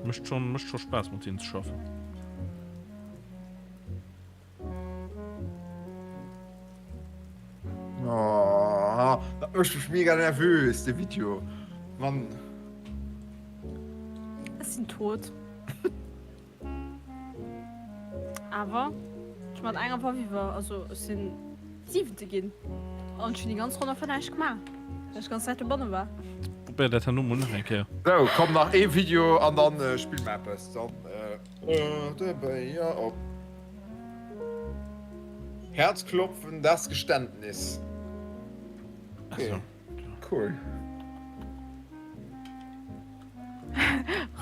Mécht schonn, mécht scho Spaass mat hinnen ze schaffen. Oh, dat mécht mech mega nervös, de Video. Mann. Ech sinn tot. Awer ech mat enger Waff iwwer, also ech sinn siwente ginn an ech hunn déi ganz Ronn einfach näischt gemaach, well ech d'ganz Zäit dobanne war. Probéier dat herno mol nach eng Kéier. Sou, komm nach ee Video an dann spille mer eppes. Dann de Béier op. Herzklopfen, das Geständnis. Okay. Also. Cool.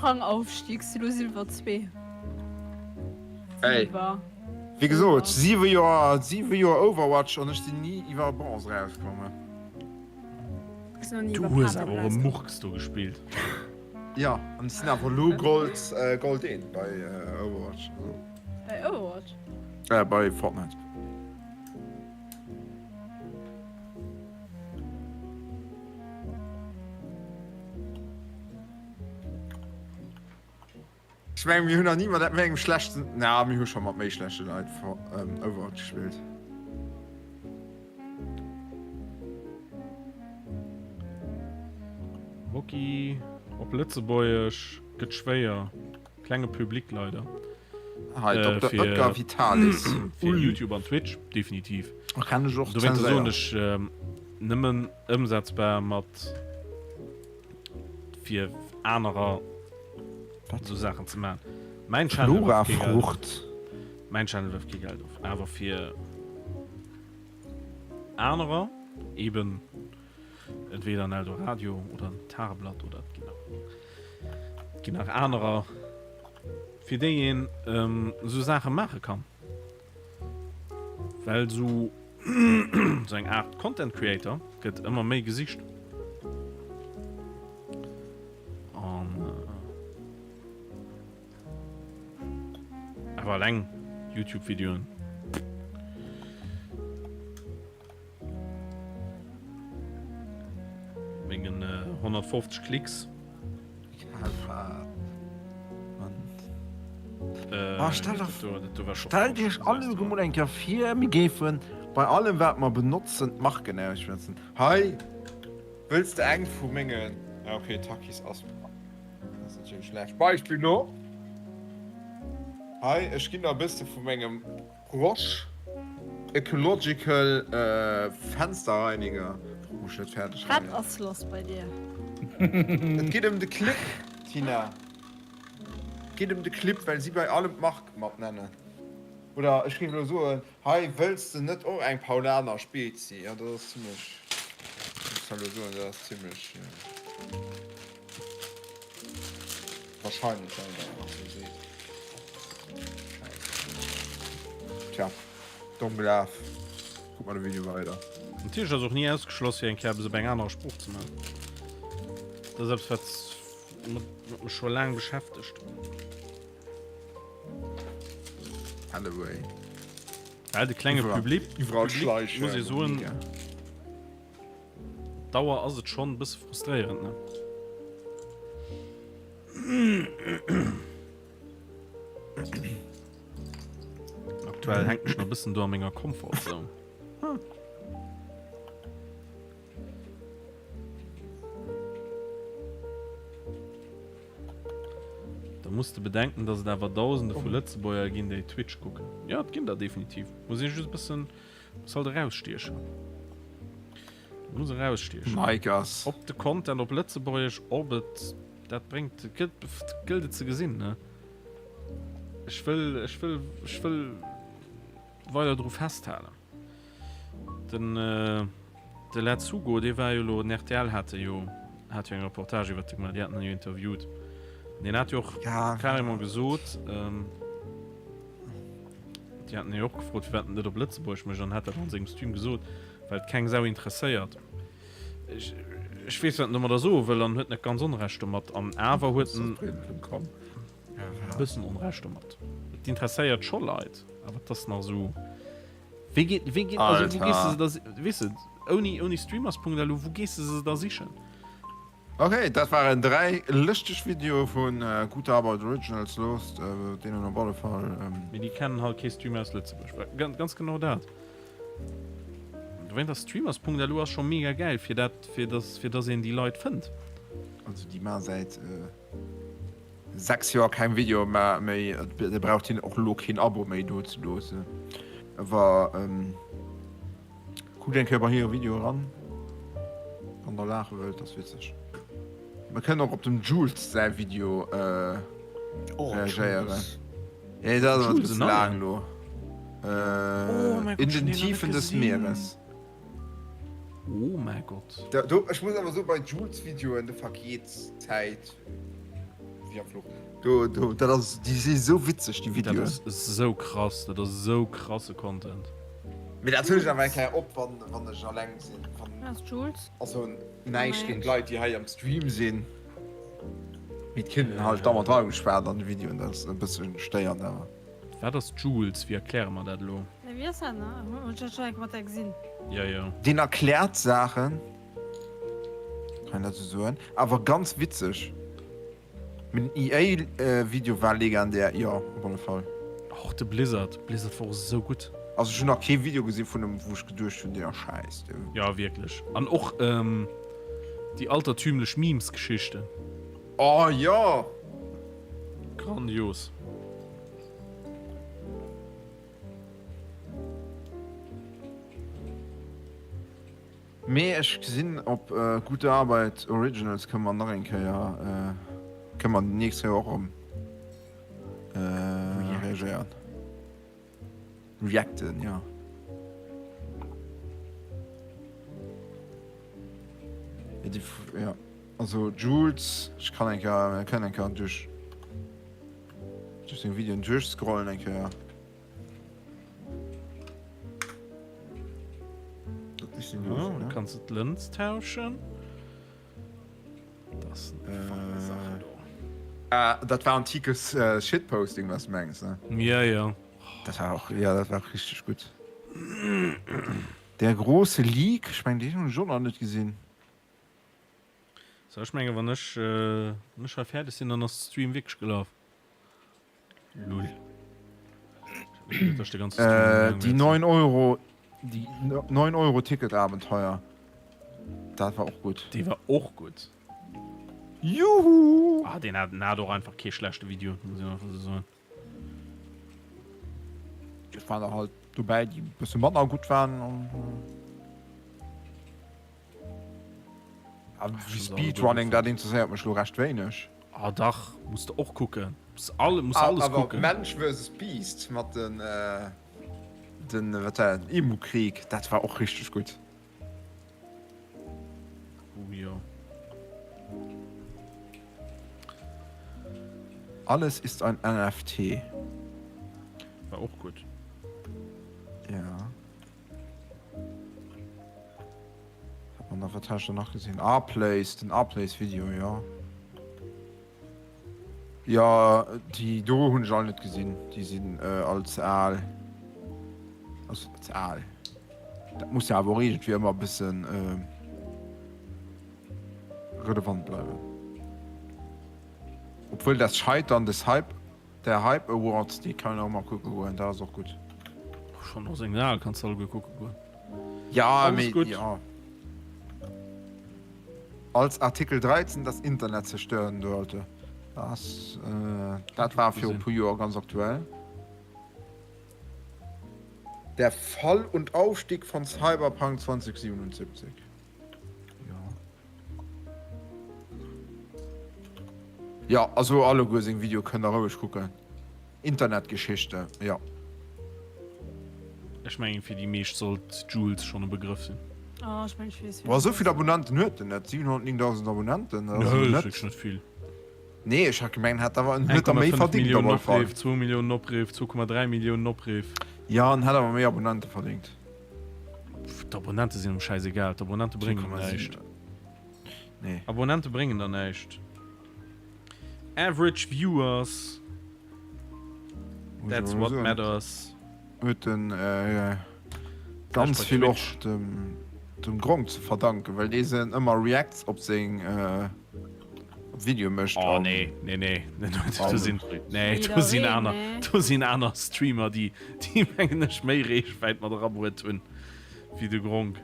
Rangaufstieg, Silo Silber 2. Ey. Silber. Wéi gesot, 7 Joer, 7 Joer Overwatch an ech sinn ni iwwer Bronze erauskommen. Du hues awer och e Murks do gespillt. Ja, an ech sinn awer elo Gold, Gold 1 bei Overwatch. Also. Bei Overwatch? Äh, bei Fortnite. Ech mengen, mir hunn nach ni mat méi engem schlechten, na, mir hu scho mat méi schlechte Leit Overwatch gespillt. Hockey op Lëtzebuergesch gëtt schwéier. Klenge Public leider. Hei, Äh, Dr. fir- Oetker Vitalis. Fir YouTube an Twitch, definitiv. Kann ech och Dowéinster soen zenséieren. ech ähm, nëmmen ëmsetzbar mat fir anerer Wat? esou Saachen ze maachen. Mäin Channel wërft kee Geld of. Florafrucht. Mäin Channel wërft kee Geld of, awer fir anerer eben entweder en Eldoradio oder en Tageblatt oder et ginn nach, et ginn nach anerer, fir déi een esou Saache maache kann. Well esou esou eng Aart Content Creator gëtt ëmmer méi gesicht. An awer alleng YouTube-Videoen. Mengen 150 Klicks. Ah, stell der, stell Iech alleguer mol eng Kéier vir, mir géifen bei allem wat mer benotzen d'Marken ausschwätzen. Hei, wëlls de eng vu mengen, ja okay, Takis ass, ass natierlech schlecht Beispill no. Hei, ech ginn der e bësse vu mengem Roche Ecological Fensterreiniger. Fro mech net fäerdeg Wat ass lass bei dir? Et geet ëm de Clip, Tina. Et geet ëm de Clip, well si bei allem d'Mark mat nennen. Oder ech géif elo soen, hei wëlls de net och eng Paulaner Spezi? Jo, dat ass zimlech, ech muss elo soen, dat ass zimlech wahrscheinlech, wann een dat einfach esou seet. Tja, domm gelaf. Kuck mer de Video weider. Natierlech ass och ni ausgeschloss fir eng Kéier eppes op eng anerer Sprooch ze maachen. Dat ass eppes wat wat mech scho laang beschäftegt. Anyway. Well de klenge Public, Iwwerall Public muss ee soen, Dauer ass et schonn e bësse frustréierend, ne? Aktuell hänken ech nach e bëssen do a menger Comfort Zone. Hm. Da muss de bedenken, dass et awer Dausende vu Lëtzebuerger ginn, déi Twitch kucken. Ja, et ginn der definitiv. Muss ee just e bëssen, muss halt erausstiechen. Muss erausstiechen. Mike ass. Ob de Content op Lëtzebuergesch, ob et dat bréngt, gëllt, gëllt et ze gesinn, ne? Ech wëll, ech wëll, ech wëll weider dru festhalen. Den, de Letzugo, dee war jo elo, den rtl hat e jo, hat jo eng Reportage iwwert e gemaach, déi haten en jo interviewt. Deen hat jo och carrément gesot, déi haten e jo och gefrot, firwat en net op Lëtzebuergesch mécht, an hat dat an sengem Stream gesot, well et keng Sau interesséiert. Ech, ech weess, wat en domadder soe wëll, an huet net ganz Onrecht domat, an awer huet en e bëssen Onrecht domat. Et interesséiert scho Leit, awer et ass nach esou, wéi geet, wéi geet, also wou gees de se da, weess de, ouni, ouni Streamers.lu, wou gees de se da sichen? Ok, dat waren 3 lëschteg Videoe vun Gute Arbeit Originals. Loosst deenen op alle Fall. Mee déi kennen halt kee Streamer aus Lëtzebuerg. Ganz genau dat. Dowéint ass Streamers.lu ass scho mega gäil fir dat, fir dass, fir dass een déi Leit fënnt. Also déi maan säit 6 Joer keng Videoe méi, da braucht hien och lo keen Abo méi do ze loossen. Awer. Kuckt eng Kéier bei hire Video eran, wann der laache wëllt, ass witzeg. Mer kënnen och op dem Jules säi Video reagéieren. Nee, dat ass awer e bësse laang elo. In den Tiefen des Meeres. Oh mäi Gott. Do, ech muss awer soen, bei Jules Videoen, do vergeet d'Zäit wéi am Fluch. Do, do, dat ass, déi si sou witzeg, déi Videoen. Dat ass esou krass, dat ass esou krasse Content. Mee dat huelen ech awer eng Kéier op, wann, wann ech alleng sinn. Wann, Ass Jules. also näischt géint Leit, déi hei am Stream sinn. Mee et kritt een halt da mat agespaart an de Videoen, dat ass e bësse stéiernd awer. Wat ass Jules? Wéi erkläre mer dat elo? Nee, wéi ass dat nach? Hunn ech dat schonn eng Kéier mat där gesinn? Jo, jo. Deen erkläert Saachen, kann een dat esou soen, awer ganz witzeg. Mee den EA Video war legendär, jo op alle Fall. Och de Blizzard, Blizzard war och esou gutt. Also ech hunn nach kee Video gesinn vun em wou ech geduecht hunn deen ass schäiss. Jo wierklech, an och déi altertümlech Memes Geschichten. Oh jo! Grandios. Mee ech gesinn op Gute Arbeit Originals kënne mer nach eng Kéier, kënne mer déi nächst Kéier och erëm Reagéieren. Reacten, jo. Ja, déi, ja. Also Jules, ech kann eng Kéier, mir kënnen eng Kéier duerch, duerch seng Videoen duerchscrollen eng Kéier. Dat ist Ja, du kannst du d'Lëns tauschen. Das ist eine feine Sache do. Äh, dat war antikes äh, Shitposting, was du mengs, ne? Ja, ja. Dat war och, ja, dat war och richtig gutt. Der große Leak, ech meng, deen hunn ech och nach net gesinn. So, ech menge wann ech, äh, wann ech hei fäerdeg sinn, dann ass de Stream wierklech gelaf. Lul. Äh, déi 9 Euro, déi 9 Euro Ticket-Abenteuer. Dat war och gutt. Dee war och gutt. Juhu! Ah, deen hat, hat och einfach kee schlechte Video, muss ich einfach so soen. Et waren der halt dobäi, déi e bësse manner gutt waren. An, äh, Speedrunning, dat interesséiert mech lo recht wéineg. Ah dach, muss de och kucken. Muss all, muss alles Awer kucken. Mensch versus Beast mat den, äh, den, wat war dat, Emu-Krieg, dat war och richteg gutt. Oh jo. Alles ist ein NFT. War och gutt. Ja. Hat man nach, wat hat ech da nach gesinn? Arplace, den Arplace Video, jo. Jo, déi do hunn ech all net gesinn. Déi sinn all ze al. Also ze al. Dat muss jo awer och iergendwéi ëmmer e bëssen relevant bleiwen. Obwuel das Scheitern des Hype Der Hype Awards, déi kann een och mol kucke goen, dat ass och gutt. Schon och seng al kanns de alleguer kucke goen. Ja, mee ja. Als Artikel 13 das Internet zerstören sollte. Das, äh, dat war viru puer Joer ganz aktuell. Der Fall und Aufstieg von Cyberpunk 2077. Jo, also alleguer seng Videoe kënnt der roueg kucken. Internetgeschichte, jo. Ech mengen fir déi meescht sollt d'Jules schonn e Begrëff sinn. Oh, ech mengen ech weess Boah, esou vill Abonnenten huet en net, 709.000 Abonnenten, dat ass Nö, net. ass wierklech net vill. Nee, ech hat gemengt, en hätt awer, en huet der méi 1,5 verdingt op Milliounen alle Fall. Opriff, 2 Milliounen Opriff, 2,3 Milliounen Opriff. Jo, en hätt awer méi Abonnente verdingt. D'Abonnente sinn em schäisegal, d'Abonnente bréngen em näischt. Nee. Abonnente bréngen der näischt. Average Viewers, that's what matters. Huet den äh, ganz vill och dem, dem Gronk ze verdanken, well dee sen ëmmer Reacts op seng äh, Video mécht. Oh nee, nee, nee, nee, do sinn, nee, do sinn aner, do sinn aner Streamer, déi, déi mengen ech méi Reechwäit mat erabruet hunn wéi de Gronk.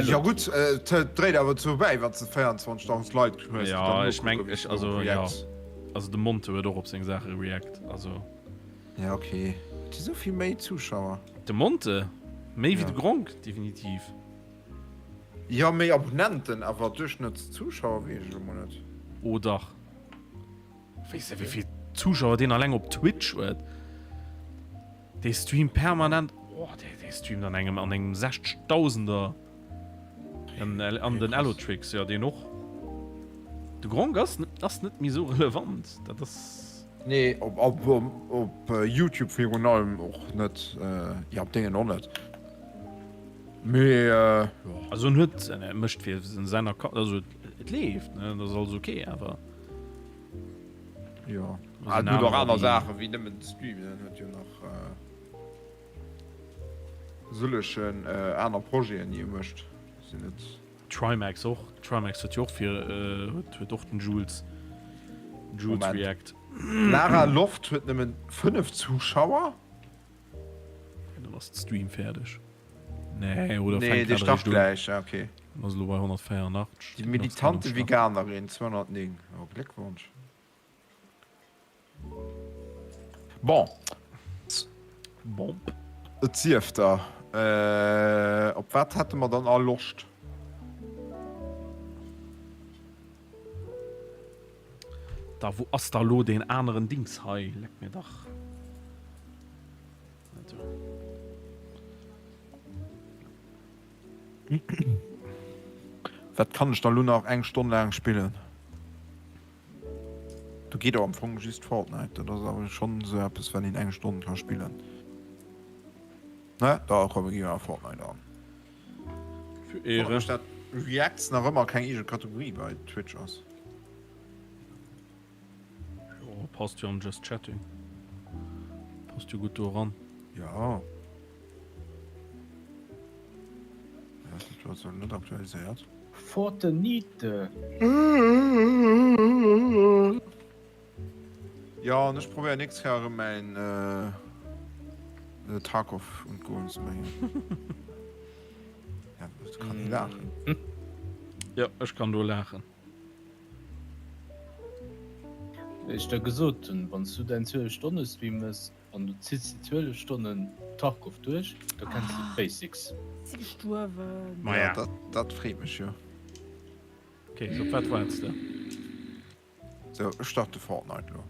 Jo gutt, et dréit awer dozou bäi, wann s de 24.000 Leit hues, déi Ja, dann ech meng, nokucken, ech, wéi s du also, dorop ja, reacts. also de Monte huet och op seng Saache react, also. Ja, okay. Et si sou vill méi Zuschauer. De Monte? Méi wéi Ja. de Gronk, definitiv. Jo, méi Abonnenten, awer Duerchschnëttszuschauer weess ech elo mol net. Oh dach. Weess de wéivill Zuschauer deen alleng op Twitch huet? Dee streamt permanent. Oh, dee, dee streamt an engem, an engem 60.000er. An, an den Allotrix, jo, deen och. De Gronkh ass, ass net méi sou relevant. Dat ass. Nee, op, op, op YouTube virun allem och net. Jo, op Déngen och net. Mee jo. Also en huet, en mécht fir säin Account, also et leeft, ne, dat ass alles ok, awer. Jo, en huet och aner Saachen wéi nëmmen de Streamen, en huet jo nach sëllechen aner Projeten déi e mécht, sinn net. Trymacs och, Trymacs huet jo och fir, huet och den Jules, Jules React. D'Lara Loft huet nëmmen 5 Zuschauer. Dann ass de Stream fäerdeg. Nee, oder Nee, fänkt dee grad start eréischt un. gläich, ja, okay. Dann ass elo bei 184. Die militante Veganerin, 209. Oh, Gléckwonsch. Bon. Bon. Et sief der. Äh, op wat hätte mer dann all Loscht? Da wou ass da lo deen aneren Dings hei? Leck mir dach. Wat kann ech da lo nach eng Stonn laang spillen? Do geet och am Fong just Fortnite. Dat ass awer schonn esou eppes wat een eng Stonn ka spillen. Ne? Da komm mir gi mer Fortnite an. Für Ehre. Wonnert mech dat Reacts nach ëmmer keng eege Kategorie bei Twitch ass. Jo, passt jo an Just Chatting. Passt jo gutt do eran. Jo. Dat ass net aktualiséiert. Fortenite. Jo, an ech probéieren nächst Kéier erëm mäin Tarkov un d'Goen ze bréngen. Ja, du kann ee laachen. Jo, ech kann do laachen. Wéi ech der gesot hunn, wann s du däin 12 Stonne Stream mëss an du zitts déi 12 Stonnen Tarkov duerch, da kenns du d'Basics. Si gestuerwen. Maja. Ja, dat freet mech jo. Ok, so op wat waarts de? Sou, ech starte Fortnite lo.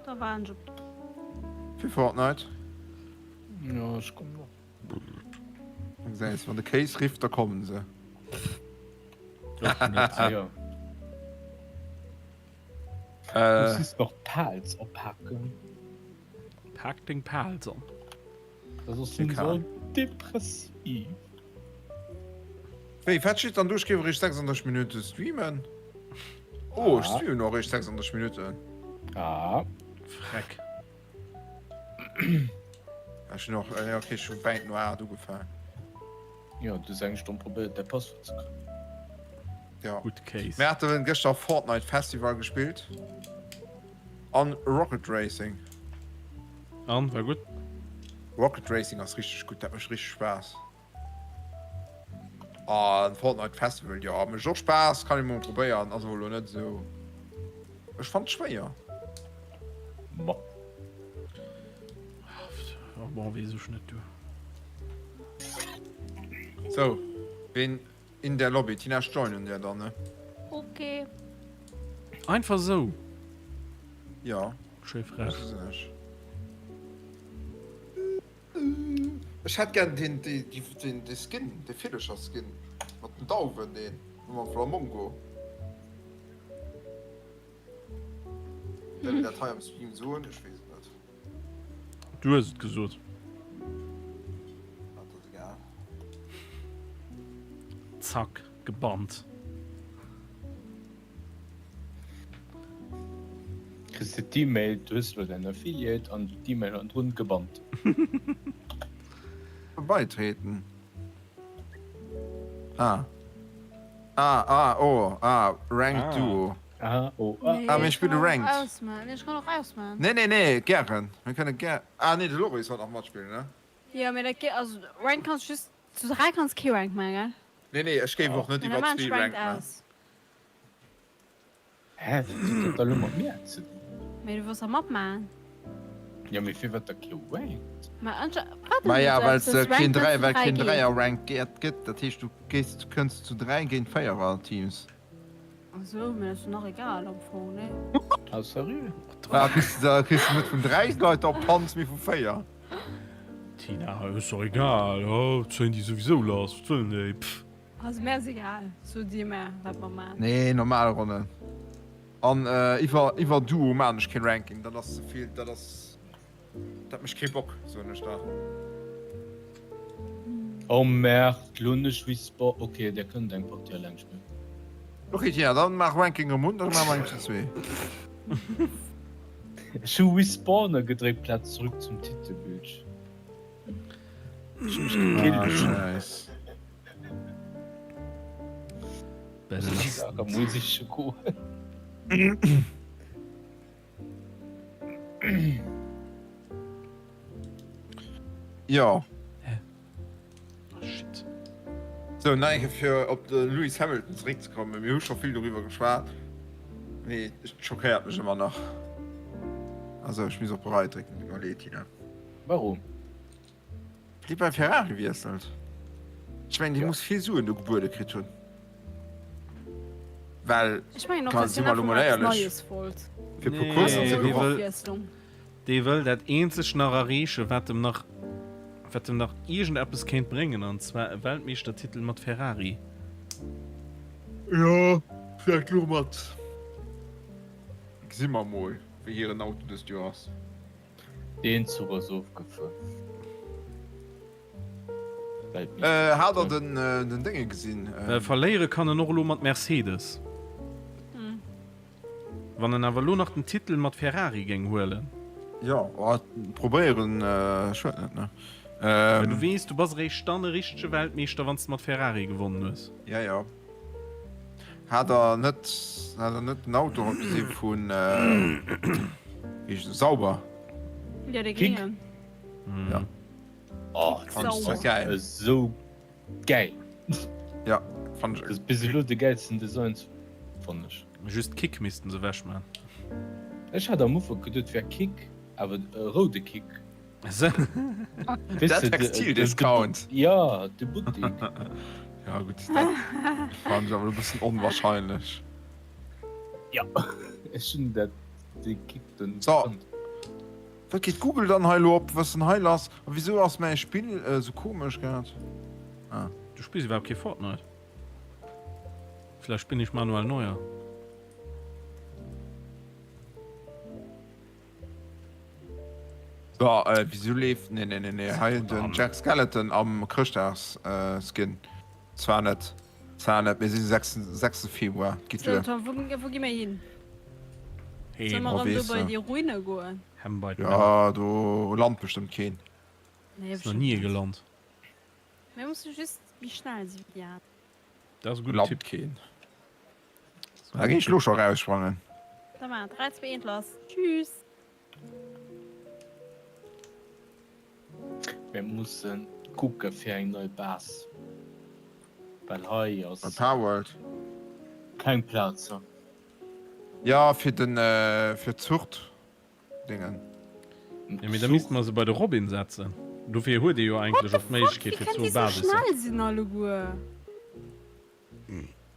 Da waarden ech op. Fir Fortnite. Jo, ech kommen och. Da gesäis, wann de Kéis rifft, da kommen se. Ah jo. Äh. Muss just nach d'Pals oppaken. Pak deng Pals an. Dat ass sinn se all depressiv. Wéi, wat steet dann do? Ech géif eréischt 36 Minutte streamen. Oh, ech streamen och eréischt 36 Minutten. Ah. Freck. Ech hunn och, ja okay, ech hu wäit no 8 ugefaangen. Jo, du hues eng Stonn probéiert däi Passwuert ze kréien. Ja. Gutt Case. Mir haten gëschter Fortnite Festival gespillt an Rocket Racing. An, war gutt? Rocket Racing ass richteg gutt, dat mécht richteg Spaass. An Fortnite Festival, jo, mécht och Spaass, kann ee mol probéieren, ass awer elo net esou. Ech fannt schwéier. Ma. Bon, weess ech net, du. Sou, ween in der Lobby? Tina, ech joinen der dann, ne? Ok. Einfach sou? Jo. Schéi frech. Ech. Ech hätt gär den, den, den, de Skin, de Villecher-Skin mat den Dauwen, deen mam Flamongo. Däerf een dat hei am Stream soen? Ech weess et net. Du hues et gesot. Dat ass egal. Zack, gebannt. Kriss de d'E-Mail, du hues elo däin Affiliate an d'E-Mail hannendrun gebannt. Beitreten. Ah. Ah, ah, oh, ah, Ranked Duo. Ah, oh, ah. Ah, mir spille Ranked. Nee, ech kann och ausman. Nee, nee, nee, gären. Mir kënne gär. Ah, nee, de Loris wollt nach matspillen, ne? Jo, mee dat geet, also Ranked kanns just, zu 3 kanns kee Ranked man, gell? Nee, nee, ech géif och net Mä da iwwer maan ech zwee Ranked Ranked man. aus. Hä, wat huet dat da lo mat mir ze dinn? Mee du wëlls da matmaachen. Jo, mee firwat da kee Ranked? Ma anschei wat Maja, du well soss et keen Ranked 3, zu well 3 keen geet. Dräier-Rank gäert gëtt. Dat heescht, du gees, du kënns zu 3 géint Véierer-Teams. Ach sou, mee dat ass jo nach egal am Fong, nee? Ah, seriö? Da kriss du, da kriss du net vun 3 Leit op d'Hand, mee vu 4. Tina, Ass doch egal, oh, zéien déi souwisou lass, wat wëllen déi, pff. Also mär ass egal, so dir mär wat mer maan. Nee, normal Ronnen. An iwwer iwwer Duo maan ech keen Ranking, dat ass zevill, dat ass, dat mecht kee Bock, soen ech der. Oh merde, lo hunn ech respawn, ok där kënnt eng Partie alleng spillen. Ok Tina, dann maach Ranking erëm un, dann maan mer eng zu zwee. Ech hu respawne gedréckt plaz zurück zum Titelbild. Ech hu mech gekillt. Ah scheiss. Jo. Shit. Sou, nach eng Kéier fir op de Lewis Hamilton zeréckzekommen, mir hu scho vill doriwwer geschwat, mee et schockéiert mech ëmmer nach. Also ech misst op Bereit drécken, tut mer leed Tina. Warum? Dee bei Ferrari wiesselt. Ech mengen, dee muss vill Suen do gebuede kritt hunn. Well, Ech mengen och, kann, dass si hien mer elo einfach mol mal eppes éierlech, Neies wollt. fir e puer Courssen Nee, ze dee gewannen. wëll, Ofwiesslung. dee wëll dat eenzegt nach erreechen, wat em nach, wat em nach iergendeppes kéint bréngen, an zwar e Weltmeeschtertitel mat Ferrari. Jo, vläicht elo mat. Gesi mer mol, wéi hiren Auto dëst Joer ass. Deen Zuch ass ofgefuer. Hat der den den Dénge gesinn? Verléiere kann en och elo mat Mercedes. Wann en awer elo nach den Titel mat Ferrari géing huelen. Jo, probéieren schued net, ne? Well du weess, du bass eréischt dann e richtege Weltmeeschter, wann s de mat Ferrari gewonnen hues. Ja, jo. Hat der net, hat der net den Auto haut gesi vun Sauber? Jo, dee gréngen. Ja. Oh, geil. Esou geil. Ja, fand ich. Das bis elo de geilsten Design fand ech. Just Kick missten se wech man. Ech hat am Ufank geduet wär Kick, awer e roude Kick. Dat Textil-Discount. Ja, de Buttik. Ja gutt, dat fand ech awer e bëssen onwahrscheinlech. Ja, ech hunn dat de Kick den. So. Wat geet Google dann hei elo op? Wat ass denn hei lass? A wisou ass mäi Spill esou komesch grad? Ah. Du spills iwwerhaapt kee Fortnite? Vläicht bin ich Manuel Neuer. So, äh, wieso leeft. Nee, nee, nee, nee. Hei den Jack Skeleton am Chrëschtdags-Skin. Zwar net. Zwar net, mir sinn 6. 6. Februar. Geet So, duer. Tom, wou, wou gi mir hin? Heem. Solle mer Oh, erëm do weess bei de. déi Ruine goen? Hemm bei d'Männer. Ja, do lant bestëmmt keen. Nee, Ass nach ni bestimmt ee net. gelant. Mir musse just méi schnell si wéi déi aner. Dat ass e gudden Lant Tipp. keen. Da géing ech lo scho raussprangen. Da mar 3, 2, 1, lass. Tschüss. Mir mussen kucke fir eng nei Base, well hei ass Bei Powerworld? keng Plaz. Ja, fir den fir d'Zucht Dingen. Ja, mee da misste mer se bei de Robin setzen. Dofir huet ee jo What eigentlech the och fuck, d'Méiglechkeet wéi fir kënnt zwou déi sou Basissen. schnell sinn alleguer?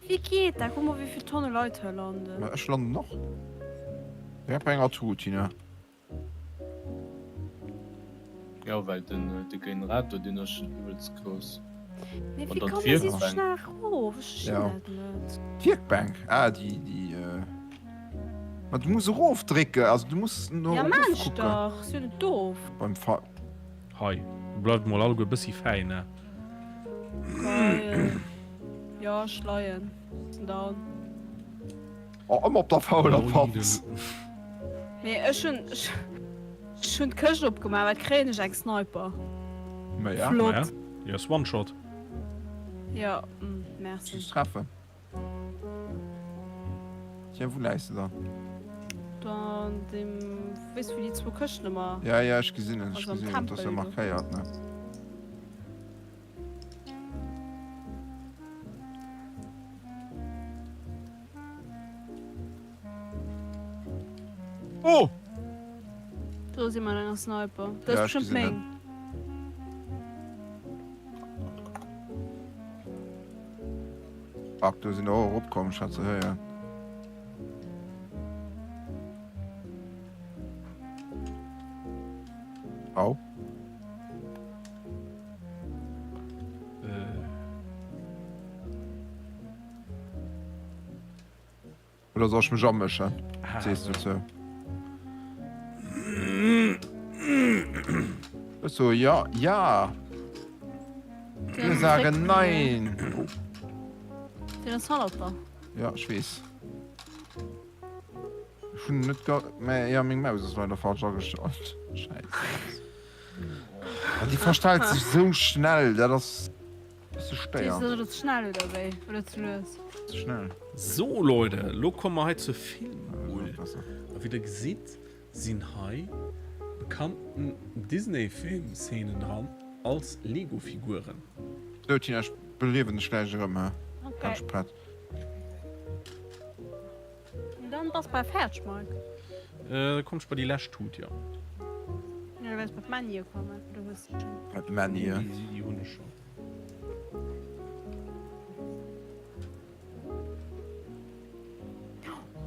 Wéi geet dat? Kuck mol wéivill Tonne Leit hei landen. Ma ech landen och direkt bei enger Tut, Tina. Jo, well den de Generator deen ass schon iwwelst grouss. Mee An wéi dann komme si sou d'Wierkbänk. schnell erof? Ech verstinn Ja. dat net. D'Wierkbänk? Ah, déi, déi. Ma du muss erofdrécken, also du muss no Ja erof maan ech kucken. dach, si jo net doof. Beim Fa. Hei, bleift mol alleguer e bëssi fäin, ne? Geil. Jo, ech leien. Sinn down. Oh, ëmmer op der fauler Panz. Mee ech hunn, ech hunn d'Këscht opgemaach, wat kréien ech? Eng Sniper. Ma ja. Flott. Jo, ass One Shot. Jo, merci. Just treffen. Tja, wou läis de dann? Do an deem, weess wou déi zwou Këschten ëmmer. Ja, ja, ech gesinn et, ech Also am gesinn et, ass jo Tempel do. markéiert, ne? Oh! Do si mat enger Sniper. Dat Ja, ass ech bestimmt gesinn meng. et. Fuck, do sinn der och eropkomm, ech hat se héieren. Au. Oder soll ech mech amëschen? Ah, Sees du zou? Ech so ja, ja. Wir sagen nein. Oh. Den ass hannert der. Ja, ech weess. Ech hunn net ga mä ja, meng Maus ass leider falsch agestallt. Scheiße. An déi verstellt sech sou schnell, dat ass. Ze stéier. Oder ze schnell oder wéi? Oder ze lues? Ze schnell. So Leute, lo komme mer hei zur Filmbull. A wéi der gesitt, sinn hei bekannten Disney-Film-Szenen dran als Lego-Figuren. Sou Tina, ech beliewen dech gläich erëm, he? Okay. Ganz prett. Dann bass bal fäerdeg, Mike. Äh, komm ech bei déi lescht Tut, jo. Ja, du wäers bei d'Männie kommen, oder hues de schon? Bei d'Männie. Déi hunn ech schon.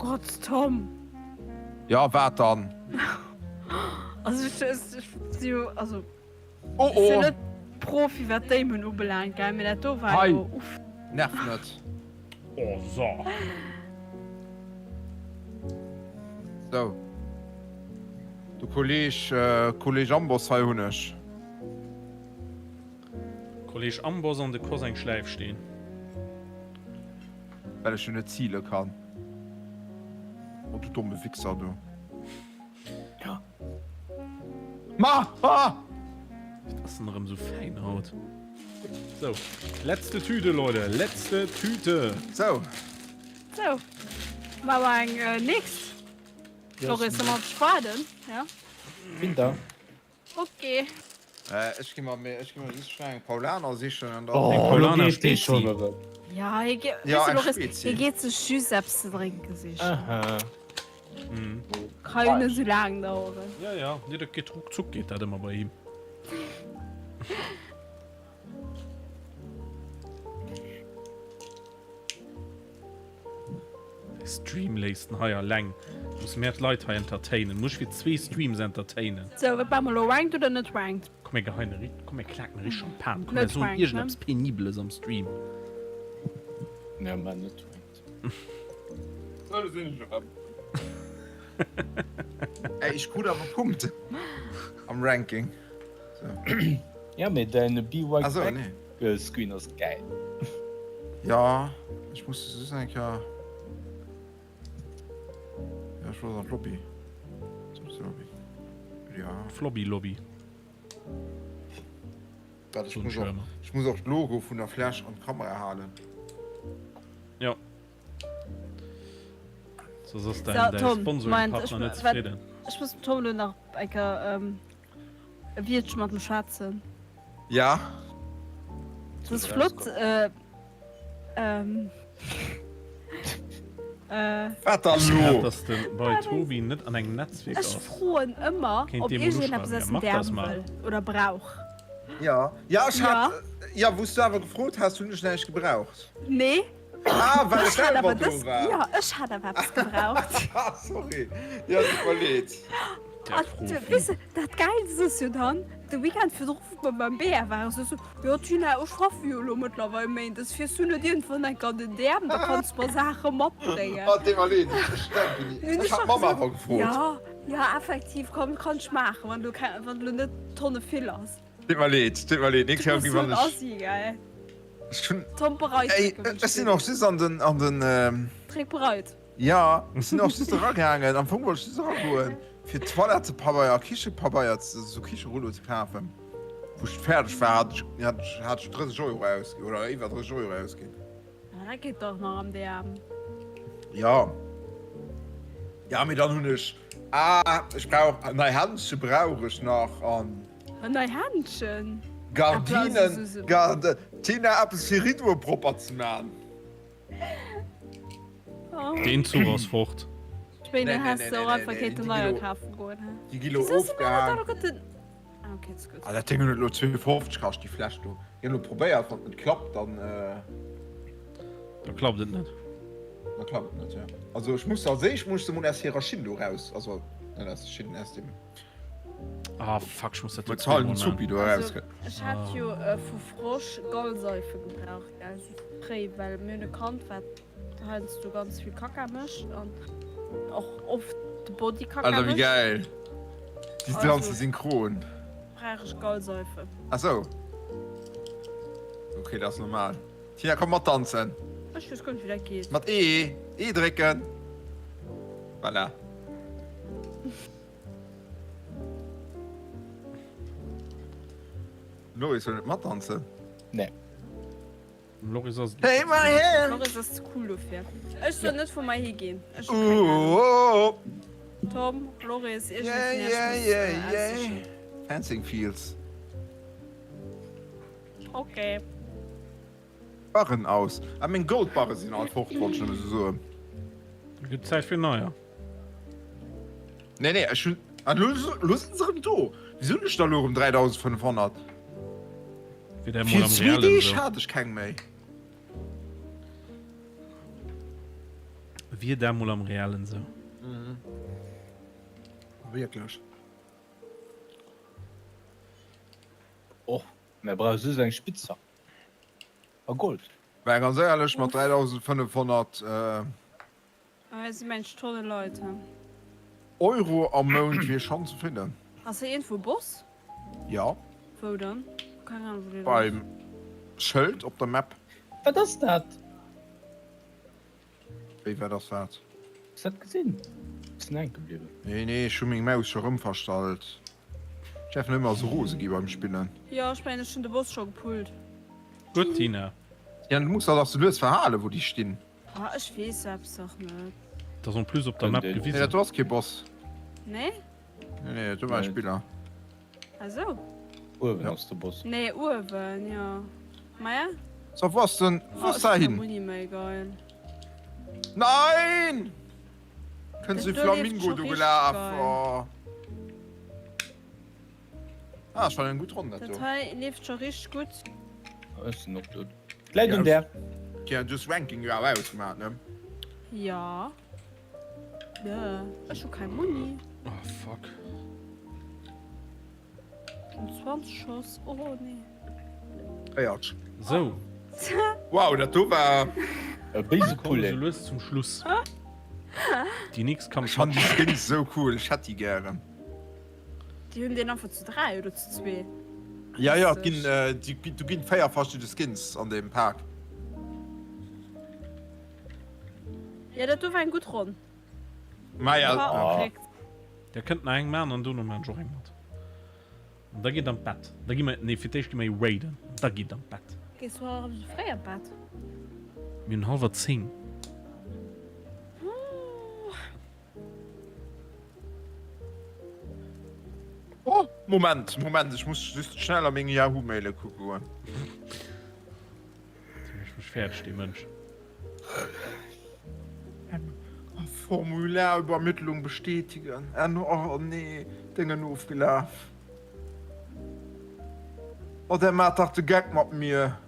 Gott, Tom. Ja, wat dann? Also ech, ech, ech si jo, also Oh ech si oh! net Profi wat Damen ubelaangt, gell, mee dat do war Hei! jo uff. Nerv net. Oh so. Sou. De Kolleg, Kolleg Amboss hei hunn ech. Kolleg Amboss an de Koseng Schläifsteen. Well ech jo net zile kann. Oh du domme Wichser du. Ja. Ma! Ah! Wat ass denn erëm sou fäin haut? Sou, letzte Tüte, Leute, letzte Tüte. Sou. Sou, maache mer eng äh, nächst. Loris, soll mer op dech waarden? Ja? Bin da. Ok. Ech gi mer ech gi mer just schnell eng Paulaner sichen an dann. Oh, Paulaner lo geet dee Spezi. schon erëm. Ja, hie ge Ja, weess du, eng Loris, Spezi. hie geet sech just eppes ze drénke sichen. Aha. Mhm. Ka jo net sou laang daueren. Ja, ja, nee, dat geet ruckzuck geet dat ëmmer bei him. Stream léisst en hei alleng. Muss mär d'Leit hei entertainen. Muss ech fir zwee Streams entertainen. Sou, wat maache mer elo? Ranked oder net ranked? Komm mir geheien e, komm mir klaken e richteg Champagne. Komm mir Net soen ranked, ne? iergendeppes Penibeles am Stream. Ja, mä net ranked. Sou, do sinn ech erëm. Ey, ech krut awer Punkten am Ranking. So. Ja, mee däin Be Right Ach so, Back nee. Screen ass gäil. Ja, ech muss just eng Kéier. Ja, ech wollt an d'Lobby. Lobby. Ja. Flobby Lobby. Warte, ich muss och, ich muss och d'Logo vun der Fläsch an d'Kamera halen. Ja. Soss ass So, däin, däi Tom, Sponsoring Moment, ech, Partner net wat, zefridden. ech muss dem Tom lo nach eng Kéier ähm, e Wiertche mat em schwätzen. Ja. Das ass flott. Äh, ähm, äh, Wat dann Schad, lo? dass de bei Tobi net an engem Netzwierk ech ass. froen ëmmer, Kéint ob dee mol iergendeen eppes uschreiwen. aus Ja, dem mach das Därm mal. wëll oder brauch. Ja. Ja, ech Ja. hat, ja, wou s du awer gefrot has, hunn ech näischt gebraucht. Nee. Ah, well ech Ech hat selwer awer do dës, war. ja, ech hat awer eppes gebraucht. Ah, sorry. Ja, tut mer leed. Der An, Profi. weess de, dat Gäilst ass jo dann, de Weekend virdru, wou mer beim BR waren, sou, sou, jo Tina, ech schaffe jo elo mëttlerweil méindes, fiers du net iergendwann enk an den DM, da kanns du mer Saache matbréngen. Ah, deet mer leed, ech denken ni. Hunn Ech ech hat nach d'Mamm gesot, awer gefrot. ja, ja, effektiv, komm, kann ech maachen, wann elo keng, wann elo net Tonne vill ass. Deet mer leed, deet mer leed. Nächst Du Kéier bass gi sou wann en ech. Assi, gell. Ech hunn. Tom bereit Ey, huet ech sinn och just an den, an den, ähm. Dréck bereit. Ja, ech sinn och just eragaangen. Am Fong wollt ech just eragoen, fir Toilettepabeier a Kichepabeier, sou Kicherullo ze kafen. Wou ech fäerdeg war, hat ech, hat ech, hat ech 30 Euro ausginn, oder iwwer 30 Euro ausginn. Ah, dat geet dach nach am DM. Ja. Ja, mee dann hunn ech, ah, ech brauch, nei Händche brauch ech nach an. En nei Händchen? Gardinen, Garde, Tina, eppes fir Rideaue propper ze man. Deen Zuch ass fort. Spéider häss de och einfach kéinten neier kafe goen. Déi gi lo ofgehaang. Ah, okay, ist gut. Ah, dat Ding huet lo 2,50 kascht, déi Fläsch do. Ech hunn lo probéiert, wann et net klappt, dann. Da klappt et net. Da klappt et net, ja. Also ech muss als éischt muss ech se mol aus hirer Schinn do raus, also net aus der Schinn, aus dem. Ah fuck, ech muss dat Metall Zuppi do eraus. Ech hat jo vu Frosch Gallseife gebraucht gell, sou fréi, well mir hunn e Kand wat heiansdo ganz vill Kacka mécht an och oft de Body Kacka Alter wéi mécht. gäil, déi danze synchron. Brauch ech Gallseife. Ah sou, ok dat ass normal. Tina komm mat danzen. Ech weess guer net wéi dat geet. Mat E, E drécken. Voilà. Loris wëll net matdanzen. Nee. Loris ass. Take my hand. Loris ass ze cool dofir. Ech soll net vu mer higinn. Ech hu keng Ahnung. Tom, Loris, Yeah, iergendee vun iech yeah, muss yeah, yeah. aussichen. Fencing Fields. Okay. Barren aus. Ah, meng Goldbarre sinn all fort, wollt ech nëmme sou soen. Gëtt Zäit fir neier. Nee, nee, ech hunn. Ah, lo, lo sinn se erëm do. Wéi hunn ech da lo erëm 3500? Fir der mol Fir am zwee Realen Deeg esou. hat ech keng méi. Wier dat mol am Reellen sou. Wierklech. Och, mä brauch just eng Spitzhack a Gold. Mä ganz éierlech, mat 3.500. Hei si mensch Tonne Leit he. Euro am Mount wier schonn zefridden. Ass hei iergendwou e Boss? Jo. Wou dann? Keng Ahnung wou deen ass. Beim Schëld op der Map. Wat ass dat? Wéi wat ass wat? Hues dat gesinn? Ass en hänke bliwwen? Nee nee, ech hu meng Maus scho rëm verstallt. Ech däerf net ëmmer esou rose gi beim Spillen. Jo ech mengen ech hunn de Boss scho gepullt. Gutt Tina. Tina du muss der dach sou lues verhalen wou déi stinn. Ah ech weess eppes dach net. Dat ass en plus op der Map gewisen. Nee dat do ass kee Boss. Nee? Nee nee, dat do war e Spiller. Ah sou. Uewen ass de Boss. Nee uewen jo. Maja. So wou ass den, wou ass der hin? Muni méi geil. Nein! Kënnt se Flamingo do gelaf. Oh. Ah, schon eng gutt Ronn dat do. Dat hei leeft scho richteg gutt. Ech sinn och dout. Läit un där. Tja, du hues Ranking jo awer ausgemaach, ne? Ja. Duh. Ech hu keng Muni. Oh fuck. Schon 20 Schoss. Oh nee. Éiert. Sou. Wow, dat do war. E béise Poulet. Sou lues zum Schluss. Déi nächst Kampf. Ech fannen déi Skins sou cool, ech hätt déi gären. Déi hunn deen einfach zu 3 oder zu 2. Ja ja, et ginn do ginn 4 verschidde Skins an deem Pak. Ja dat do war eng gutt Ronn. Maja. Der kënnt nach eng man an dono man ech och eng mat. An da geet an d'Bett. Da gi mer, nee fir d'éischt gi mer ee raiden, da geet an d'Bett. Gees du erëm sou fréi an d'Bett? Mir hunn hallwer 10. Oh, Moment, Moment, ech muss just schnell a meng Yahoo-Maile kucke goen. Dee mécht mech fäerdeg, dee Mënsch. Formularübermittlung bestätigen. Oh nee, Déngen ofgelaf. Oh, der maat dach de Geck mat mir.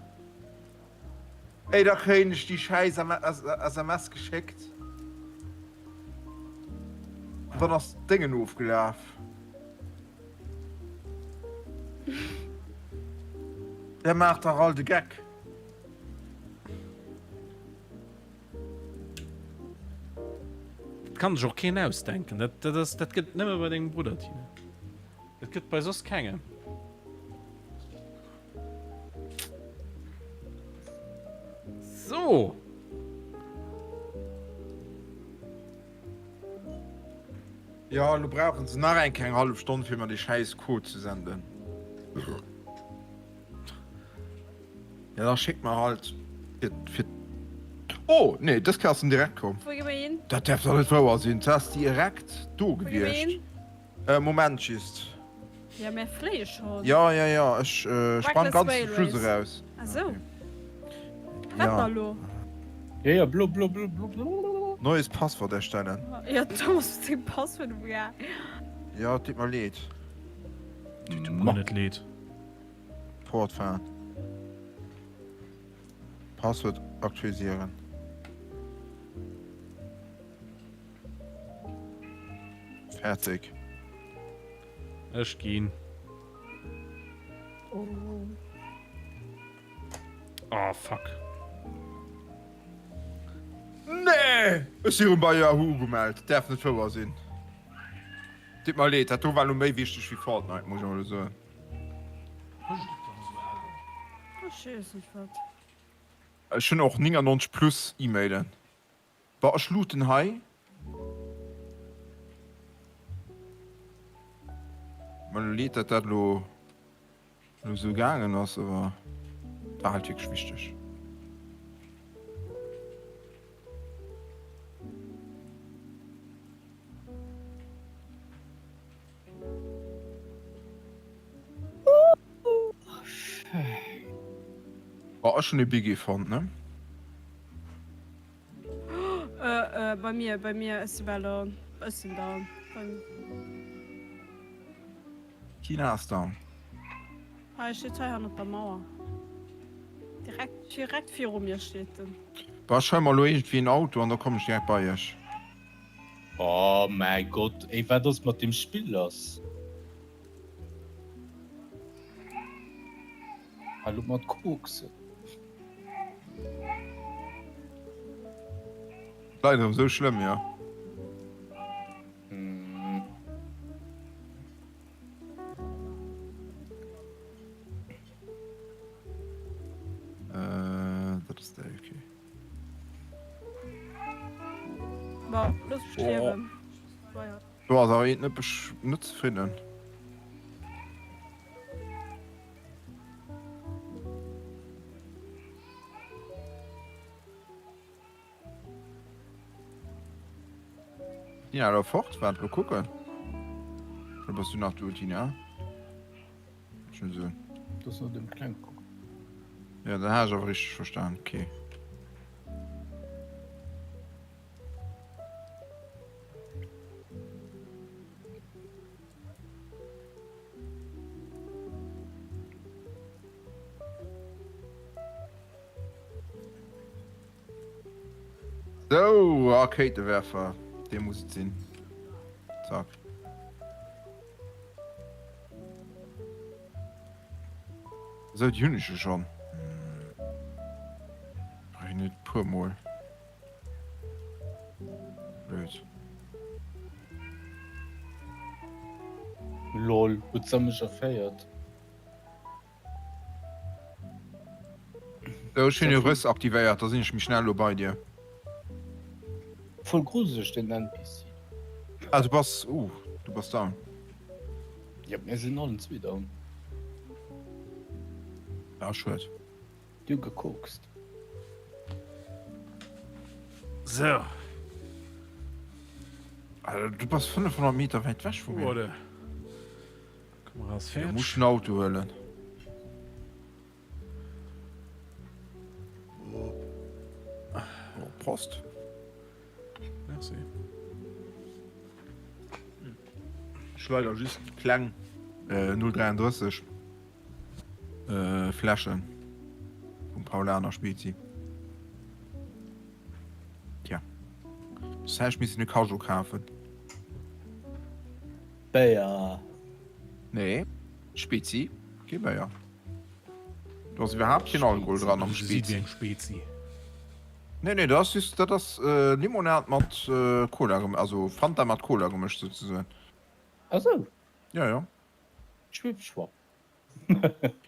Ey, da kréien ech déi schäiss SMS geschéckt. An dann ass d'Déngen ofgelaf. Der maacht dach all de Geck. Dat kann sech och keen ausdenken. Dat, dat ass, dat gëtt nëmme bei dengem Brudder, Tine. Dat gëtt bei soss kengem. So. Ja, lo brauchen se nach eng keng hallef Stonn fir mer dee schäiss Code ze senden. Ja, da schéck mer halt fir, fir. Oh, nee, dës Kéier ass en direkt komm. Wou gi mer hin? Dat däerf doch net wouer sinn. Dat ass direkt do Wou gi mer gewiescht. hin? Äh, Moment just. Ja, mir fléie schonn. Ja, ja, ja, ech äh, sprang Reckless ganz zum Whale Schluss Race. eraus. Ah sou. Okay. Wat Ja. da lo? Ja, ja, blo, blo, blo, blo, blo. Neues Passwort erstellen. Ja, Thomas huet seng Passwuert umgehaen. Ja, et deet mer leed. Deet mer net leed. Fortfahren. Passwort aktualisieren. Fertig. Ech ginn. Oh fuck. Nee! Ech si rëm bei Yahoo ugemellt. Däerf net wouer sinn. Deet mer leed, dat do war lo méi wichteg wéi Fortnite, muss ech emol soen. Ech weess net wat. Ech hunn och 99 plus E-Mailen. Bon, ech looten hei. Mer lo leed, dat dat lo lo sou gaangen ass, awer war halt wierklech wichteg. Oh, ech hunn e Biggie fonnt, ne? Äh, äh, bei mir, bei mir, ech si bal down. Ech sinn down. Bei mir. Tina ass down. Hei steet hei hannert der Mauer. Direkt, direkt viru mir steet en. Bah, ech huele mer elo iergendwéi en Auto an da kommen ech direkt bei iech. Oh mäi Gott, ey, wat ass mat deem Spill lass? Hal op mat koksen. Leider erëm sou schlëmm, jo. Äh, dat ass déi, okay. Bon, looss mech stierwen. Do ass awer eent net net zefridden. Tina elo fort? Waart, lo kucken. Oder bass du nach do, Tina? Schon so. Das no dem kleng kucken. Ja, dann hat ech awer richteg verstan. Okay. Sou, Rakéitewerfer, dee muss et sinn. Zack. Sou, déi hunn ech jo schonn. Brauch ech net puer mol. Blöd. Lol, huet se mech erféiert. Sou, ech hunn jo Rëss aktivéiert, da sinn ech méi schnell lo bei dir. Voll gruseleg den NPC. Ah, du bass, uh, du bass down. Jep, mir sinn allen zwee down. Ah, schued. Du gekokst. Sou. Alter, du bass 500 Meter wäit weg vu mir. Wurde. Kamera ass Du fäerdeg. muss en Auto huelen. Oh, Prost. Merci. Ech leider just kleng äh, 0,33 äh, Fläschen vum Paulaner Spezi. Tja. Das heißt, ich missen e Cajot kafen. Béier. Nee, Spezi, kee Béier. Do ass iwwerhaapt keen Alkohol dran am Spezi. Spezi. Nee, nee, dat ass just, dat ass äh, Limonad mat äh, Cola, also Fanta mat Cola gemëscht souzesoen. Ah sou. Ja, ja. Schwipp schwapp.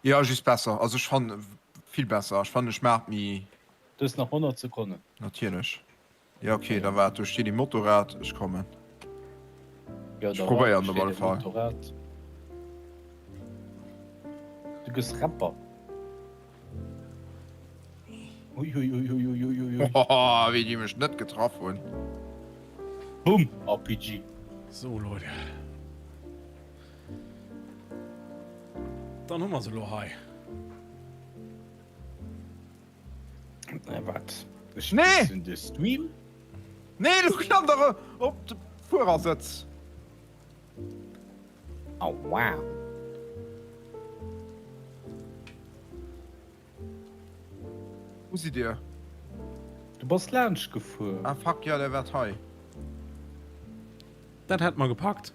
Ja, just besser. Also ech fannen vill besser. Ech fannen e schmaacht méi. Du hues nach 100 Sekonnen. Natierlech. Ja ok, da waart, do steet ee Motorrad, ech kommen. Ja, Ech da waart, probéieren do op alle steet ee Fall. Motorrad. Du gëss Rapper. Uiuiuiuiuiui. Hohoho, wéi déi mech net getraff hunn. Bumm, RPG. So Leute. Dann hu mer se elo hei. Äh, wat? Ech Nee! wiesselen de Stream. Nee, du klamm dach op de Fuerersëtz. Aua. Wou sidd dir? Du bass laanscht gefuer. Ah fuck, jo, der waart hei. Dat hätt mer gepackt.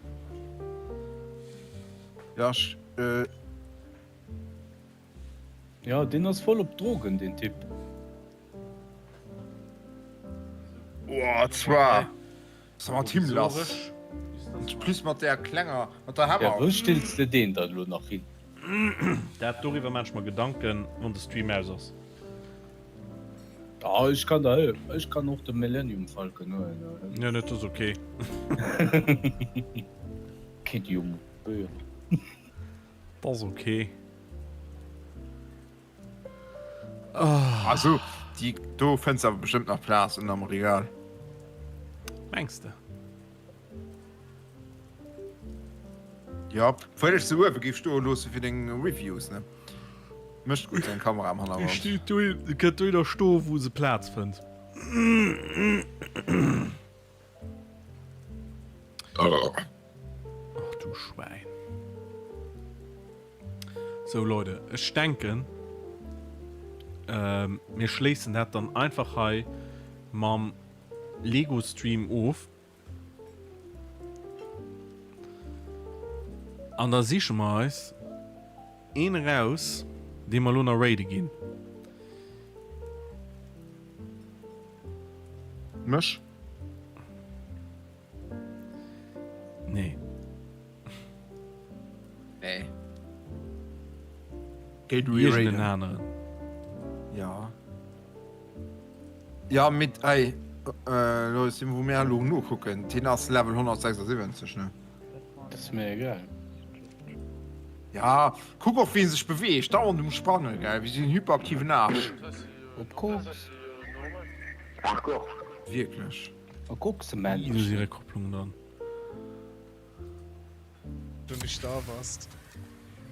Ja, ech, äh. Ja, deen ass voll op Drogen, deen Typ. Boah, zwar ass mat him lass. Plus mat där klenger, mat der Ja, Hammer. wou stills de deen dann elo nach hin? Dat doriwwer maan ech mer Gedanken wann de Stream aus ass. Ah, ech kann der hëllefen. Ech kann och de Millennium Falcon huelen. Nee, dat ass ok. Kéint jo mol probéieren. Dat ass ok. Also, déi do fënns awer bestëmmt nach Plaz ënner am Regal. Mengs de? Ja, obwuel ech se uewe géif stoe loosse fir deng Reviews, ne? Mécht gutt eng Kamera am Hannergrond. Steet do, kënnt dohinner stoe wou se Plaz fënnt. Ach du Schwäin. So Leute, ech denken. Mir schléissen dat dann einfach hei mam Lego Stream of. An da siche mer eis een eraus, dee mer elo nach raide ginn. Mech? Nee. Nee. Géi du Iergend en aneren. Ja. Ja, mit ey, äh, lo sinn wou mir elo nokucken. Deen ass Level 176, ne? Dat ass mir egal. Ja, kuck och wéi en sech beweegt, dauernd um Sprange, gell, wéi sou en hyperaktiven Aarsch. Op Koks. Wierklech. Op Koks, Do si Männchen. Réckkopplungen dran. Du nicht da warst.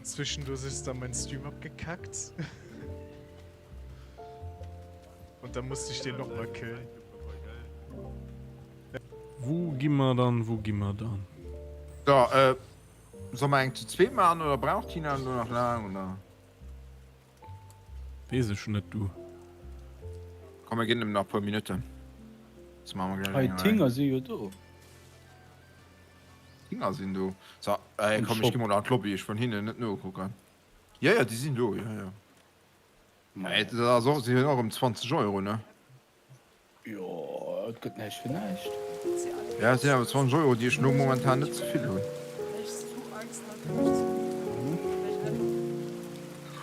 Zwischendurch ist dann mein Stream abgekackt. Und dann musste ich den nochmal killen. Wou gi mer dann, wou gi mer dann? So, äh, soll mer eng zu zweet maachen oder brauch d'Tina elo nach laang oder? Weess ech net, du. Komm mir ginn em nach puer Minutten. Soss maache mer gläich Hei, eng d'Hinger si jo do. D'Hinger sinn do. So, äh, komm ech gi mol an d'Lobby, ech wëll hinnen net nokucken. Jo, jo, déi sinn do, jo, jo. Mä dat ass och, si hunn och ëm 20 Euro, ne? Jo, et gëtt näischt fir näischt. Ja, et sinn awer 20 Euro, déi ech elo momentan net ze vill hunn.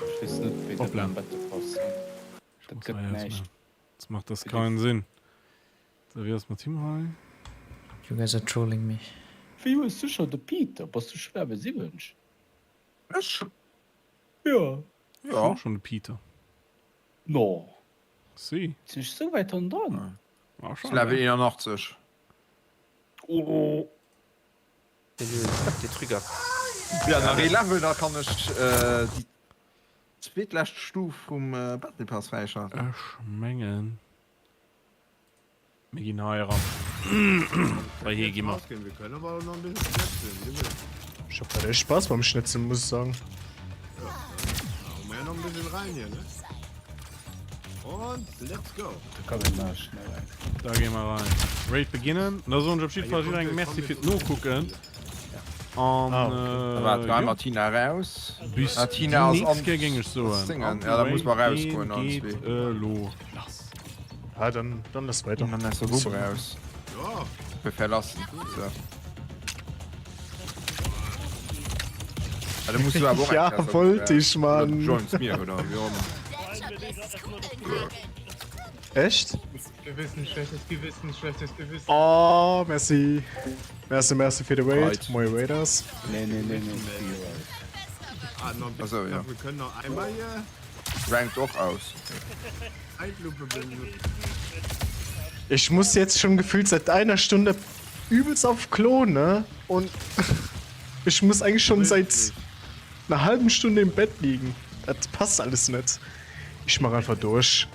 Ech weess net, wéi dat Hoppla. mam Battle Pass ass. Dat gëtt näischt. Jetzt macht das keinen Sinn. So, wéi ass mat him hei? You guys are trolling me. Wéi hues du scho de Peter? Bass du scho Level 70? Ech? Jo. Ech hunn och schonn de Peter. No. Si. Sinn ech sou wäit hannendran? Ass Level 81. Oh. Ja, nach ee Level, da kann ech déi zweetlescht Stuf vum Battle Pass fräischalten. Ech mengen. Mir ginn hei eran. Bei hee gi mer. Ech hab grad echt Spaß beim Schnetzeln, muss ich sagen. Da gi mer rein. Raid beginnen. Da soen ech op jiddwer Fall jidderengem Merci fir d'Nokucken. An Waart, gehe mal Tina raus. Bis Ah, Tina déi ass an nächst Kéier géing ech soen. Singen. Ja, da muss man rausgoen. Deen geet elo lass. Ah, dann, dann lass weiter. Dann ass der Bub raus. Wir verlassen. So. Ah, da musst du aber auch Ja, eng Klasse wollte ich, Oder du Mann. joinst mir, oder wie auch immer. Echt? Gewissen, schlechtes Gewissen, schlechtes Gewissen. Oh, merci. Merci, merci fir de Raid. Right. Moie Raiders. Nee, nee, nee, nee, nee. Ah, noch ein Also, ja. Wir können noch einmal hier Rankt och aus. Zeitlupe benutzen. Ich muss jetzt schon gefühlt seit einer Stunde übelst auf Klo, ne? Und ich muss eigentlich schon seit einer halben Stunde im Bett liegen. Das passt alles nicht. Ich mach einfach durch.